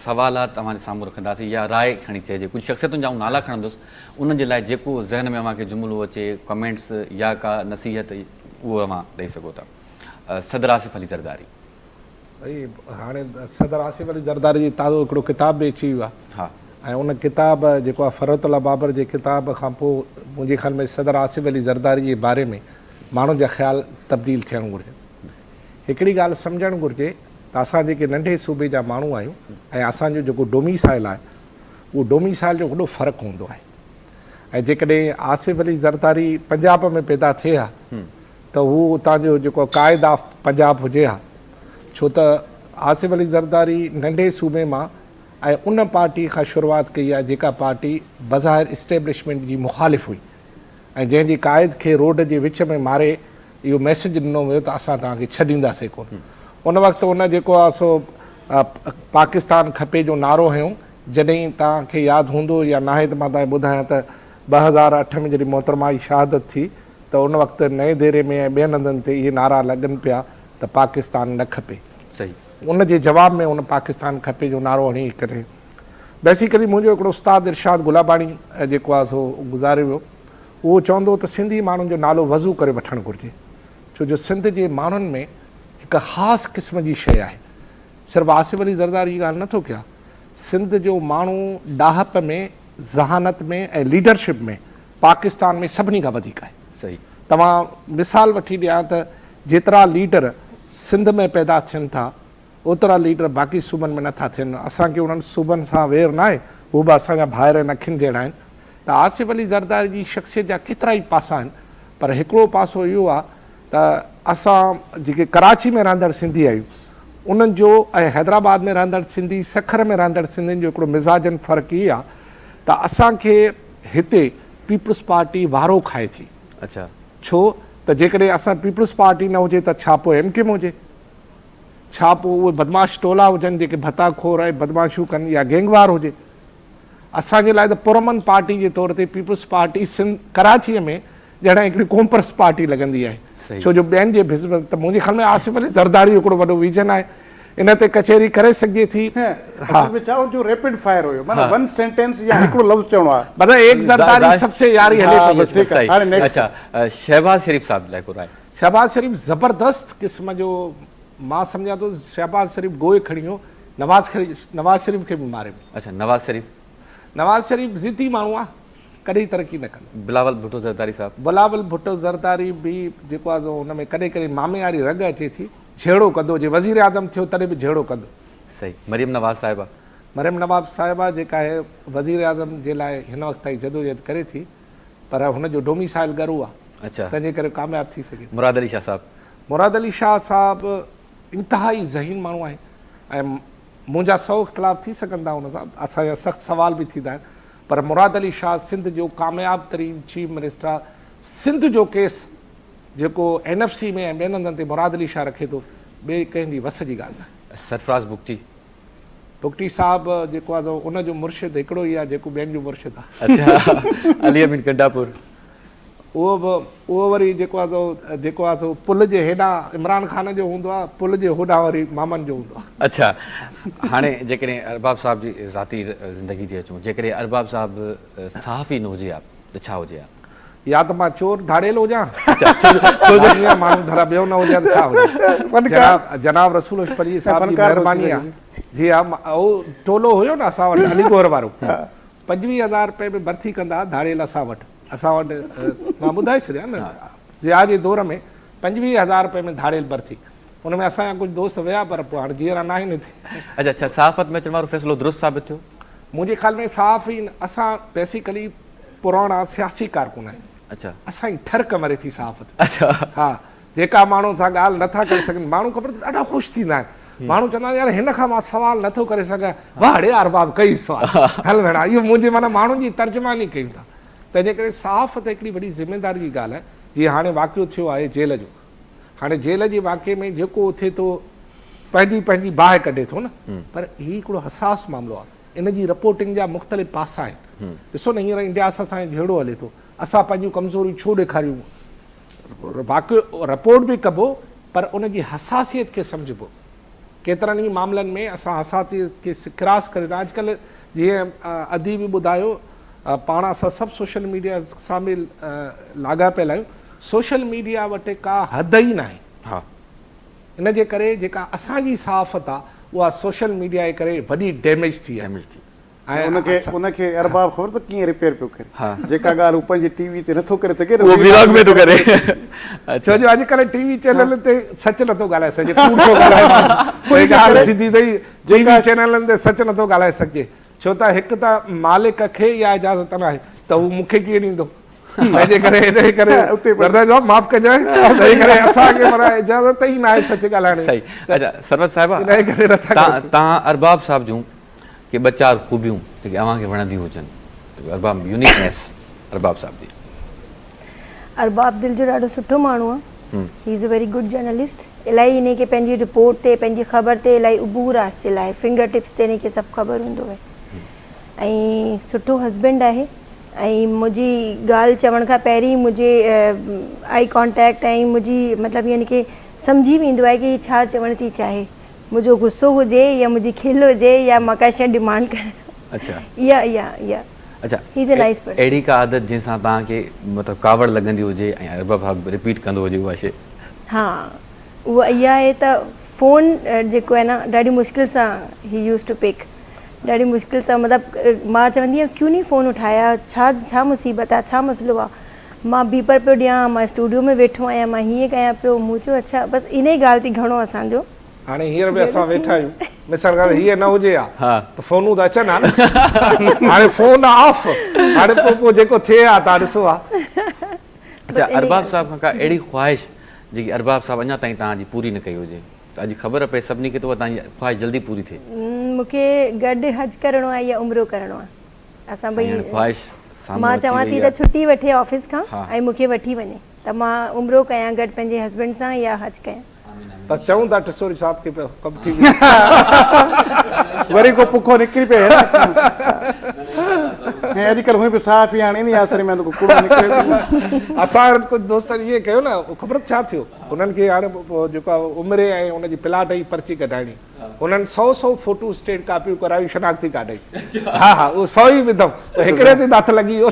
سوالات اوهان جي سامهون رکنداسين يا راء کڻي چئجي ڪجهه شخصيتن جا آئون نالا کڻندس انهن جي لاء جيڪو ذهن ۾ اوهان کي جملو اچي ڪمينٽس يا ڪا نصيحت اهو اوهان ڏئي سگهو ٿا صدر آصف علي زرداري.
ڀئي هاڻي صدر آصف علي زرداري جي تازو هڪڙو ڪتاب به اچي ويو آهي ۽ ان ڪتاب جيڪو آهي فرحت الله بابر جي ڪتاب کان پوء منهنجي خيال ۾ صدر آصف علي زرداري جي باري ۾ ماڻهن جا خيال تبديل ٿيڻ گهرجن. هڪڙي ڳالهه سمجهڻ گهرجي ته اسان جيڪي ننڍي صوبي جا ماڻهو آهيون ۽ اسان جو جيڪو ڊوميسائل آهي اهو ڊوميسائل جو وڏو فرق هوندو آهي ۽ جيڪڏهن آصف علي زرداري پنجاب ۾ پيدا ٿئي ها ته هو اتان جو جيڪو قائد آف پنجاب هجي ها ڇو ته آصف علي زرداري ننڍي صوبي مان ۽ ان پارٽي کان شروعات ڪئي آهي جيڪا پارٽي بظاهر اسٽيبلشمينٽ جي مخالف هئي ۽ جنهن جي قائد کي روڊ جي وچ ۾ ماري اهو ميسيج ڏنو ويو ته اسان توهان کي ڇڏينداسين ڪونه ان وقت ان جيڪو آهي سو پاڪستان کپي جو نعرو هنيو جڏهن توهان کي ياد هوندو يا ناهي ته مان توهان کي ٻڌايان ته 2008 ۾ جڏهن محترمه جي شهادت ٿي ته ان وقت نئين ديري ۾ ۽ ٻين هنڌن تي اهي نعرا لڳن پيا ته پاڪستان نه کپي. ان جي جواب ۾ ان پاڪستان کپي جو نعرو هڻي ڪري بيسيڪلي منهنجو هڪڙو استاد ارشاد گلاباڻي جيڪو آهي سو گذاري ويو اهو چوندو هو ته سنڌي ماڻهن جو نالو وضو ڪري وٺڻ گهرجي ڇو جو سنڌ جي ماڻهن ۾ هڪ خاص قسم جي شيء آهي صرف آصف علي زرداري جي ڳالهه نٿو ڪيان سنڌ جو ماڻهو ڏاهپ ۾ ذهانت ۾ ۽ ليڊرشپ ۾ پاڪستان ۾ سڀني کان وڌيڪ آهي.
صحيح.
توهان مثال وٺي ڏيان ته جيترا ليڊر سنڌ ۾ پيدا ٿين ٿا اوترا ليڊر باقي صوبن ۾ نٿا ٿين. اسان کي انهن صوبن سان وير ناهي، هو به اسان جا ڀائر ۽ اکين جهڙا آهن ته آصف علي زرداري جي شخصيت جا ڪيترائي پاسا آهن پر هڪڙو پاسو اهو آهي ته اسان جيڪي ڪراچي ۾ رهندڙ سنڌي آهيون انهن جو ۽ حيدرآباد ۾ رهندڙ سنڌي، سکر ۾ رهندڙ سنڌين جو هڪڙو مزاجن فرق هي آهي ته اسان کي هتي پيپلز پارٽي وارو کائي ٿي.
اڇا.
ڇو ته جيڪڏهن اسان پيپلز پارٽي نه هجي ته ڇا پوء ايم ڪيو ايم هجي؟ ڇا پوء اهي بدمعاش ٽولا هجن جيڪي ڀتا خور ۽ بدمعاشيون ڪن يا گينگ وار هجي؟ اسان جي لاء ته پرامن پارٽي جي طور تي پيپلز پارٽي سنڌ ڪراچيء ۾ ڄڻ هڪڙي قومپرست پارٽي لڳندي آهي ڇو جو ٻين جي بنسبت ته منهنجي خيال ۾ آصف علي زرداري هڪڙو وڏو ويزن آهي ان تي ڪچهري ڪري سگهجي ٿي.
اصل ۾ ڇا ان جو ريپڊ فائر هيو معنيٰ ون سينٽينس يا هڪڙو لفظ چوڻو آهي.
مطلب ايڪ زرداري سب سي ياري هلي پئي
بس ٺيڪ آهي هاڻي نيڪسٽ.
اڇا شهباز شريف صاحب لاء ڪو راء.
شهباز شريف زبردست قسم جو مان سمجهان ٿو شهباز شريف گوء کڻي ويو نواز نواز شريف کي به ماري ويو.
اڇا نواز شريف.
نواز شريف ضدي ماڻهو آهي ڪڏهن ترقي نه ڪندو.
بلاول ڀٽو زرداري صاحب.
بلاول ڀٽو زرداري به جيڪو آهي سو ان ۾ ڪڏهن ڪڏهن مامي واري رڳ اچي ٿي، جهيڙو ڪندو، جي وزير اعظم ٿيو تڏهن به جهيڙو ڪندو.
صحيح. مريم نواز صاحبه.
مريم نواز صاحبه جيڪا آهي وزير اعظم جي لاء هن وقت تائين جدوجهد ڪري ٿي پر هن جو ڊوميسائل ڳرو آهي تنهن جي ڪري ڪامياب ٿي سگهي ٿي.
مراد علي شاهه صاحب.
مراد علي شاهه صاحب انتهائي ذهين ماڻهو آهي ۽ منهنجا سئو اختلاف ٿي سگهن ٿا ان سان، اسان جا سخت سوال به ٿيندا آهن پر مراد علي شاهه سنڌ جو ڪامياب ترين چيف منسٽر آهي، سنڌ جو ڪيس جيڪو اين ايف سي ۾ ۽ ٻين هنڌن تي مراد علي شاهه رکي ٿو ٻئي ڪنهن جي وس جي ڳالهه ناهي.
سرفراز بگٽي.
بگٽي صاحب جيڪو آهي سو ان جو مرشد هڪڙو ئي آهي جيڪو ٻين جو مرشد آهي.
اڇا علي امين گنڊاپور.
اهو به اهو وري جيڪو آهي سو جيڪو آهي سو پل جي هيڏانهن عمران خان جو هوندو آهي پل جي هوڏانهن وري مامن جو هوندو آهي.
اڇا هاڻي جيڪڏهن ارباب صاحب جي ذاتي زندگي تي اچون جيڪڏهن ارباب صاحب صحافي نه هجي ها ته ڇا هجي ها؟
يا ته مان چور ڌاڙيل هجان اڇا ماڻهو ڌرا ٻيو نه هجان ته ڇا هجان جناب جناب رسول بخش پليجي صاحب جي مهرباني آهي جي ها اهو ٽولو هيو نه اسان وٽ علي گوهر وارو 25000 رپئي ۾ ڀرتي ڪندا ڌاڙيل اسان وٽ اسان وٽ مان ٻڌائي ڇڏيان نه ضياء جي دور ۾ 25000 رپئي ۾ ڌاڙيل ڀرتي ان ۾ اسان جا ڪجهه دوست ويا پر پوء هاڻي جيئرا ناهن هتي.
اڇا ڇا صحافت ۾ اچڻ وارو فيصلو درست ثابت ٿيو؟
منهنجي خيال ۾ صحافي اسان بيسيڪلي پراڻا سياسي ڪارڪن آهيون.
اڇا.
اسان جي ٺرڪ مري ٿي صحافت ۾.
اڇا.
ها جيڪا ماڻهن سان ڳالهه نٿا ڪري سگهن ماڻهو خبر اٿئي ڏاڍا خوش ٿيندا آهن ماڻهو چوندا آهن يار هن کان مان سوال نٿو ڪري سگهان واهه ڙي ارباب ڪئي سوال هل ڀيڻا اهو منهنجي معنيٰ ماڻهن جي ترجماني ڪيون ٿا تنهن جي ڪري صحافت هڪڙي وڏي ذميداري جي ڳالهه آهي جيئن هاڻي واقعو ٿيو آهي جيل جو هاڻي جيل جي واقعي ۾ جيڪو اٿي ٿو پنهنجي پنهنجي باهه ڪڍي ٿو نه پر هي هڪڙو حساس معاملو آهي ان جي رپورٽنگ جا مختلف پاسا آهن ڏسو نه هينئر انڊيا سان اسان جو جهيڙو هلي ٿو اسان پنهنجون ڪمزوريون ڇو ڏيکاريون واقعو رپورٽ به ڪبو پر ان جي حساسيت کي سمجهبو ڪيترن ئي معاملن ۾ اسان حساسيت کي ڪراس ڪري ٿا اڄڪلهه جيئن ادي به ٻڌايو پاڻ اسان سڀ سوشل ميڊيا سان به لاڳاپيل آهيون سوشل ميڊيا وٽ ڪا حد ئي ناهي
ها
ان جي ڪري جيڪا اسان جي صحافت آ اها سوشل ميڊيا جي ڪري وڏي ڊيميج ٿي آهي.
ڊيميج ٿي.
۽ ان کي ان کي ارباب خبر ته ڪيئن رپيئر پيو ڪري جيڪا ڳالهه هو پنهنجي ٽي وي تي نٿو ڪري سگهي
اهو ولاگ ۾ ٿو ڪري.
ڇو جو اڄڪلهه ٽي وي چينلن تي سچ نٿو ڳالهائي سگهجي ڪوڙ ٿو ڳالهائي ماڻهو. ڪوئي ڳالهه سڌي اٿئي ٽي وي چينلن تي سچ نٿو ڳالهائي سگهجي ڇو ته هڪ ته مالڪ کي اها اجازت ناهي ته هو مون کي ڪيئن ڏيندو. تنهنجي ڪري انهي ڪري زرداري صاحب معاف ڪجانء تنهنجي ڪري اسان کي معنيٰ اجازت ئي ناهي سچ ڳالهائڻ جي.
صحيح اڇا سرور صاحب
انهي ڪري نٿا ڪري سگهون.
توهان ارباب صاحب جون ڪي ٻه چار خوبيون جيڪي اوهان کي وڻنديون هجن ارباب يونيڪنيس ارباب صاحب جي.
ارباب دل جو ڏاڍو سٺو ماڻهو آ he is a very good journalist الاهي انهي کي پنهنجي رپورٽ تي پنهنجي خبر تي الاهي عبور حاصل آهي فنگر ٽپس تي انهي کي سڀ خبر هوندو آهي ۽ سٺو هسبينڊ آهي ۽ منهنجي ڳالهه چوڻ کان پهرين منهنجي آئي ڪانٽيڪٽ ۽ منهنجي مطلب يعني ڪي سمجهي ويندو آهي ڪي هي ڇا چوڻ ٿي چاهي منهنجو غصو هجي يا منهنجي کل هجي يا مان ڪا شيء ڊيمانڊ ڪريان
اڇا
يا يا يا
اڇا
he is a nice person.
اهڙي ڪا عادت جنهن سان توهان کي مطلب ڪاوڙ لڳندي هجي ۽ ارباب صاحب رپيٽ ڪندو هجي اها شيء؟
ها اها اها آهي ته فون جيڪو آهي نه ڏاڍي مشڪل سان هي يوز ٽو پڪ ڏاڍي مشڪل سان مطلب مان چوندي آهيان ڪيون نهين فون اٺايا ڇا ڇا مصيبت آ ڇا مسئلو آ مان بيپر پيو ڏيان مان اسٽوڊيو ۾ ويٺو آهيان مان هيئن ڪيان پيو مون چيو اڇا بس انهي ڳالهه تي گهڻو اسان جو
هاڻي هينئر به اسان ويٺا آهيون مثال ڳالهه هيء نه هجي ها ته فونون ته اچن ها نه هاڻي فون آف هاڻي پوء پوء جيڪو ٿئي ها تان ڏسو ها.
اڇا ارباب صاحب کان ڪا اهڙي خواهش جيڪي ارباب صاحب اڃا تائين توهان جي پوري نه ڪئي هجي؟ ته اڄ خبر پئي سڀني کي ته اها توهان جي خواهش جلدي پوري ٿئي.
مون کي گڏ حج ڪرڻو آهي يا عمرو ڪرڻو آهي. اسان ٻئي
سائين هاڻي خواهش سامهون
مان
اچي
چوان
وئي
ٿي ته
آهي.
ڇٽي وٺي آفيس کان ۽ مون کي وٺي وڃي ته مان عمرو ڪيان گڏ پنهنجي هسبينڊ سان يا حج ڪيان.
بس چئون ٿا ٽسوري صاحب کي پيو ڪم ٿي ويو.
وري ڪو پکو نڪري پئي نه. ۽ اڄڪلهه هونئن به صحافي هاڻي انهي آسري ۾ آهن ته ڪو ڪوڙو نڪري ٿو.
اسان وارن ڪجهه دوستن ائين ڪيو نه خبر ڇا ٿيو انهن کي هاڻي جيڪو آهي عمري ۽ ان جي پلاٽ جي پرچي ڪڍائڻي انهن سئو سئو فوٽو اسٽيٽ ڪاپيون ڪرايون شناختي ڪارڊ جي ها ها اهو سئو ئي وڌم پوء هڪڙي تي ته هٿ لڳي ويو.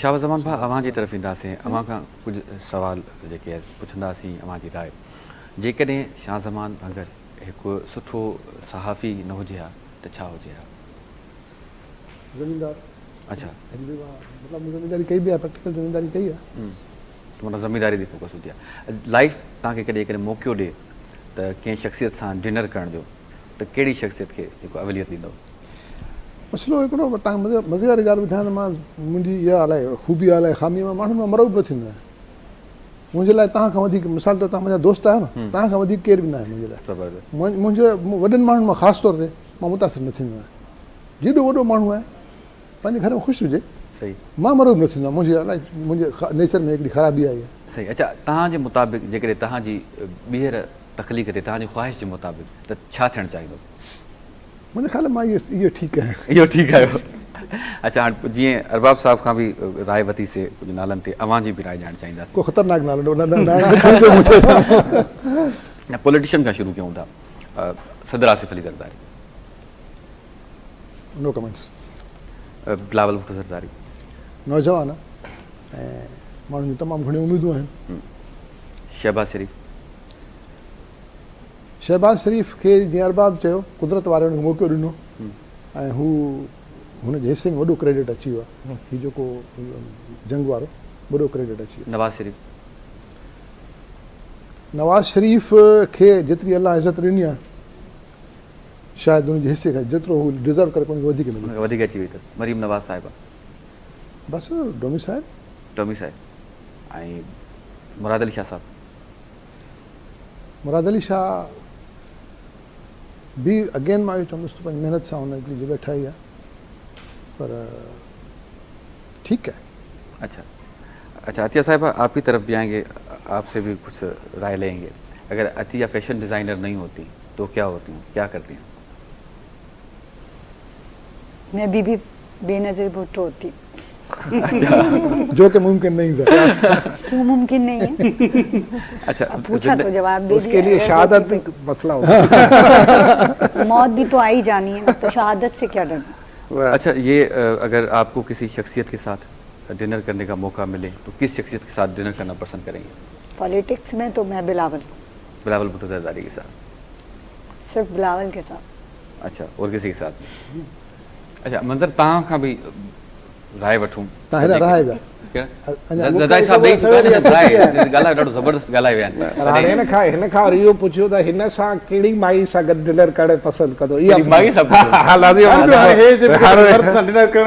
شهباز زمان ڀاء اوهان جي طرف اينداسين اوهان کان ڪجهه سوال جيڪي پڇنداسين اوهان جي راء جيڪڏهن شاهه زمان ڀنگر هڪ سٺو صحافي نه هجي ها ته ڇا هجي ها؟
زميندار.
اڇا.
اڄ به مان مطلب مون زمينداري ڪئي به آهي پريڪٽيڪل زمينداري ڪئي آهي.
معنيٰ زمينداري تي فوڪس هجي ها. لائيف توهان کي ڪڏهن جيڪڏهن موقعو ڏي ته ڪنهن شخصيت سان ڊنر ڪرڻ جو ته ڪهڙي شخصيت کي جيڪو اوليت ڏيندؤ؟
مسئلو هڪڙو توهان کي مزي واري ڳالهه ٻڌايان ته مان منهنجي اها الائي خوبي آهي الائي خامي آهي مان ماڻهن مان مرعوب نه ٿيندو آهيان. منهنجي لاء توهان کان وڌيڪ مثال طور توهان منهنجا دوست آهيو نه توهان کان وڌيڪ ڪير به ناهي منهنجي لاء. منهنجي وڏن ماڻهن مان خاص طور تي مان متاثر نه ٿيندو آهيان. جيڏو وڏو ماڻهو آهي پنهنجي گهر ۾ خوش هجي مان مرعوب نه ٿيندو آهيان منهنجي الائي منهنجي نيچر ۾ هڪڙي خرابي آئي آهي.
صحيح اڇا توهان جي مطابق جيڪڏهن توهان جي ٻيهر تخليق تي توهان جي خواهش جي مطابق ته ڇا ٿيڻ چاهيندو؟
منهنجي خيال ۾ مان اهو ٺيڪ آهيان.
اهو ٺيڪ آهيو. اڇا هاڻ جيئن ارباب صاحب کان به راء ورتي سي ڪجهه نالن تي اوهان جي به راء ڄاڻڻ چاهينداسين.
ڪو خطرناڪ نالو نه نه کڻجو مون چيو سامهون.
نه پوليٽيشن کان شروع ڪيون ٿا صدر آصف علي زرداري.
نو ڪمينٽس.
بلاول ڀٽو زرداري.
نوجوان آ ۽ ماڻهن جون تمام گهڻيون اميدون آهن.
شهباز شريف.
شهباز شريف کي جيئن ارباب چيو قدرت واري هن کي موقعو ڏنو ۽ هو هن جي حصي ۾ وڏو ڪريڊٽ اچي ويو آهي هي جيڪو جنگ وارو وڏو ڪريڊٽ اچي ويو.
نواز شريف.
نواز شريف کي جيتري الله عزت ڏني آهي شايد ان جي حصي کان جيترو هو ڊزرو ڪري ان کي وڌيڪ ملي.
ان کي وڌيڪ اچي وئي اٿس. مريم نواز صاحبه.
بس ڊوميسائل.
ڊوميسائل ۽ مراد علي شاهه صاحب.
مراد علي شاهه به اگين مان اهو چوندس ته پنهنجي محنت سان هن هڪڙي جڳهه ٺاهي آهي پر ٺيڪ آهي.
اڇا اڇا عطيه صاحبه آپ ڪي طرف به آئين گي آپ سي به ڪجهه راء لين گي. اگر عطيه فيشن ڊزائنر نهين هوتي تو ڪيا هوتي ڪيا ڪرتي؟
مين بي بي بينظير ڀٽو هوتي.
جو ڪه ممڪن نهين ٿا.
ڪيون ممڪن نهين هي؟
اچها
اب پوڇا تو جواب the
اس ڪي ليي شهادت بي مسئلا هوتا.
موت بي تو آ هي جاني هي نا تو شهادت سي ڪيا ڊرنا.
اچها يه اگر آپ ڪو ڪسي شخصيت ڪي ساٿ ڊنر ڪرني ڪا موقع ملي تو ڪس شخصيت ڪي ساٿ ڊنر ڪرنا پسند ڪرين گي؟
پاليٽڪس مين تو مين بلاول.
بلاول ڀٽو زرداري ڪي ساٿ.
صرف بلاول ڪي ساٿ.
اچها اور ڪسي ڪي ساٿ نهين. اچها منظر توهان کان به راء وٺون.
توهان هيڏانهن رهائي ويا.
زرداري صاحب ڏئي چڪا آهن راء ڳالهايو ڏاڍو زبردست ڳالهائي ويا آهن.
پر هاڻي هن کان هن کان وري اهو پڇيو ته هن سان ڪهڙي مائي سان گڏ ڊنر ڪرڻ پسند ڪندو اها
ڪهڙي مائي سان پڇيو.
ها لازمي
هاڻي هي جي مرد سان ڊنر ڪرڻ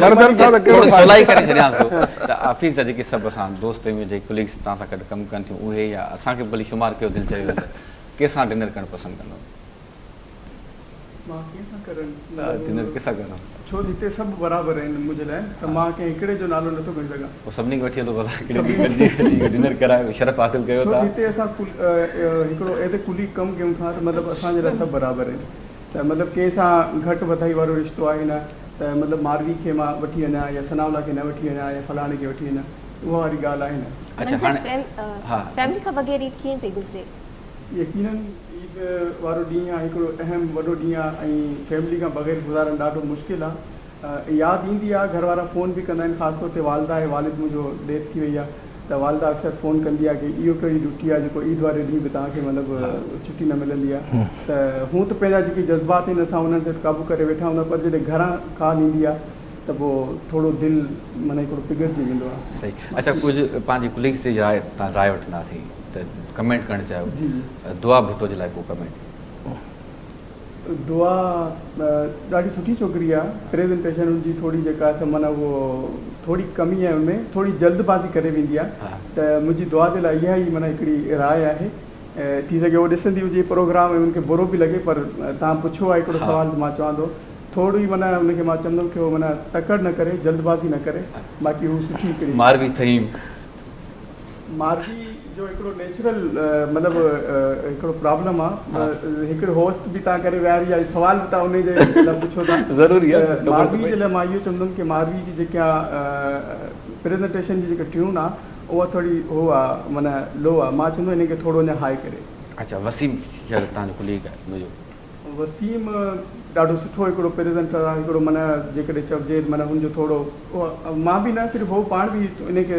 مردن سان ته ڪهڙو
ٿورو سولائي ڪري ڇڏيان ٿو ته آفيس جا جيڪي سڀ اسان دوست آهيون جيڪي ڪليگس توهان سان گڏ ڪم ڪن ٿيون اهي يا اسان کي ڀلي شمار ڪيو دل چوي ته ڪنهن سان ڊنر ڪرڻ پسند ڪندو.
مان ڪنهن سان ڪرڻ
ڊنر ڪنهن سان ڪرڻ؟
ڇو ته هتي سڀ برابر آهن منهنجي لاء ته مان ڪنهن هڪڙي جو نالو نٿو کڻي سگهان.
پوء سڀني کي وٺي هلو ڀلا هڪڙي ڏينهن گڏجي وڃي ڊنر ڪرايو شرف حاصل ڪيو
ڇو ته هتي اسان هڪڙو ايز اي ڪليگ ڪم ڪيون ٿا ته مطلب اسان جي لاء سڀ برابر آهن ته مطلب ڪنهن سان گهٽ وڌائي وارو رشتو آهي نه ته مطلب ماروي کي مان وٺي وڃان يا ثناء الله کي نه وٺي وڃان يا فلاڻي کي وٺي وڃان اها واري ڳالهه آهي نه.
اڇا هاڻي ها.
فيملي کان بغير عيد ڪيئن پئي گذري؟
يقينن عيد وارو ڏينهن آ هڪڙو اهم وڏو ڏينهن آ ۽ فيملي کان بغير گذارڻ ڏاڍو مشڪل آ ياد ايندي آ گهر وارا فون به ڪندا آهن خاص طور تي والده آهي والد منهنجو ڊيٿ ٿي وئي آ ته والده اڪثر فون ڪندي آ ڪي اهو ڪهڙي ڊيوٽي آ جيڪو عيد واري ڏينهن به توهان کي مطلب ڇٽي نه ملندي آ ته هون ته پنهنجا جيڪي جذبات آهن اسان انهن تي قابو ڪري ويٺا هوندا پر جڏهن گهران ڪال ايندي آ ته پوء ٿورو دل معنيٰ هڪڙو پگهرجي ويندو آ.
صحيح اڇا ڪجهه پنهنجي ڪليگس جي راء تان راء وٺنداسين ته ڪمينٽ ڪرڻ چاهيو دعا ڀٽو جي لاء ڪو ڪمينٽ.
دعا ڏاڍي سٺي ڇوڪري آ پريزنٽيشن ان جي ٿوري جيڪا سا معنيٰ اهو ٿوري ڪمي آهي ان ۾ ٿوري جلد بازي ڪري ويندي آ ته منهنجي دعا جي لاء اها ئي معنيٰ هڪڙي راء آهي ٿي سگهي هو ڏسندي هجي پروگرام ۽ ان کي برو به لڳي پر توهان پڇيو آهي هڪڙو سوال ته مان چوان ٿو ٿورو ئي معنيٰ ان کي مان چوندم ڪي هو معنيٰ تڪڙ نه ڪري جلد بازي نه ڪري باقي هو سٺي هڪڙي.
ماروي ٿهيم.
ماروي جو هڪڙو نيچرل مطلب هڪڙو پرابلم آ هڪڙو هوسٽ به توهان ڪري ويهاري آ سوال به توهان انهي جي لاء پڇو ٿا
ضروري آ
ته ماروي جي لاء مان اهو چوندم ڪي ماروي جي جيڪا پريزنٽيشن جي جيڪا ٽيون آ اها ٿوري هو آ معنيٰ لو آ مان چوندم انهي کي ٿورو اڃا هاء ڪري.
اڇا وسيم شر توهان جو ڪليگ آهي منهنجو.
وسيم ڏاڍو سٺو هڪڙو پريزنٽر آ هڪڙو معنيٰ جيڪڏهن چئجي معنيٰ هن جو ٿورو مان به نه صرف هو پاڻ به انهي کي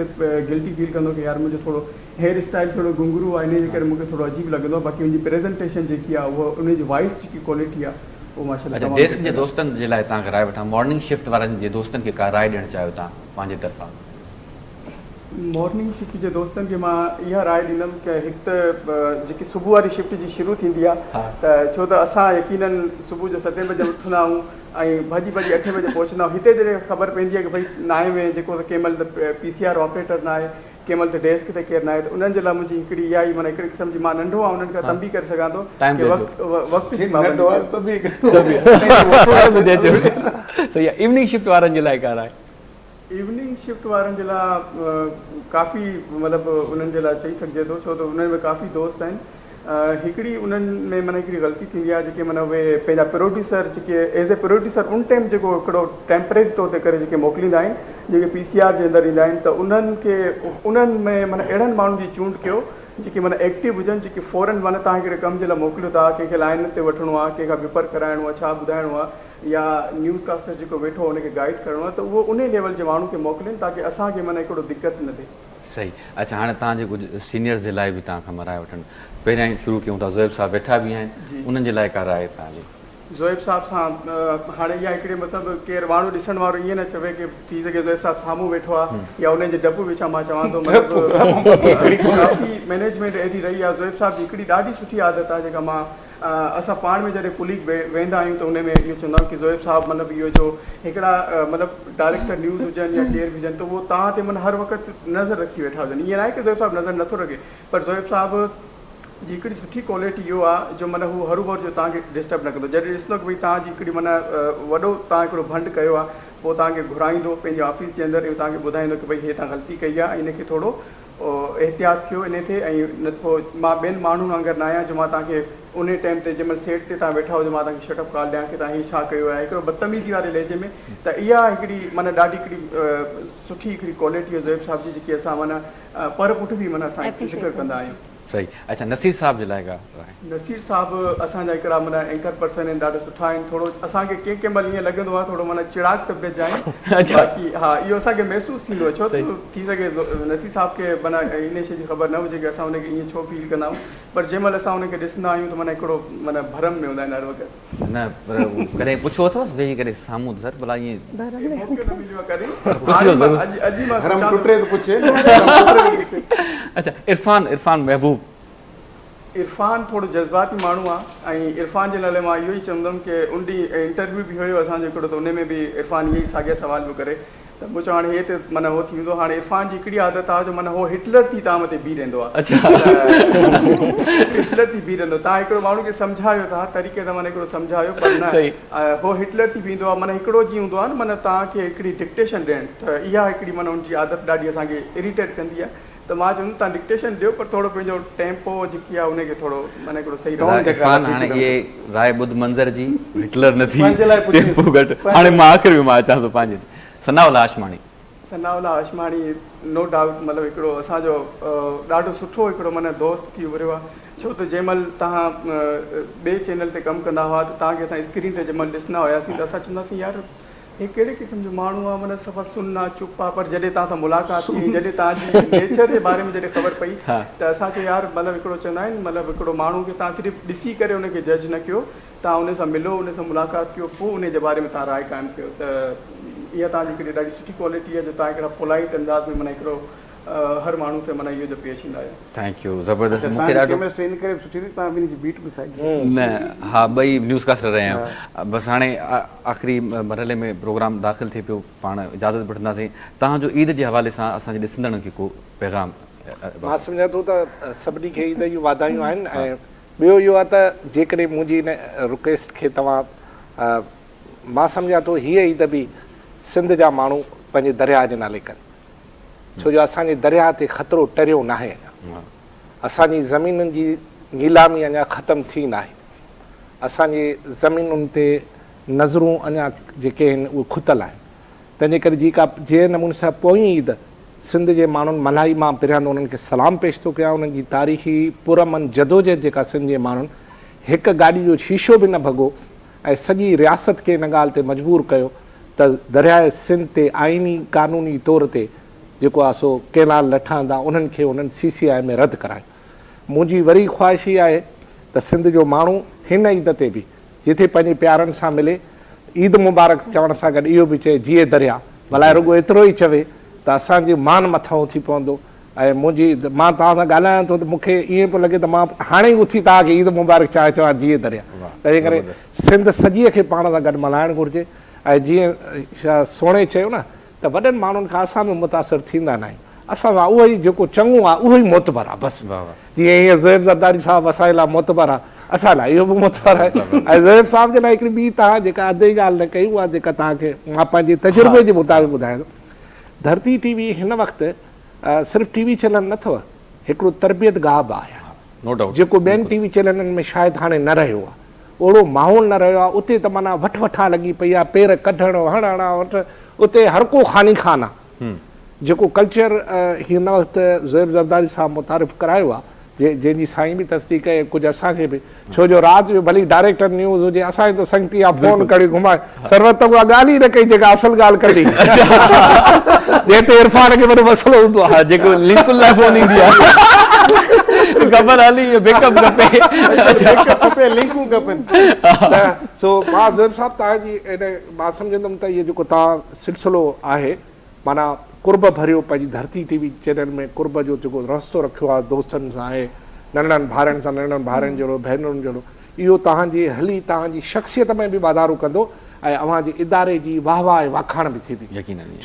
گلٽي فيل ڪندو ڪي يار منهنجو ٿورو هيئر اسٽائل ٿورو گهنگهرو آ انهي جي ڪري مون کي ٿورو عجيب لڳندو آ باقي هن جي پريزنٽيشن جيڪي آ اهو انهي جي وائس جيڪي ڪوالٽي آ اهو ماشاء الله
اڇا
تمام
ڊيسڪ جي
بهتر آ.
دوستن جي لاء توهان کان راء وٺان مارننگ شفٽ وارن جي دوستن کي ڪا راء ڏيڻ چاهيو توهان پنهنجي طرفان.
مارننگ شفٽ جي دوستن کي مان اها راء ڏيندم ته هڪ ته جيڪي صبح واري شفٽ جي شروع ٿيندي آهي ته ڇو ته اسان يقينن صبح جو ستين بجي اٿندا آهيون ۽ ڀڄي ڀڄي اٺين بجي پهچندا آهيون هتي جڏهن خبر پوندي آهي ڪي ڀئي نائين ۾ جيڪو ڪنهن مهل ته پي سي آر آپريٽر ناهي ڪنهن مهل ته ڊيسڪ تي ڪير ناهي ته انهن جي لاء منهنجي هڪڙي اها ئي معنيٰ هڪڙي قسم جي مان ننڍو آهيان انهن کان تنبيهه ڪري سگهان ٿو ڪي وقت وقت جي پابندي
ڪيو. صحيح آهي ايوننگ شفٽ وارن جي لاء ڪا راء.
ايوننگ شفٽ وارن جي لاء ڪافي مطلب انهن جي لاء چئي سگهجي ٿو ڇو ته انهن ۾ ڪافي دوست آهن هڪڙي انهن ۾ معنيٰ هڪڙي غلطي ٿيندي آهي جيڪي معنيٰ اهي پنهنجا پروڊيوسر جيڪي as a producer in time جيڪو هڪڙو ٽيمپرري طور تي ڪري جيڪي موڪليندا آهن جيڪي پي سي آر جي اندر ايندا آهن ته انهن کي انهن ۾ معنيٰ اهڙن ماڻهن جي چونڊ ڪيو جيڪي معنيٰ ايڪٽو هجن جيڪي فورن معنيٰ توهان هڪڙي ڪم جي لاء موڪليو ٿا ڪنهن کي لائن تي وٺڻو آهي ڪنهن کان وپر ڪرائڻو آهي ڇا ٻڌائڻو آهي يا نيوز ڪاسٽر جيڪو ويٺو آهي ان کي گائيڊ ڪرڻو آهي ته اهو انهي ليول جي ماڻهو کي موڪلين تاڪه اسان کي معنيٰ هڪڙو دقت نه ٿئي.
صحيح اڇا هاڻي توهان جي ڪجهه سينيئرز جي لاء به توهان کان مان راء وٺڻ پهريان ئي شروع ڪيون ٿا زويب صاحب ويٺا به آهن انهن جي لاء ڪا راء توهان جي.
زويب صاحب سان هاڻي اها هڪڙي مطلب ڪير ماڻهو ڏسڻ وارو ائين نه چوي ڪي ٿي سگهي زويب صاحب سامهون ويٺو آهي يا انهن جي ڊپ وچان مان چوان ٿو مطلب ڪافي مئنيجمينٽ اهڙي رهي آهي زويب صاحب جي هڪڙي ڏاڍي سٺي عادت آهي جيڪا مان اسان پاڻ ۾ جڏهن ڪليگ ويهندا آهيون ته ان ۾ اهو چوندا آهيون ڪي زويب صاحب مطلب اهو جو هڪڙا مطلب ڊائريڪٽر نيوز هجن يا ڪير به هجن ته اهو توهان تي معنيٰ هر وقت نظر رکي ويٺا هجن ائين ناهي ڪي زويب صاحب نظر نٿو رکي پر زويب صاحب جي هڪڙي سٺي ڪوالٽي اهو آهي جو معنيٰ هو هروڀرو جو توهان کي ڊسٽرب نه ڪندو جڏهن ڏسندو ڪي ڀئي توهان جي هڪڙي معنيٰ وڏو توهان هڪڙو ڀنڊ ڪيو آهي پوء توهان کي گهرائيندو پنهنجي آفيس جي اندر ۽ توهان کي ٻڌائيندو ڪي ڀئي هي توهان غلطي ڪئي آهي ۽ ان کي ٿورو احتياط ڪيو انهي تي ۽ نه ته پوء مان ٻين ماڻهن وانگر نه آهيان جو مان توهان کي انهي ٽائيم تي جنهن مهل سيٽ تي توهان ويٺا هجو مان توهان کي شٽ اپ ڪال ڏيان ڪي توهان هي ڇا ڪيو آهي هڪڙو بدتميزي واري لهجي ۾ ته اها هڪڙي معنيٰ ڏاڍي هڪڙي سٺي هڪڙي ڪوالٽي آهي زوهيب صاحب جي جيڪي اسان معنيٰ پر پٺ به معنيٰ اسان ذڪر ڪندا آهيون.
صحيح اڇا نصير صاحب جي لاء ڪا راء.
نصير صاحب اسان جا هڪڙا معنيٰ اينڪر پرسن آهن ڏاڍا سٺا آهن ٿورو اسان کي ڪنهن ڪنهن مهل ائين لڳندو آهي ٿورو معنيٰ چيڙاڪ طبيعت جا آهن باقي ها اهو اسان کي محسوس ٿيندو آهي ڇو ته ٿي سگهي نصير صاحب کي معنيٰ ان شيء جي خبر نه هجي ڪي اسان ان کي ائين ڇو فيل ڪندا آهيون پر جنهن مهل اسان ان کي ڏسندا آهيون ته معنيٰ هڪڙو معنيٰ ڀرم ۾ هوندا آهن هر وقت.
نه پر ڪڏهن پڇيو اٿوس ويهي ڪري سامهون ته سر ڀلا ائين
ڀرم ۾ موقعو نه مليو آهي ڪڏهن
پر پڇجو ضرور.
اڄ اڄ ئي مان سوچان ٿو. ڀرم ٽٽي ته پڇي
نه. اڇا عرفان عرفان محبوب.
عرفان ٿورو جذباتي ماڻهو آ ۽ عرفان جي نالي مان اهو ئي چوندم ڪي ان ڏينهن انٽرويو به هيو اسان جو هڪڙو ته انهي ۾ به عرفان اهي ئي ساڳيا سوال پيو ڪري ته مون چيو هاڻي هي ته معنيٰ هو ٿي ويندو هاڻي عرفان جي هڪڙي عادت آ جو معنيٰ هو هٽلر ٿي توهان مٿي بيهي رهندو آ ته هٽلر ٿي بيهي رهندو توهان هڪڙو ماڻهو کي سمجهايو ٿا طريقي سان معنيٰ هڪڙو سمجهايو پر نه هو هٽلر ٿي بيهندو آ معنيٰ هڪڙو جيئن هوندو آ نه معنيٰ توهان کي هڪڙي ڊڪٽيشن ڏيڻ ته اها هڪڙي معنيٰ ان جي عادت ڏاڍي اسان کي اريٽيٽ ڪندي آ ته مان چوندم توهان ڊڪٽيشن ڏيو پر ٿورو پنهنجو ٽيمپو جيڪي آهي ان کي ٿورو معنيٰ هڪڙو صحيح
رکو. عرفان هاڻي اهي راء ٻڌ منظر جي هٽلر نه ٿي ٽيمپو گهٽ هاڻي مان آخر ۾ مان اچان ٿو پنهنجي ثناء الله هاشماڻي.
ثناء الله هاشماڻي نو ڊائوٽ مطلب هڪڙو اسان جو ڏاڍو سٺو هڪڙو معنيٰ دوست ٿي اڀريو آهي ڇو ته جنهن مهل توهان ٻئي چينل تي ڪم ڪندا هئا ته توهان کي اسان اسڪرين تي جنهن مهل ڏسندا هياسين ته اسان چوندا هئاسين يار هي ڪهڙي قسم جو ماڻهو آ معنيٰ صفا سن آ چپ آ پر جڏهن توهان سان ملاقات ٿي ۽ جڏهن توهان جي نيچر جي باري ۾ جڏهن خبر پئي ته اسان چيو يار مطلب هڪڙو چوندا آهن مطلب هڪڙو ماڻهو کي توهان صرف ڏسي ڪري ان کي جج نه ڪيو توهان ان سان ملو ان سان ملاقات ڪيو پوء ان جي باري ۾ توهان راء قائم ڪيو ته اها توهان جي هڪڙي ڏاڍي سٺي ڪوالٽي آ جو توهان هڪڙا پولائيٽ انداز ۾ معنيٰ هڪڙو هر ماڻهو سان معنيٰ اهو جو پيش ايندا آهيو.
Thank you زبردست مون کي ڏاڍو.
ڪيمسٽري ان ڪري به سٺي هئي توهان ٻنهي جي بيٽ به ساڳي هئي.
نه ها ٻئي نيوز ڪاسٽر رهيا آهيون بس هاڻي آخري مرحلي ۾ پروگرام داخل ٿئي پيو پاڻ اجازت به وٺنداسين توهان جو عيد جي حوالي سان اسان جي ڏسندڙن کي ڪو پيغام.
مان سمجهان ٿو ته سڀني کي عيد جون واڌايون آهن ۽ ٻيو اهو آهي ته جيڪڏهن منهنجي ان رڪويسٽ کي توهان مان سمجهان ٿو هيء عيد به سنڌ جا ماڻهو پنهنجي درياهه جي نالي ڪن. ڇو جو اسان جي درياهه تي خطرو ٽريو ناهي اڃا. اسان جي زمينن جي نيلامي اڃا ختم ٿي ناهي. اسان جي زمينن تي نظرون اڃا جيڪي آهن اهي کتل آهن. تنهنجي ڪري جيڪا جنهن نموني سان پوئين عيد سنڌ جي ماڻهن ملهائي مان پهريان ته انهن کي سلام پيش ٿو ڪيان انهن جي تاريخي پرامن جدوجهد جيڪا سنڌ جي ماڻهن هڪ گاڏي جو شيشو به نه ڀڳو ۽ سڄي رياست کي ان ڳالهه تي مجبور ڪيو ته درياء سنڌ تي آئيني قانوني طور تي جيڪو آهي سو ڪئنال نه ٺهندا انهن کي انهن سي سي آء ۾ رد ڪرايو. منهنجي وري خواهش هي آهي ته سنڌ جو ماڻهو هن عيد تي به جتي پنهنجي پيارن سان ملي عيد مبارڪ چوڻ سان گڏ اهو به چئي جيئي درياء ڀلا رڳو ايترو ئي چوي ته اسان جي مان مٿانهون ٿي پوندو ۽ منهنجي مان توهان سان ڳالهايان ٿو ته مون کي ائين پيو لڳي ته مان هاڻي ئي اٿي توهان کي عيد مبارڪ چوان چوان جيئي درياء تنهنجي ڪري سنڌ سڄيء کي پاڻ سان گڏ ملهائڻ گهرجي ۽ جيئن سهڻي چيو نه ته وڏن ماڻهن کان اسان به متاثر ٿيندا ناهيون اسان سان اهو ئي جيڪو چڱو آهي اهو ئي معتبر آهي بس جيئن هينئر زوهيب زرداري صاحب اسان جي لاء معتبر آهي اسان لاء اهو به معتبر آهي ۽ زوهيب صاحب جي لاء هڪڙي ٻي توهان جيڪا اڌ ئي ڳالهه نه ڪئي اها جيڪا توهان کي مان پنهنجي تجربي جي مطابق ٻڌايان ٿو ڌرتي ٽي وي هن وقت صرف ٽي وي چينل نه اٿو هڪڙو تربيت گاهه به آهي جيڪو ٻين ٽي وي چينلن ۾ شايد هاڻي نه رهيو آهي اوڙو ماحول نه رهيو آهي اتي ته معنيٰ وٺ وٺان لڳي پئي آهي پير ڪڍڻ هڻڻ وٺ اتي هر ڪو خاني خان آهي جيڪو ڪلچر هن وقت زوهيب زرداري صاحب متعارف ڪرايو آهي جنهن جي سائين به تصديق ڪئي ۽ ڪجهه اسان کي به ڇو جو رات جو ڀلي ڊائريڪٽر نيوز هجي اسان جي ته سنگتي آ فون کڻي گهمائي سرور ته اها ڳالهه ئي نه ڪئي جيڪا اصل ڳالهه ڪڍي جنهن تي عرفان کي وڏو مسئلو هوندو آ.
جيڪو لنڪن لاء فون ايندي آ خبر هلي اهو بيڪ اپ کپي.
بيڪ اپ کپي لنڪون کپن.
ته سو مان زوهيب صاحب توهان جي ان مان سمجهندم ته اهو جيڪو توهان سلسلو آهي معنيٰ قرب ڀريو پنهنجي ڌرتي ٽي وي چينل ۾ قرب جو جيڪو رستو رکيو آهي دوستن سان ۽ ننڍڙن ڀائرن سان ننڍڙن ڀائرن جهڙو ڀينرن جهڙو اهو توهان جي هلي توهان جي شخصيت ۾ به واڌارو ڪندو ۽ اوهان جي اداري جي واهه واهه ۽ واکاڻ به ٿيندي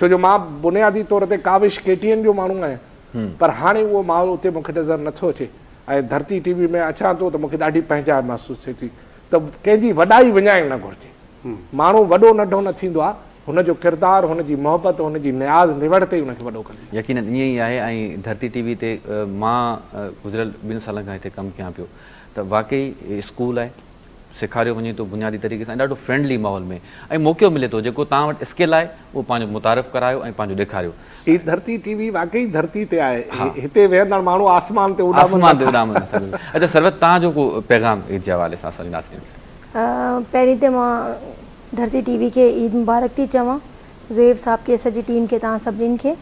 ڇو جو مان بنيادي طور تي ڪاوش ڪي ٽي اين جو ماڻهو آهيان پر هاڻي اهو ماحول اتي مون کي نظر نٿو اچي ۽ ڌرتي ٽي وي ۾ اچان ٿو ته مون کي ڏاڍي پنهنجائپ محسوس ٿئي ٿي ته ڪنهن جي وڏائي وڃائڻ نه گهرجي ماڻهو وڏو ننڍو نه ٿيندو آهي. هن جو ڪردار، هن جي محبت، هن جي نياز نوڙ تي ئي ان کي وڏو ڪندي.
يقينن ائين ئي آهي ۽ ڌرتي ٽي وي تي مان گذريل ٻن سالن کان هتي ڪم ڪيان پيو ته واقعي اسڪول آهي سيکاريو وڃي ٿو بنيادي طريقي سان ۽ ڏاڍو فرينڊلي ماحول ۾ ۽ موقعو ملي ٿو جيڪو توهان وٽ اسڪل آهي اهو پنهنجو متعارف ڪرايو ۽ پنهنجو ڏيکاريو.
هي ڌرتي ٽي وي واقعي ڌرتي تي آهي هتي ويهندڙ ماڻهو آسمان تي اڏامن
آسمان تي اڏامن ٿا. اڇا ثروت توهان جو ڪو پيغام عيد جي حوالي سان اسان جي ناظرين کي.
پهرين ته مان ڌرتي ٽي وي کي عيد مبارڪ ٿي چوان زوهيب صاحب کي سڄي ٽيم کي توهان سڀنين کي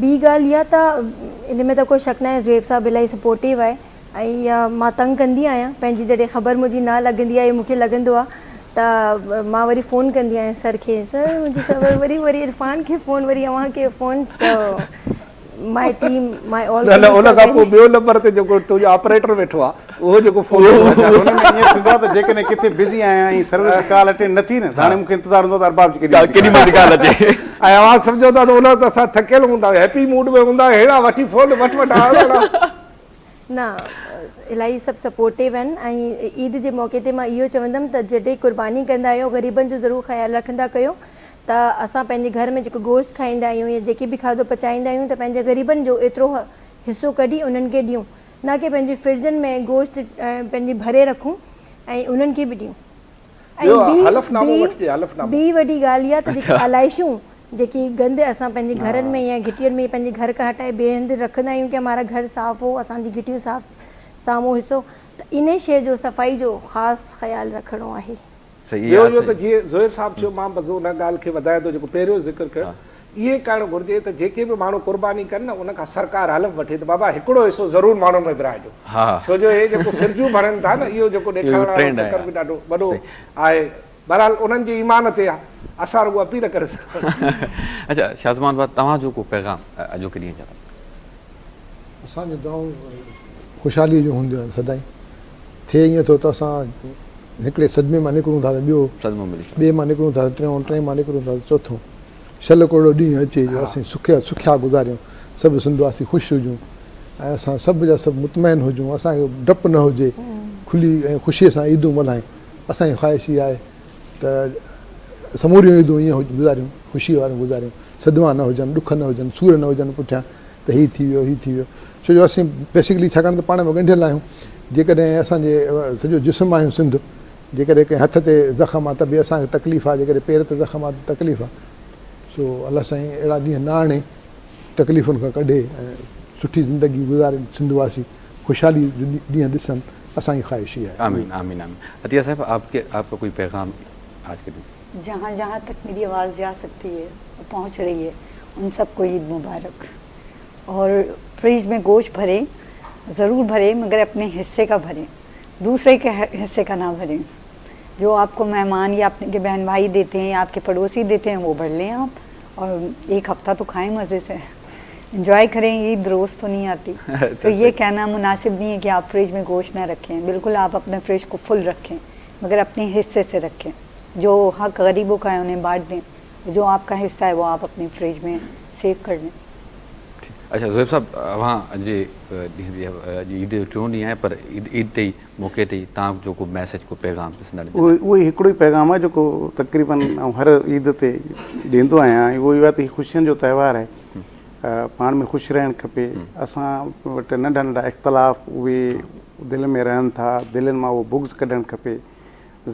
ٻي ڳالهه اها ته ان ۾ ته ڪو شڪ ناهي زوهيب صاحب الاهي سپورٽيو آهي ۽ مان تنگ ڪندي آهيان پنهنجي جڏهن خبر منهنجي نه لڳندي آهي مونکي لڳندو آهي ته مان وري فون ڪندي آهيان سر کي سر منهنجي خبر وري وري عرفان کي فون وري اوهان کي فون my team my آل
نه نه ان کان پوء ٻيو نمبر تي جيڪو تنهنجو آپريٽر ويٺو آهي اهو جيڪو فون
ان ۾ ائين ٿيندو آهي ته جيڪڏهن ڪٿي بزي آهيان ۽ سروس ڪال اٽينڊ نه ٿي نه ته هاڻي مونکي انتظار هوندو آهي ته ارباب جي
ڪيڏي مهل ڪال اچي
۽ اوهان سمجهو ٿا ته ان وقت اسان ٿڪيل هوندا آهيون هيپي موڊ ۾ هوندا آهيون ههڙا وٺي فون وٺ وٺ آ
نه الاهي سڀ سپورٽو آهن ۽ عيد جي موقعي تي مان اهو چوندم ته جڏهن قرباني ڪندا آهيو غريبن جو ضرور خيال رکندا ڪيو ته اسان پنهنجي گهر ۾ جيڪو گوشت کائيندا آهيون يا جيڪي به کاڌو پچائيندا آهيون ته پنهنجي غريبن جو ايترو حصو ڪڍي انهن کي ڏيون نه ڪي پنهنجي فرجن ۾ گوشت پنهنجي ڀري رکون ۽ انهن کي به ڏيون
۽ ٻي
ٻي وڏي ڳالهه اها ته جيڪي آلائشون جيڪي گند اسان پنهنجي گهرن ۾ يا گهٽين ۾ پنهنجي گهر کان هٽائي ٻئي هنڌ رکندا آهيون ڪي همارا گهر صاف هو اسان جي گهٽيون صاف سامهون حصو ته انهي شيء جو صفائي جو خاص خيال رکڻو آهي.
ٻيو اهو ته جيئن زوهيب صاحب چيو مان بس ان ڳالهه کي وڌايان ٿو جيڪو پهريون ذڪر ڪيو ائين ڪرڻ گهرجي ته جيڪي به ماڻهو قرباني ڪن نه ان کان سرڪار حلف وٺي ته بابا هڪڙو حصو ضرور ماڻهن ۾ ورهائجو ڇو جو هي جيڪو فرجون ڀرن ٿا نه اهو جيڪو ڏيکارڻ وارو چڪر به ڏاڍو وڏو آهي. بهرحال انهن جي ايمان تي آ، اسان رڳو اپيل ڪري سگهون ٿا.
اڇا شاهزمان ڀاء توهان جو ڪو پيغام اڄوڪي ڏينهن جي حوالي سان.
اسان جون دعائون خوشحاليء جون هونديون آهن سدائين. ٿئي ائين ٿو ته اسان هڪڙي صدمي مان نڪرون ٿا ته ٻيو،
صدمو ملي ٿو.
ٻئي مان نڪرون ٿا ته ٽيون، ٽئين مان نڪرون ٿا ته چوٿون. شل ڪو اهڙو ڏينهن اچي جو اسين سکيا سکيا گذاريون، سڀ سنڌ واسي خوش هجون ۽ اسان سڀ جا سڀ مطمئن هجون، اسان کي ڊپ نه هجي، کلي ۽ خوشيء سان عيدون ملهايون. اسان جي خواهش اها آهي ته سموريون عيدون ائين گذاريون، خوشيء واريون گذاريون، صدما نه هجن، ڏک نه هجن، سور نه هجن پٺيان ته هي ٿي ويو، هي ٿي ويو. ڇو جو اسين بيسڪلي ڇاڪاڻ ته پاڻ ۾ ڳنڍيل آهيون، جيڪڏهن اسان جي سڄو جسم آهيون سنڌ، جيڪڏهن ڪنهن هٿ تي زخم آهي ته به اسان کي تڪليف آهي، جيڪڏهن پير تي زخم آهي ته تڪليف آهي. سو الله سائين اهڙا ڏينهن نه آڻي، تڪليفن کان ڪڍي ۽ سٺي زندگي گذارين سنڌ واسي. خوشحالي جو ڏينهن ڏسن اسان جي خواهش اها آهي.
آمين آمين آمين عطيه صاحب آپ ڪي آپ ڪا ڪوئي پيغام آج ڪي دن.
جهان جهان تڪ ميري آواز جا سڪتي هي اور پهنچ رهي هي ان سب ڪو عيد مبارڪ اور فريج ۾ گوشت ڀري ضرور ڀري مگر اپني حصي ڪا ڀري دوسري ڪي حصي ڪا نا ڀري جو آپ ڪو مهمان يا اپني ڪي بهن ڀائي ديتي هين يا آپ ڪي پڙوسي ديتي هين وو ڀر لين آپ اور ايڪ هفته تو کائين مزي سي انجوائي ڪرين عيد روز تو نهين آتي تو يه ڪهنا مناسب نهين هي ڪي آپ فرج ۾ گوشت نه رکين بلڪل آپ اپني فرج ڪو فل رکين مگر اپني حصي سي رکين جو حق غريبو ڪا هي انهين بانٽ دين جو آپ ڪا حصه هي وو آپ اپني فرج ۾ سيو ڪر لين.
اڇا زوهيب صاحب اوهان جي ڏينهن تي اڄ عيد جو ٽيون ڏينهن آهي پر عيد عيد تي ئي موقعي تي ئي توهان جو ڪو ميسيج ڪو پيغام ڏسندڙن جي لاء.
اهو ئي هڪڙو ئي پيغام آهي جيڪو تقريبن آئون هر عيد تي ڏيندو آهيان ۽ اهو اهو آهي ته هي خوشين جو تهوار آهي پاڻ ۾ خوش رهڻ کپي اسان وٽ ننڍا ننڍا اختلاف اهي دل ۾ رهن ٿا دلين مان اهو بغض ڪڍڻ کپي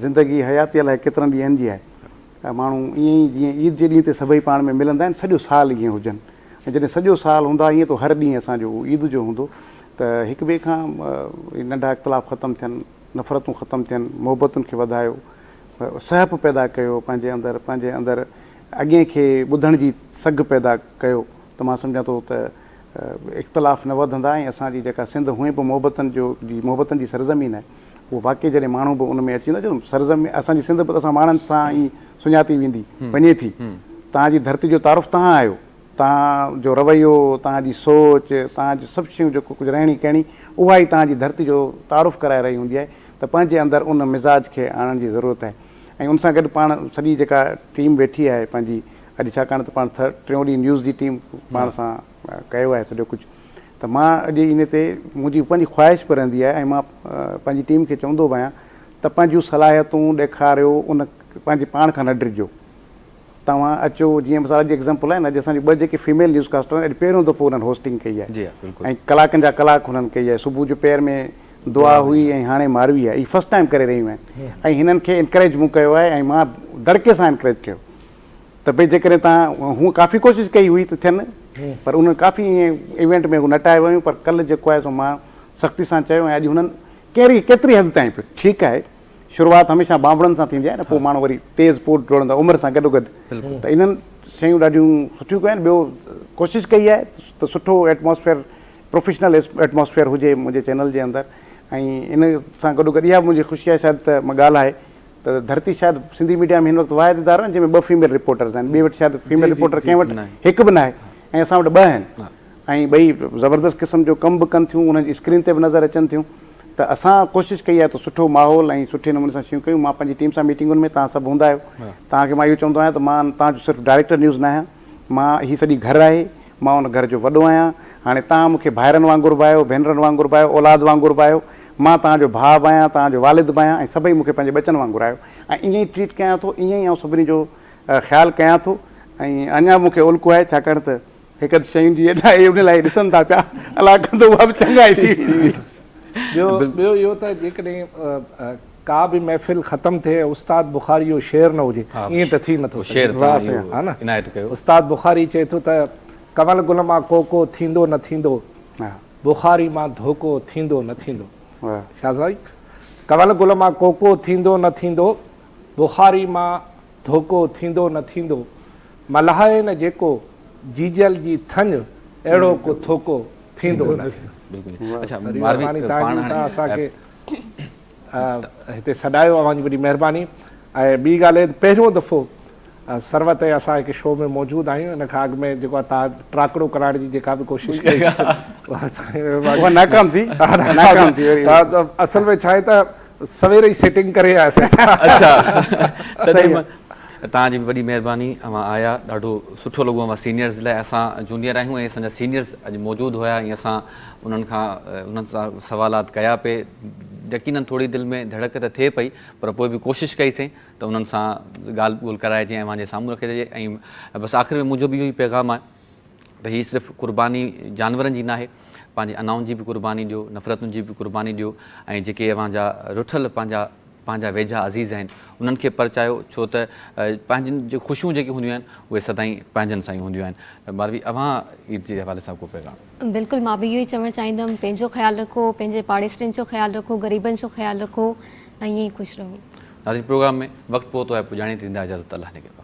زندگي حياتي الائي ڪيترن ڏينهن جي آهي ماڻهو ائين ئي جيئن عيد جي ڏينهن تي سڀئي پاڻ ۾ ملندا آهن سڄو سال ائين هجن ۽ جڏهن سڄو سال هوندا ائين ته هر ڏينهن اسان جو عيد جو هوندو ته هڪ ٻئي کان ننڍا اختلاف ختم ٿين نفرتون ختم ٿين محبتن کي وڌايو سهپ پيدا ڪيو پنهنجي اندر پنهنجي اندر اڳئين کي ٻڌڻ جي سگهه پيدا ڪيو ته مان سمجهان ٿو ته اختلاف نه وڌندا ۽ اسان جي جيڪا سنڌ هونئن به محبتن جو جي محبتن جي سرزمين آهي اهو واقعي جڏهن ماڻهو به ان ۾ اچي ويندا جو سرزمين اسان جي سنڌ به اسان ماڻهن سان ئي سڃاتي ويندي وڃي ٿي توهان جي ڌرتي جو تعارف توهان آهيو توهان جو رويو توهان جي سوچ توهان جون سڀ شيون جيڪو ڪجهه رهڻي ڪهڻي اها ئي توهان جي ڌرتي جو تعارف ڪرائي رهي هوندي آهي ته پنهنجي اندر ان مزاج کي آڻڻ جي ضرورت آهي ۽ ان سان گڏ پاڻ سڄي جيڪا ٽيم ويٺي آهي پنهنجي اڄ ڇاڪاڻ ته پاڻ ٽيون ڏينهن نيوز جي ٽيم پاڻ سان ڪيو آهي سڄو ڪجهه ته مان اڄ ان تي منهنجي پنهنجي خواهش به رهندي آهي ۽ مان پنهنجي ٽيم کي چوندو به آهيان ته پنهنجون صلاحيتون ڏيکاريو ان پنهنجي پاڻ کان نه ڊڄو. توهان اچو جيئن مثال اڄ ايگزامپل آهي نه اڄ اسان جون ٻه جيڪي فيميل نيوز ڪاسٽر آهن اڄ پهريون دفعو انهن هوسٽنگ ڪئي آهي
جي ها بلڪل
۽ ڪلاڪن جا ڪلاڪ هنن ڪئي آهي صبح جو پهر ۾ دعا هئي ۽ هاڻي ماروي آهي هي فرسٽ ٽائيم ڪري رهيون آهن ۽ هنن کي انڪريج مون ڪيو آهي ۽ مان دڙڪي سان انڪريج ڪيو ته ڀئي جيڪڏهن توهان هونء ڪافي ڪوشش ڪئي هئي ته ٿين پر انهن ڪافي ائين ايونٽ ۾ هو نٽائي ويون پر ڪلهه جيڪو آهي سو مان سختي سان چيو ۽ اڄ هنن ڪهڙي ڪيتري حد تائين پيو ٺيڪ آهي شروعات هميشه بانبڙن سان ٿيندي آهي نه پوء ماڻهو وري تيز پوء ڊوڙندو آهي عمر سان گڏو گڏ ته انهن شيون ڏاڍيون سٺيون ڪيون آهن ٻيو ڪوشش ڪئي آهي ته سٺو ايٽماسفيئر پروفيشنل ايٽماسفيئر هجي منهنجي چينل جي اندر ۽ ان سان گڏو گڏ اها به منهنجي خوشي آهي شايد ته مان ڳالهه آهي ته ڌرتي شايد سنڌي ميڊيا ۾ هن وقت واحد ادارو آهي جنهن ۾ ٻه فيميل رپورٽرز آهن ٻئي وٽ شايد فيميل رپورٽر ڪنهن وٽ هڪ به ناهي ۽ اسان وٽ ٻه آهن ۽ ٻئي زبردست قسم جو ڪم به ڪن ٿيون انهن جي اسڪرين تي به نظر اچن ٿيون ته اسان ڪوشش ڪئي آهي ته سٺو ماحول ۽ سٺي نموني سان شيون ڪيون مان پنهنجي ٽيم سان ميٽنگن ۾ توهان سڀ هوندا آهيو توهان کي مان اهو چوندو آهيان ته مان توهان جو صرف ڊائريڪٽر نيوز نه آهيان مان هي سڄي گهر آهي مان ان گهر جو وڏو آهيان هاڻي توهان مون کي ڀائرن وانگر به آهيو ڀينرن وانگر به آهيو اولاد وانگر به آهيو مان توهان جو ڀاء به آهيان توهان جو والد به آهيان ۽ سڀئي مون کي پنهنجي ٻچن وانگر آهيو ۽ ائين ئي ٽريٽ ڪيان ٿو ائين ئي آئون سڀني جو خيال ڪيان ٿو ۽ اڃا به مون کي الڪو آهي ڇاڪاڻ ته هڪ اڌ شيون جي اڃا اهي ان لاء ڏسن ٿا پيا الله ڪندو اها به چڱائي ٿي ويندي.
ٻيو ٻيو اهو ته جيڪڏهن ڪا به محفل ختم ٿئي ۽ استاد بخاري جو شعر نه هجي ائين ته ٿي نٿو سگهي ها نه استاد بخاري چئي ٿو ته ڪنول گل مان ڪوڪو ٿيندو نه ٿيندو بخاري مان ڌوڪو ٿيندو نه ٿيندو شاهه سائين ڪنول گل مان ڪوڪو ٿيندو نه ٿيندو بخاري مان ڌوڪو ٿيندو نه ٿيندو ملهائي نه جيڪو جيجل جي ٿڃ اهڙو ڪو ٿوڪو ٿيندو نه ٿيندو.
بلڪل
مهرباني توهان جي توهان اسان کي هتي سڏايو اوهان جي وڏي مهرباني ۽ ٻي ڳالهه هي پهريون دفعو ثروت ۽ اسان هڪ شو ۾ موجود آهيون ان کان اڳ ۾ جيڪو آهي توهان ٽراڪڙو ڪرائڻ جي جيڪا به ڪوشش ڪئي
اها ناڪام ٿي ناڪام ٿي وري
اصل ۾ ڇا آهي ته سوير ئي سيٽنگ ڪري آياسين
اڇا تڏهن توهان جي به وڏي مهرباني اوهان آيا ڏاڍو سٺو لڳو اوهان سينيئرز لاء اسان جونيئر آهيون ۽ اسان جا سينيئرز اڄ موجود هيا ۽ اسان انهن کان انهن سان سوالات ڪيا پئي يقينن ٿوري دل ۾ ڌڙڪ ته ٿئي پئي پر پوء به ڪوشش ڪئي سين ته انهن سان ڳالهه ٻولهه ڪرائجي ۽ اوهان جي سامهون رکجي ۽ بس آخر ۾ منهنجو به اهو ئي پيغام آهي ته هي صرف قرباني جانورن جي ناهي پنهنجي انائن جي به قرباني ڏيو، نفرتن جي به قرباني ڏيو ۽ جيڪي اوهان جا رٺل پنهنجا پنهنجا ويجها عزيز آهن انهن کي پرچايو ڇو ته پنهنجن جي خوشيون جيڪي هونديون آهن اهي سدائين پنهنجن سان ئي هونديون آهن. ماروي اوهان عيد جي حوالي سان ڪو پيغام.
بلڪل مان به اهو ئي چوڻ چاهيندم پنهنجو خيال رکو پنهنجي پاڙيسرين جو خيال رکو غريبن جو خيال رکو ۽ ائين ئي خوش رهو.
ناظرين پروگرام ۾ وقت پهتو آهي پڄاڻي تي ڏيندا اجازت الله نگهبان.